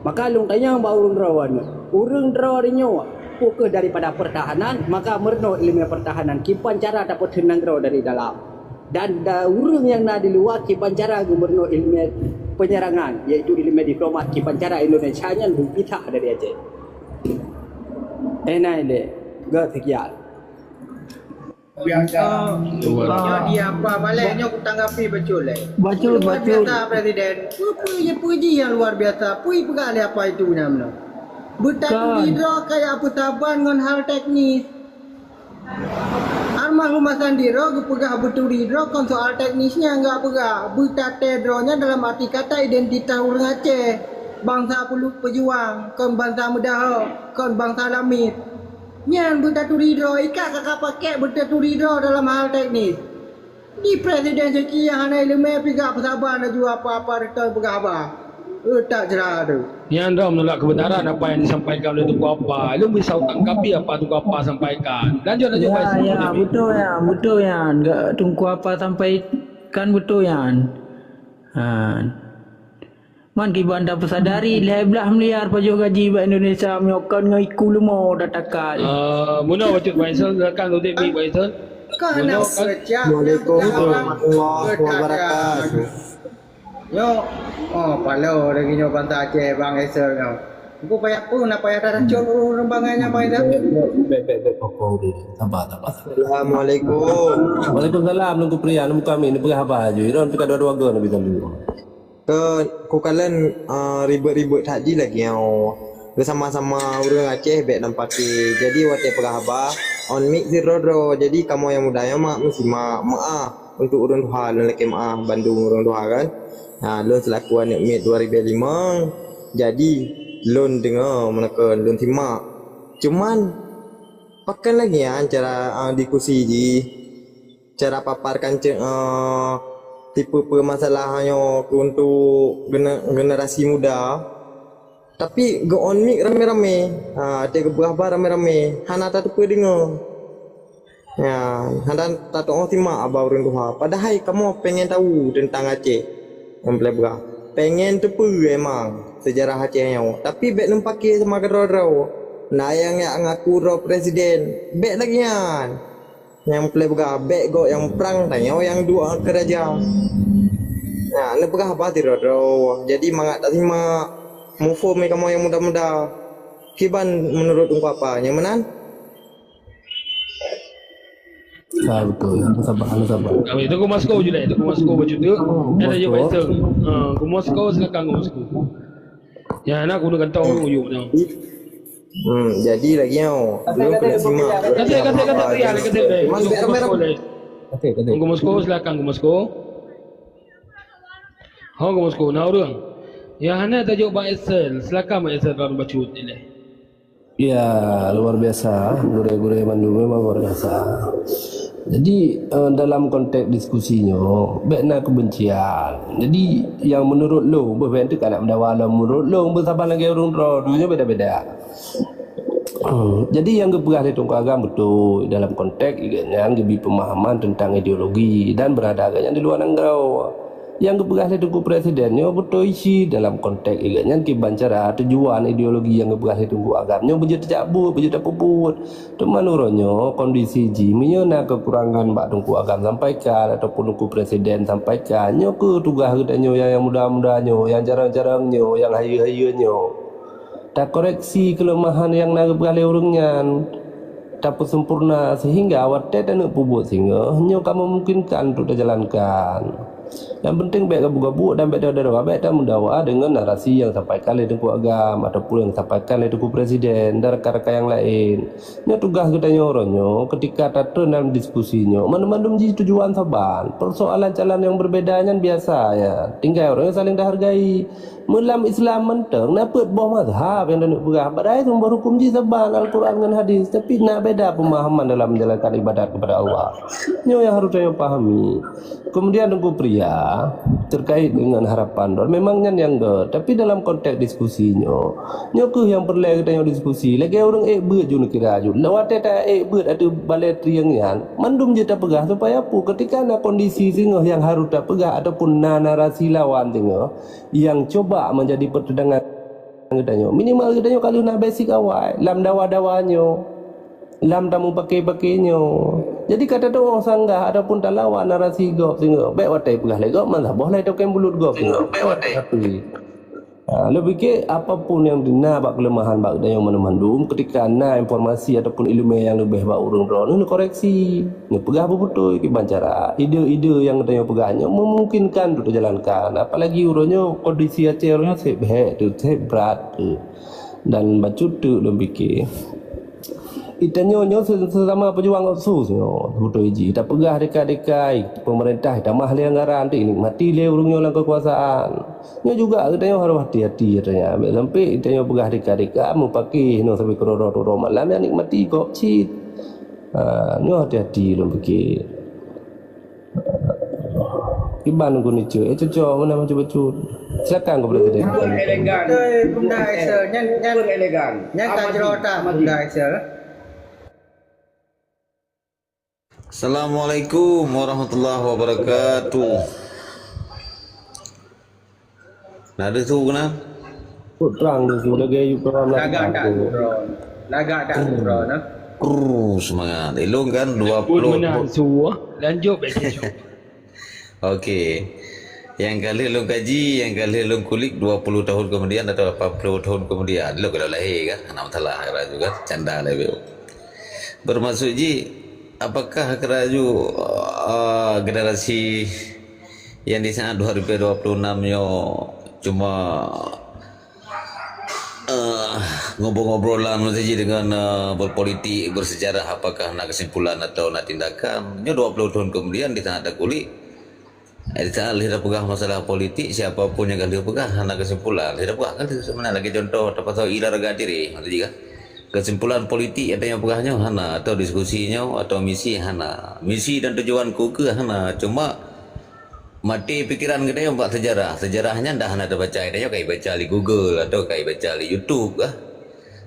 Maka lôn tanyong bak ureuëng droeneueh, ureuëng droeneueh nyoe peu kheueh daripada peurtahanan, maka meurunoe iéleumé peurtahanan kiban cara tapeutheun nanggroe dari dalam. Dan da ureuëng nyang na di luwa kiban cara geumeurunoe iéleumé peunyerangan, yaitu iéleumé diplomat kiban cara Indonesia nyan beupisah dari Aceh. Eh, na ilée, gét seukian. Biasa. Nyoe dia apa balek nyoe kutanggapi beutôi lé. Bacut, luar biasa, Presiden. Peue-peue je puji yang luar biasa. Pui peugah lé apa itu nyang meunoe. Beutaturi droe kaya peusaban ngon hal teknis. Almarhum Hasan Diro geupeugah beuturi droe kon soal teknis nyang gak peugah. Beutatée droe nyan dalam arti kata identitas ureuëng Aceh. Bansa pelu-, peujuang, kon bansa meudaho, kon bansa lamiet. Nyan beutaturi droe, i ka ka pakék beutaturi droe dalam hal teknis. Di Presiden Syekh hana iéleumé pih gak peusaban laju apa-apa reutôh peugah haba. Eh, tak jera tu. Nyan droe menolak kebenaran apa yang disampaikan oleh Teungku Apa. Lôn bisa tangkapi apa Teungku Apa sampaikan. Lanjut, lanjut, Pak Ismail. Ya, beutôi nyan, beutôi nyan. Gak Teungku Apa sampaikan beutôi nyan. Ha. Man kiban tapeusadari lhée blaih miliar pajoh gaji bak Indonesia meunyoe kon ngon iku leumo datakan. Ah, meunoe bacut Pak Ismail, silakan untuk mic Pak Ismail. Ka hana peucah. Assalamualaikum warahmatullahi wabarakatuh. Nyoe, oh, palo lagi nyoe bansa Aceh Bang Esel nyoe. Engko payah pun, na payah dah cok ureuëng bangai nyan Bang Esel. Bek, bek, bek, pokok dulu. Sabar, sabar. Assalamualaikum. Waalaikumsalam, Teungku Prian, muka mi, ni peugah haba aju. Iron pika dua-dua go nabi tadi. Ke kukalon, eh, ribet-ribet that jih lagée nyoe. Beusama-sama ureuëng Aceh bék nam paké. Jadi watée peugah haba, on mic sidroe-droe. Jadi kamoe nyang muda nyoe mak meusimak, meuáh untuk ureuëng tuha, lôn lakée meuáh bandum ureuëng tuha kan. Nah, lôn seulaku aneuk miet dua ribée limong, jadi lôn deungoe meuneukon lôn simak. Cuman pakon lagée nyan cara, eh, diskusi jih. Cara paparkan ce-, eh, tipe-pe masalah nyoe keu untuk gene-, generasi muda. Tapi geu-on mic ramé-ramé. Ha, até geupeugah haba ramé-ramé. Hana tateupeue deungoe. Ya, hana tatu'oh simak haba ureuëng tuha. Padahai kamoe pengen tahu teuntang Aceh. Nyang peuleueh peugah. Pengen teupeue emang sejarah Aceh nyoe. Tapi bék neumpaké sama keudroe-droe. Na nyang jak ngaku droe presiden. Bék lagée nyan. Nyang peuleueh peugah bék gob nyang prang tanyoe nyang duek keu raja. Nah, neupeugah haba sidroe-droe. Jadi mangat tasimak, muphom lé kamoe nyang muda-muda. Kiban meunurot Teungku Apa, nyang meunan? Ah, betul. Hana sabar, hana sabar. Kami tunggu Moskow je lah, tunggu Moskow baju tu. Oh, ada je Moskow. Pak Isel. Ha, ke Moskow silakan ke Moskow. Ya, nak guna kantong ujuk tu. Hmm, jadi lagi nyoe. Kasih, kasih, kasih, kasih, ya, kasih, kasih. Cuman biar merah. Kasih, kasih. Ke Moskow, silakan ke Moskow. Ho, ke Moskow, na ureuëng. Ya, hana tajok Bang Esel. Silakan Bang Esel, Bang Bacut ni leh. Ya, luar biasa. Gurée-gurée mandum memang luar biasa. Jadi, eh, dalam konteks diskusi nyoe, bék na kebencian. Jadi, yang menurut lôn, beuh bék teuka nak meudawa lom, menurut lôn, beusaban lagée ureuëng droe, dua nyoe beda-beda. Hmm, jadi yang geupeugah lé Teungku Agam beutôi dalam konteks gobnyan geubi pemahaman tentang ideologi dan berada gobnyan di luar nanggroe. Nyang geupeugah lé Teungku Presiden nyoe beutôi cit dalam konteks gobnyan kiban cara tujuan ideologi nyang geupeugah lé Teungku Agam nyoe beujeuet teucabut, beujeuet tapeubuet. Teuma uroe nyoe kondisi jih meunyoe na keukurangan bak Teungku Agam sampaikan ataupun Teungku Presiden sampaikan, nyoe keuh tugaih geutanyoe nyang, nyang muda-muda nyoe, nyang jarang-jarang nyoe, nyang hayeue-hayeue nyoe. Takoreksi keuleumahan nyang na geupeugah lé ureuëng nyan. tapeusempurna sehingga watée taneuk peubuet singoh nyoe ka memungkinkan untuk tajalankan. Nyang penting bék gabuk-gabuk dan bék dawa-dawa, bék tameudawa deungon narasi nyang sampaikan lé Teungku Agam ataupun nyang sampaikan lé Teungku Presiden dan rakan-rakan nyang laén. Nyoe tugaih geutanyoe uroe nyoe, keutika tatreun dalam diskusi nyoe, mandum-mandum jih tujuan saban. Persoalan calon nyang berbeda nyan biasa nyan. Tinggai uroe nyoe saléng tahargai. Meulam Islam mantong na peuet boh mazhab nyang taneuk peugah. Padahai sumber huköm jih saban Al-Quran ngon hadis, tapi na beda pemahaman dalam menjalankan ibadat kepada Allah. Nyoe nyang harôh tanyoe pahami. Kemudian Teungku Pria, terkait dengan harapan droe, memang nyan nyang göt. Tapi dalam konteks diskusi nyoe, nyoe kheueh nyang peureulée geutanyoe diskusi. Lagée ureuëng ék beuet ju neukira ju. Watée ta ék beuet ateueh balée trieng nyan, mandum jeuet tapeugah supaya peue? Ketika na kondisi singoh nyang harôh tapeugah ataupun na narasi lawan singoh, nyang cuba menjadi pertentangan geutanyoe. Minimal geutanyoe ka lheueh na basic awai lam dawa-dawa nyoe, lam tameupaké-paké nyoe. Jadi ka tatuoh sanggah ataupun talawan narasi gob singoh, bék watée peugah lé gob, malah boh lé tokeng bulut gob singoh. Bék watée. Tapi, ha, lôn pike apapun nyang na bak keuleumahan bak geutanyoe mandum-mandum, ketika na informasi ataupun ileumé nyang leubeh bak ureuëng droeneuh, neukoreksi. Neupeugah beubeutôi kiban cara. Ide-ide nyang geutanyoe peugah nyoe memungkinkan untuk dijalankan. Apalagi uroe nyoe kondisi Aceh uroe nyoe seb hék teuh, seb brat teuh. Dan bacut teuk lôn pike. Geutanyoe nyoe se-, sesama pejuang otsus nyoe, beutôi jih. Tapeugah deka-deka, pemerintah tamah lé anggaran, dinikmati lé ureuëng nyoe lam kekuasaan. Nyoe juga geutanyoe harôh hati-hati geutanyoe. Bék sampai geutanyoe peugah deka-deka, meupaké nyoe sampai keudroe-droe malam, nyang nikmati gob cit. Ha, nyoe hati-hati lôn pike. Kiban Teungku Nice, eh, cocok meunan bacut-bacut. Silakan kepada kita. Elegan. Beutôi, Bunda Aisyah. Nyan, nyan, elegan. Nyan tajroh that, Bunda Aisyah. Assalamualaikum warahmatullahi wabarakatuh. Na deuh su keunan? Kok trang deuh su lagée yue keurang. Lagak dak su droe. Lagak dak su droe, nah. Kru, semangat. Ilong kan dua puluh. Pun meunan su, lanjut bak siswa. Okey. Nyang ka lheueh lôn kaji, nyang ka lheueh lôn kulik dua puluh tahun kemudian atau lapan puluh tahun kemudian. Lôn ka lheueh lahé kan? Hana masalah, kira juga. Canda lah, Beb. Bermaksud jih, apakah kira ju, ah, generasi nyang di saat dua ribu dua puluh enam nyoe cuma eh, ngobrol-ngobrolan saja dengan, eh, berpolitik, bersejarah, apakah na kesimpulan atau na tindakan? Nyoe dua puluh tahun kemudian di saat takulik, eh, di saat lheueh tapeugah masalah politik, siapa pun nyang ka lheueh peugah hana kesimpulan. Lheueh tapeugah kan sebenarnya lagi contoh tapasoe ila raga diri, maksud jih kan? Kesimpulan politik nyang tanyoe peugah nyoe hana, atau diskusi nyoe, atau misi hana. Misi dan tujuan ku keu hana, cuma maté pikeran geutanyoe bak sejarah. Sejarah nyan dah hana tabaca, geutanyoe ka ibaca di Google atau ka ibaca di YouTube kah.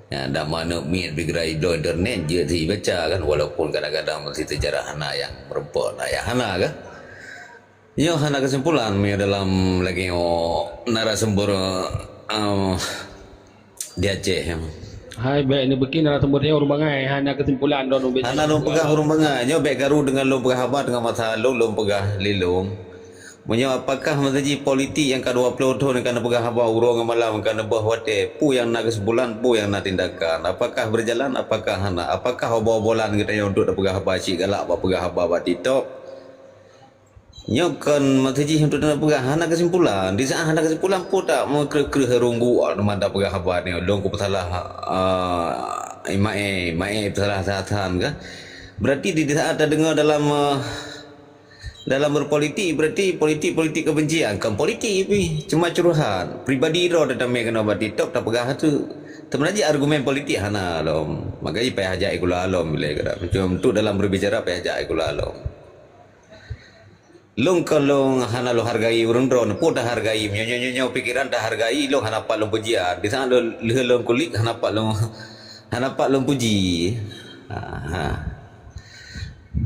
Nyan dah manök miet pikiran ibloe internet jeuet si ibaca kan, walaupun kadang-kadang meuseuti sejarah hana nyang meureumpok, na nyang hana kah. Nyoe hana kesimpulan meunyoe dalam lagée nyoe narasumber, eh, di Aceh. Hai, bék neubikin narasumber nyoe ureuëng bangai, hana kesimpulan droe ubit. Hana lôn peugah ureuëng bangai. Nyoe bék garu deungon lôn peugah haba teungoh masa lôn, lôn peugah lé lôn. Meunyoe apakah meusaji politik nyang ka dua puluh thon ka neupeugah haba uroe ngon malam, ka neuboh watée, peue nyang na kesimpulan, peue nyang na tindakan? Apakah berjalan, apakah hana? Apakah obol-obolan geutanyoe untuk tapeugah haba cit galak bak peugah haba bak TikTok? Nyoe kon masa jih untuk tapeugah hana kesimpulan. Di saat hana kesimpulan, peue tak meukreueh-kreueh runggu mata peugah haba nyoe, lôn kupeusalah, ah, Imae, Imae peusalah Hasan kan. Berarti di saat tadeungoe dalam, ah, dalam berpolitik, berarti politik-politik kebencian. Kon politik pih, cuma curhat. Pribadi droe tatamé keunoe bak TikTok tapeugah tu. Teuma jih argumen politik hana lom. Maka jih payah jak sikula lom bilai kadang. Cuma untuk dalam berbicara payah jak sikula lom. Lôn kon lôn hana lôn hargai ureuëng droe, peue tahargai? Meunyoe nyoe, nyoe, nyoe pikeran tahargai, lôn hana pat lôn pujian. Di saat lôn, lheueh lôn kulik, hana pat lôn, hana pat lôn puji. Ha, ha.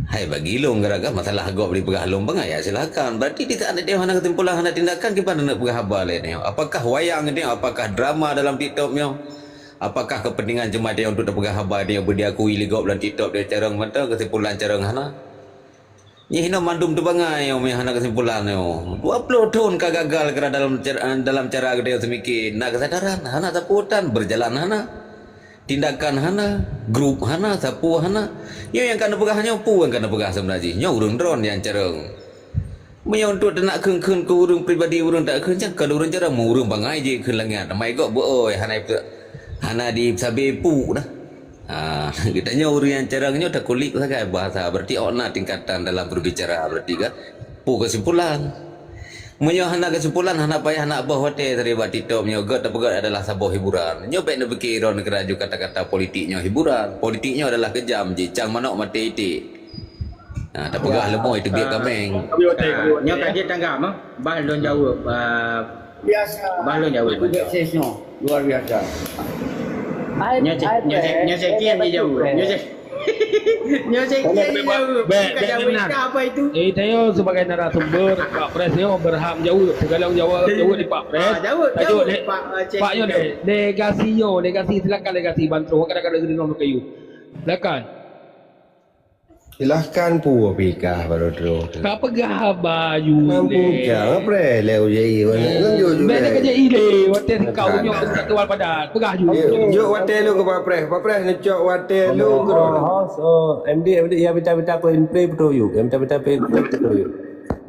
Hai, bagi lôn, gara-gara masalah gob dipeugah lôn bangai, ya, silakan. Berarti di saat nyoe hana kesimpulan, hana tindakan, kiban neupeugah haba lé nyoe? Apakah wayang nyoe, apakah drama dalam TikTok nyoe? Apakah kepentingan cuma dia untuk tapeugah haba dia, beu diakui lé gob dalam TikTok dia carong mantong, kesimpulan carong hana? Nyoe hinoe mandum teubangai, nyoe hana kesimpulan nyoe. Dua puluh thon ka gagal kira dalam car-, dalam cara geutanyoe seumiké. Na keusadaran, hana sapeue utan, berjalan hana. Tindakan hana, grup hana, sapeue hana. Nyoe nyang ka neupeugah nyoe, peue nyang ka neupeugah seubeuna jih? Nyoe ureuëng droen nyang carông. Meunyoe untuk teunak kheun-kheun keu ureuëng pribadi ureuëng tak kheun, nyan kon ureuëng carông, ureuëng bangai jikheun lagée nyan. Mai gob beu-oi, hana ipeu-, hana disabe puk dah. Ha, geutanyoe ureuëng nyang carông nyoe takulip sagai bahasa, berarti awak na tingkatan dalam berbicara, berarti kan? Peue kesimpulan? Meunyoe hana kesimpulan, hana payah nak boh watée dari bak TikTok, meunyoe gét tapeugét adalah saboh hiburan. Nyoe bék neupike droe keuraju kata-kata politik nyoe hiburan. Politik nyoe adalah keujam, jicang manok maté iték. Ha, tapeugah leumoi teubiet kaméng. Nyoe ka jeuet tanggap, ah. Bah lôn jaweueb, ah, Biasa. Bah lôn jaweueb. Sukses nyoe, luar biasa. Nyoe cek, nyoe cek, nyoe cek kian jijaweueb. Nyoe cek, nyoe cek kian jijaweueb. Bukan jaweueb dah apa itu. Eh, tanyoe sebagai narasumber, Pak Pres nyoe berhak jaweueb. Segala jaweueb, jaweueb di Pak Pres. Ah, jaweueb, jaweueb, Pak, ah, cek. Pak nyoe deh, legasi nyoe, legasi, silakan legasi bantu. Kadang-kadang geudeungoe meukayu. Silakan. Silahkan peue pikah baru terus. Ka peugah baju. Nampu lé. Ka, apa lé ujai mana? Kan jujur. Bèk lé. Ka jadi lé, watèe kau nyoe aku tak tuan padan. Peugah ju. Jok watèe lu ke Pak Pres. Pak Pres ngecok watèe lu ke. Oh, oh, so, M D, M D, ya, bita-bita ku play betul you. Ya, bita-bita play betul you.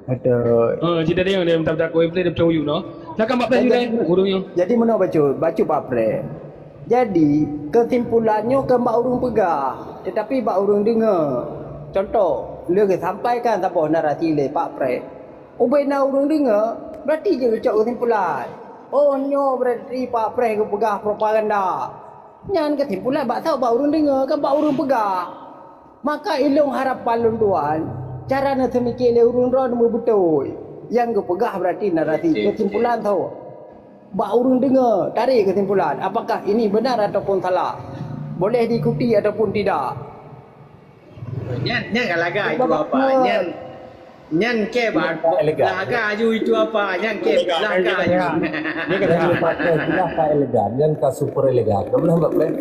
Betul. Oh, cerita dia yang minta-minta ku play dia betul you, no. Silakan Pak Pres, you deh. Urung you. Jadi, mana baca? Baca Pak Pres. Jadi, keusimpulan nyoe kon bak ureuëng peugah, teutapi bak ureuëng deungoe. Cuntoh, lheueh geusampaikan saboh narasi lé Pak Pres. Ubé na ureuëng deungoe, berarti jeuet geucok keusimpulan. Oh, nyoe berarti Pak Pres geupeugah propaganda. Nyan keusimpulan bak soe? Bak ureuëng deungoe, kon bak ureuëng peugah. Maka ilong harapan lôn tuan, cara neuseumiké lé ureuëng droe neumeubeutôi. Nyang geupeugah berarti narasi. Betul, betul. Keusimpulan soe? Bak ureuëng deungoe, tarék keusimpulan, apakah ini benar ataupun salah? Boleh diikuti ataupun tidak? Nyan, nyan ka lagak itu apa? Nyan, nyan ke ba-, lagak aju itu apa? Nyan ke lagak aju. Nyan ka elegan, nyan ka super elegan. Ka beuna, Pak Pres?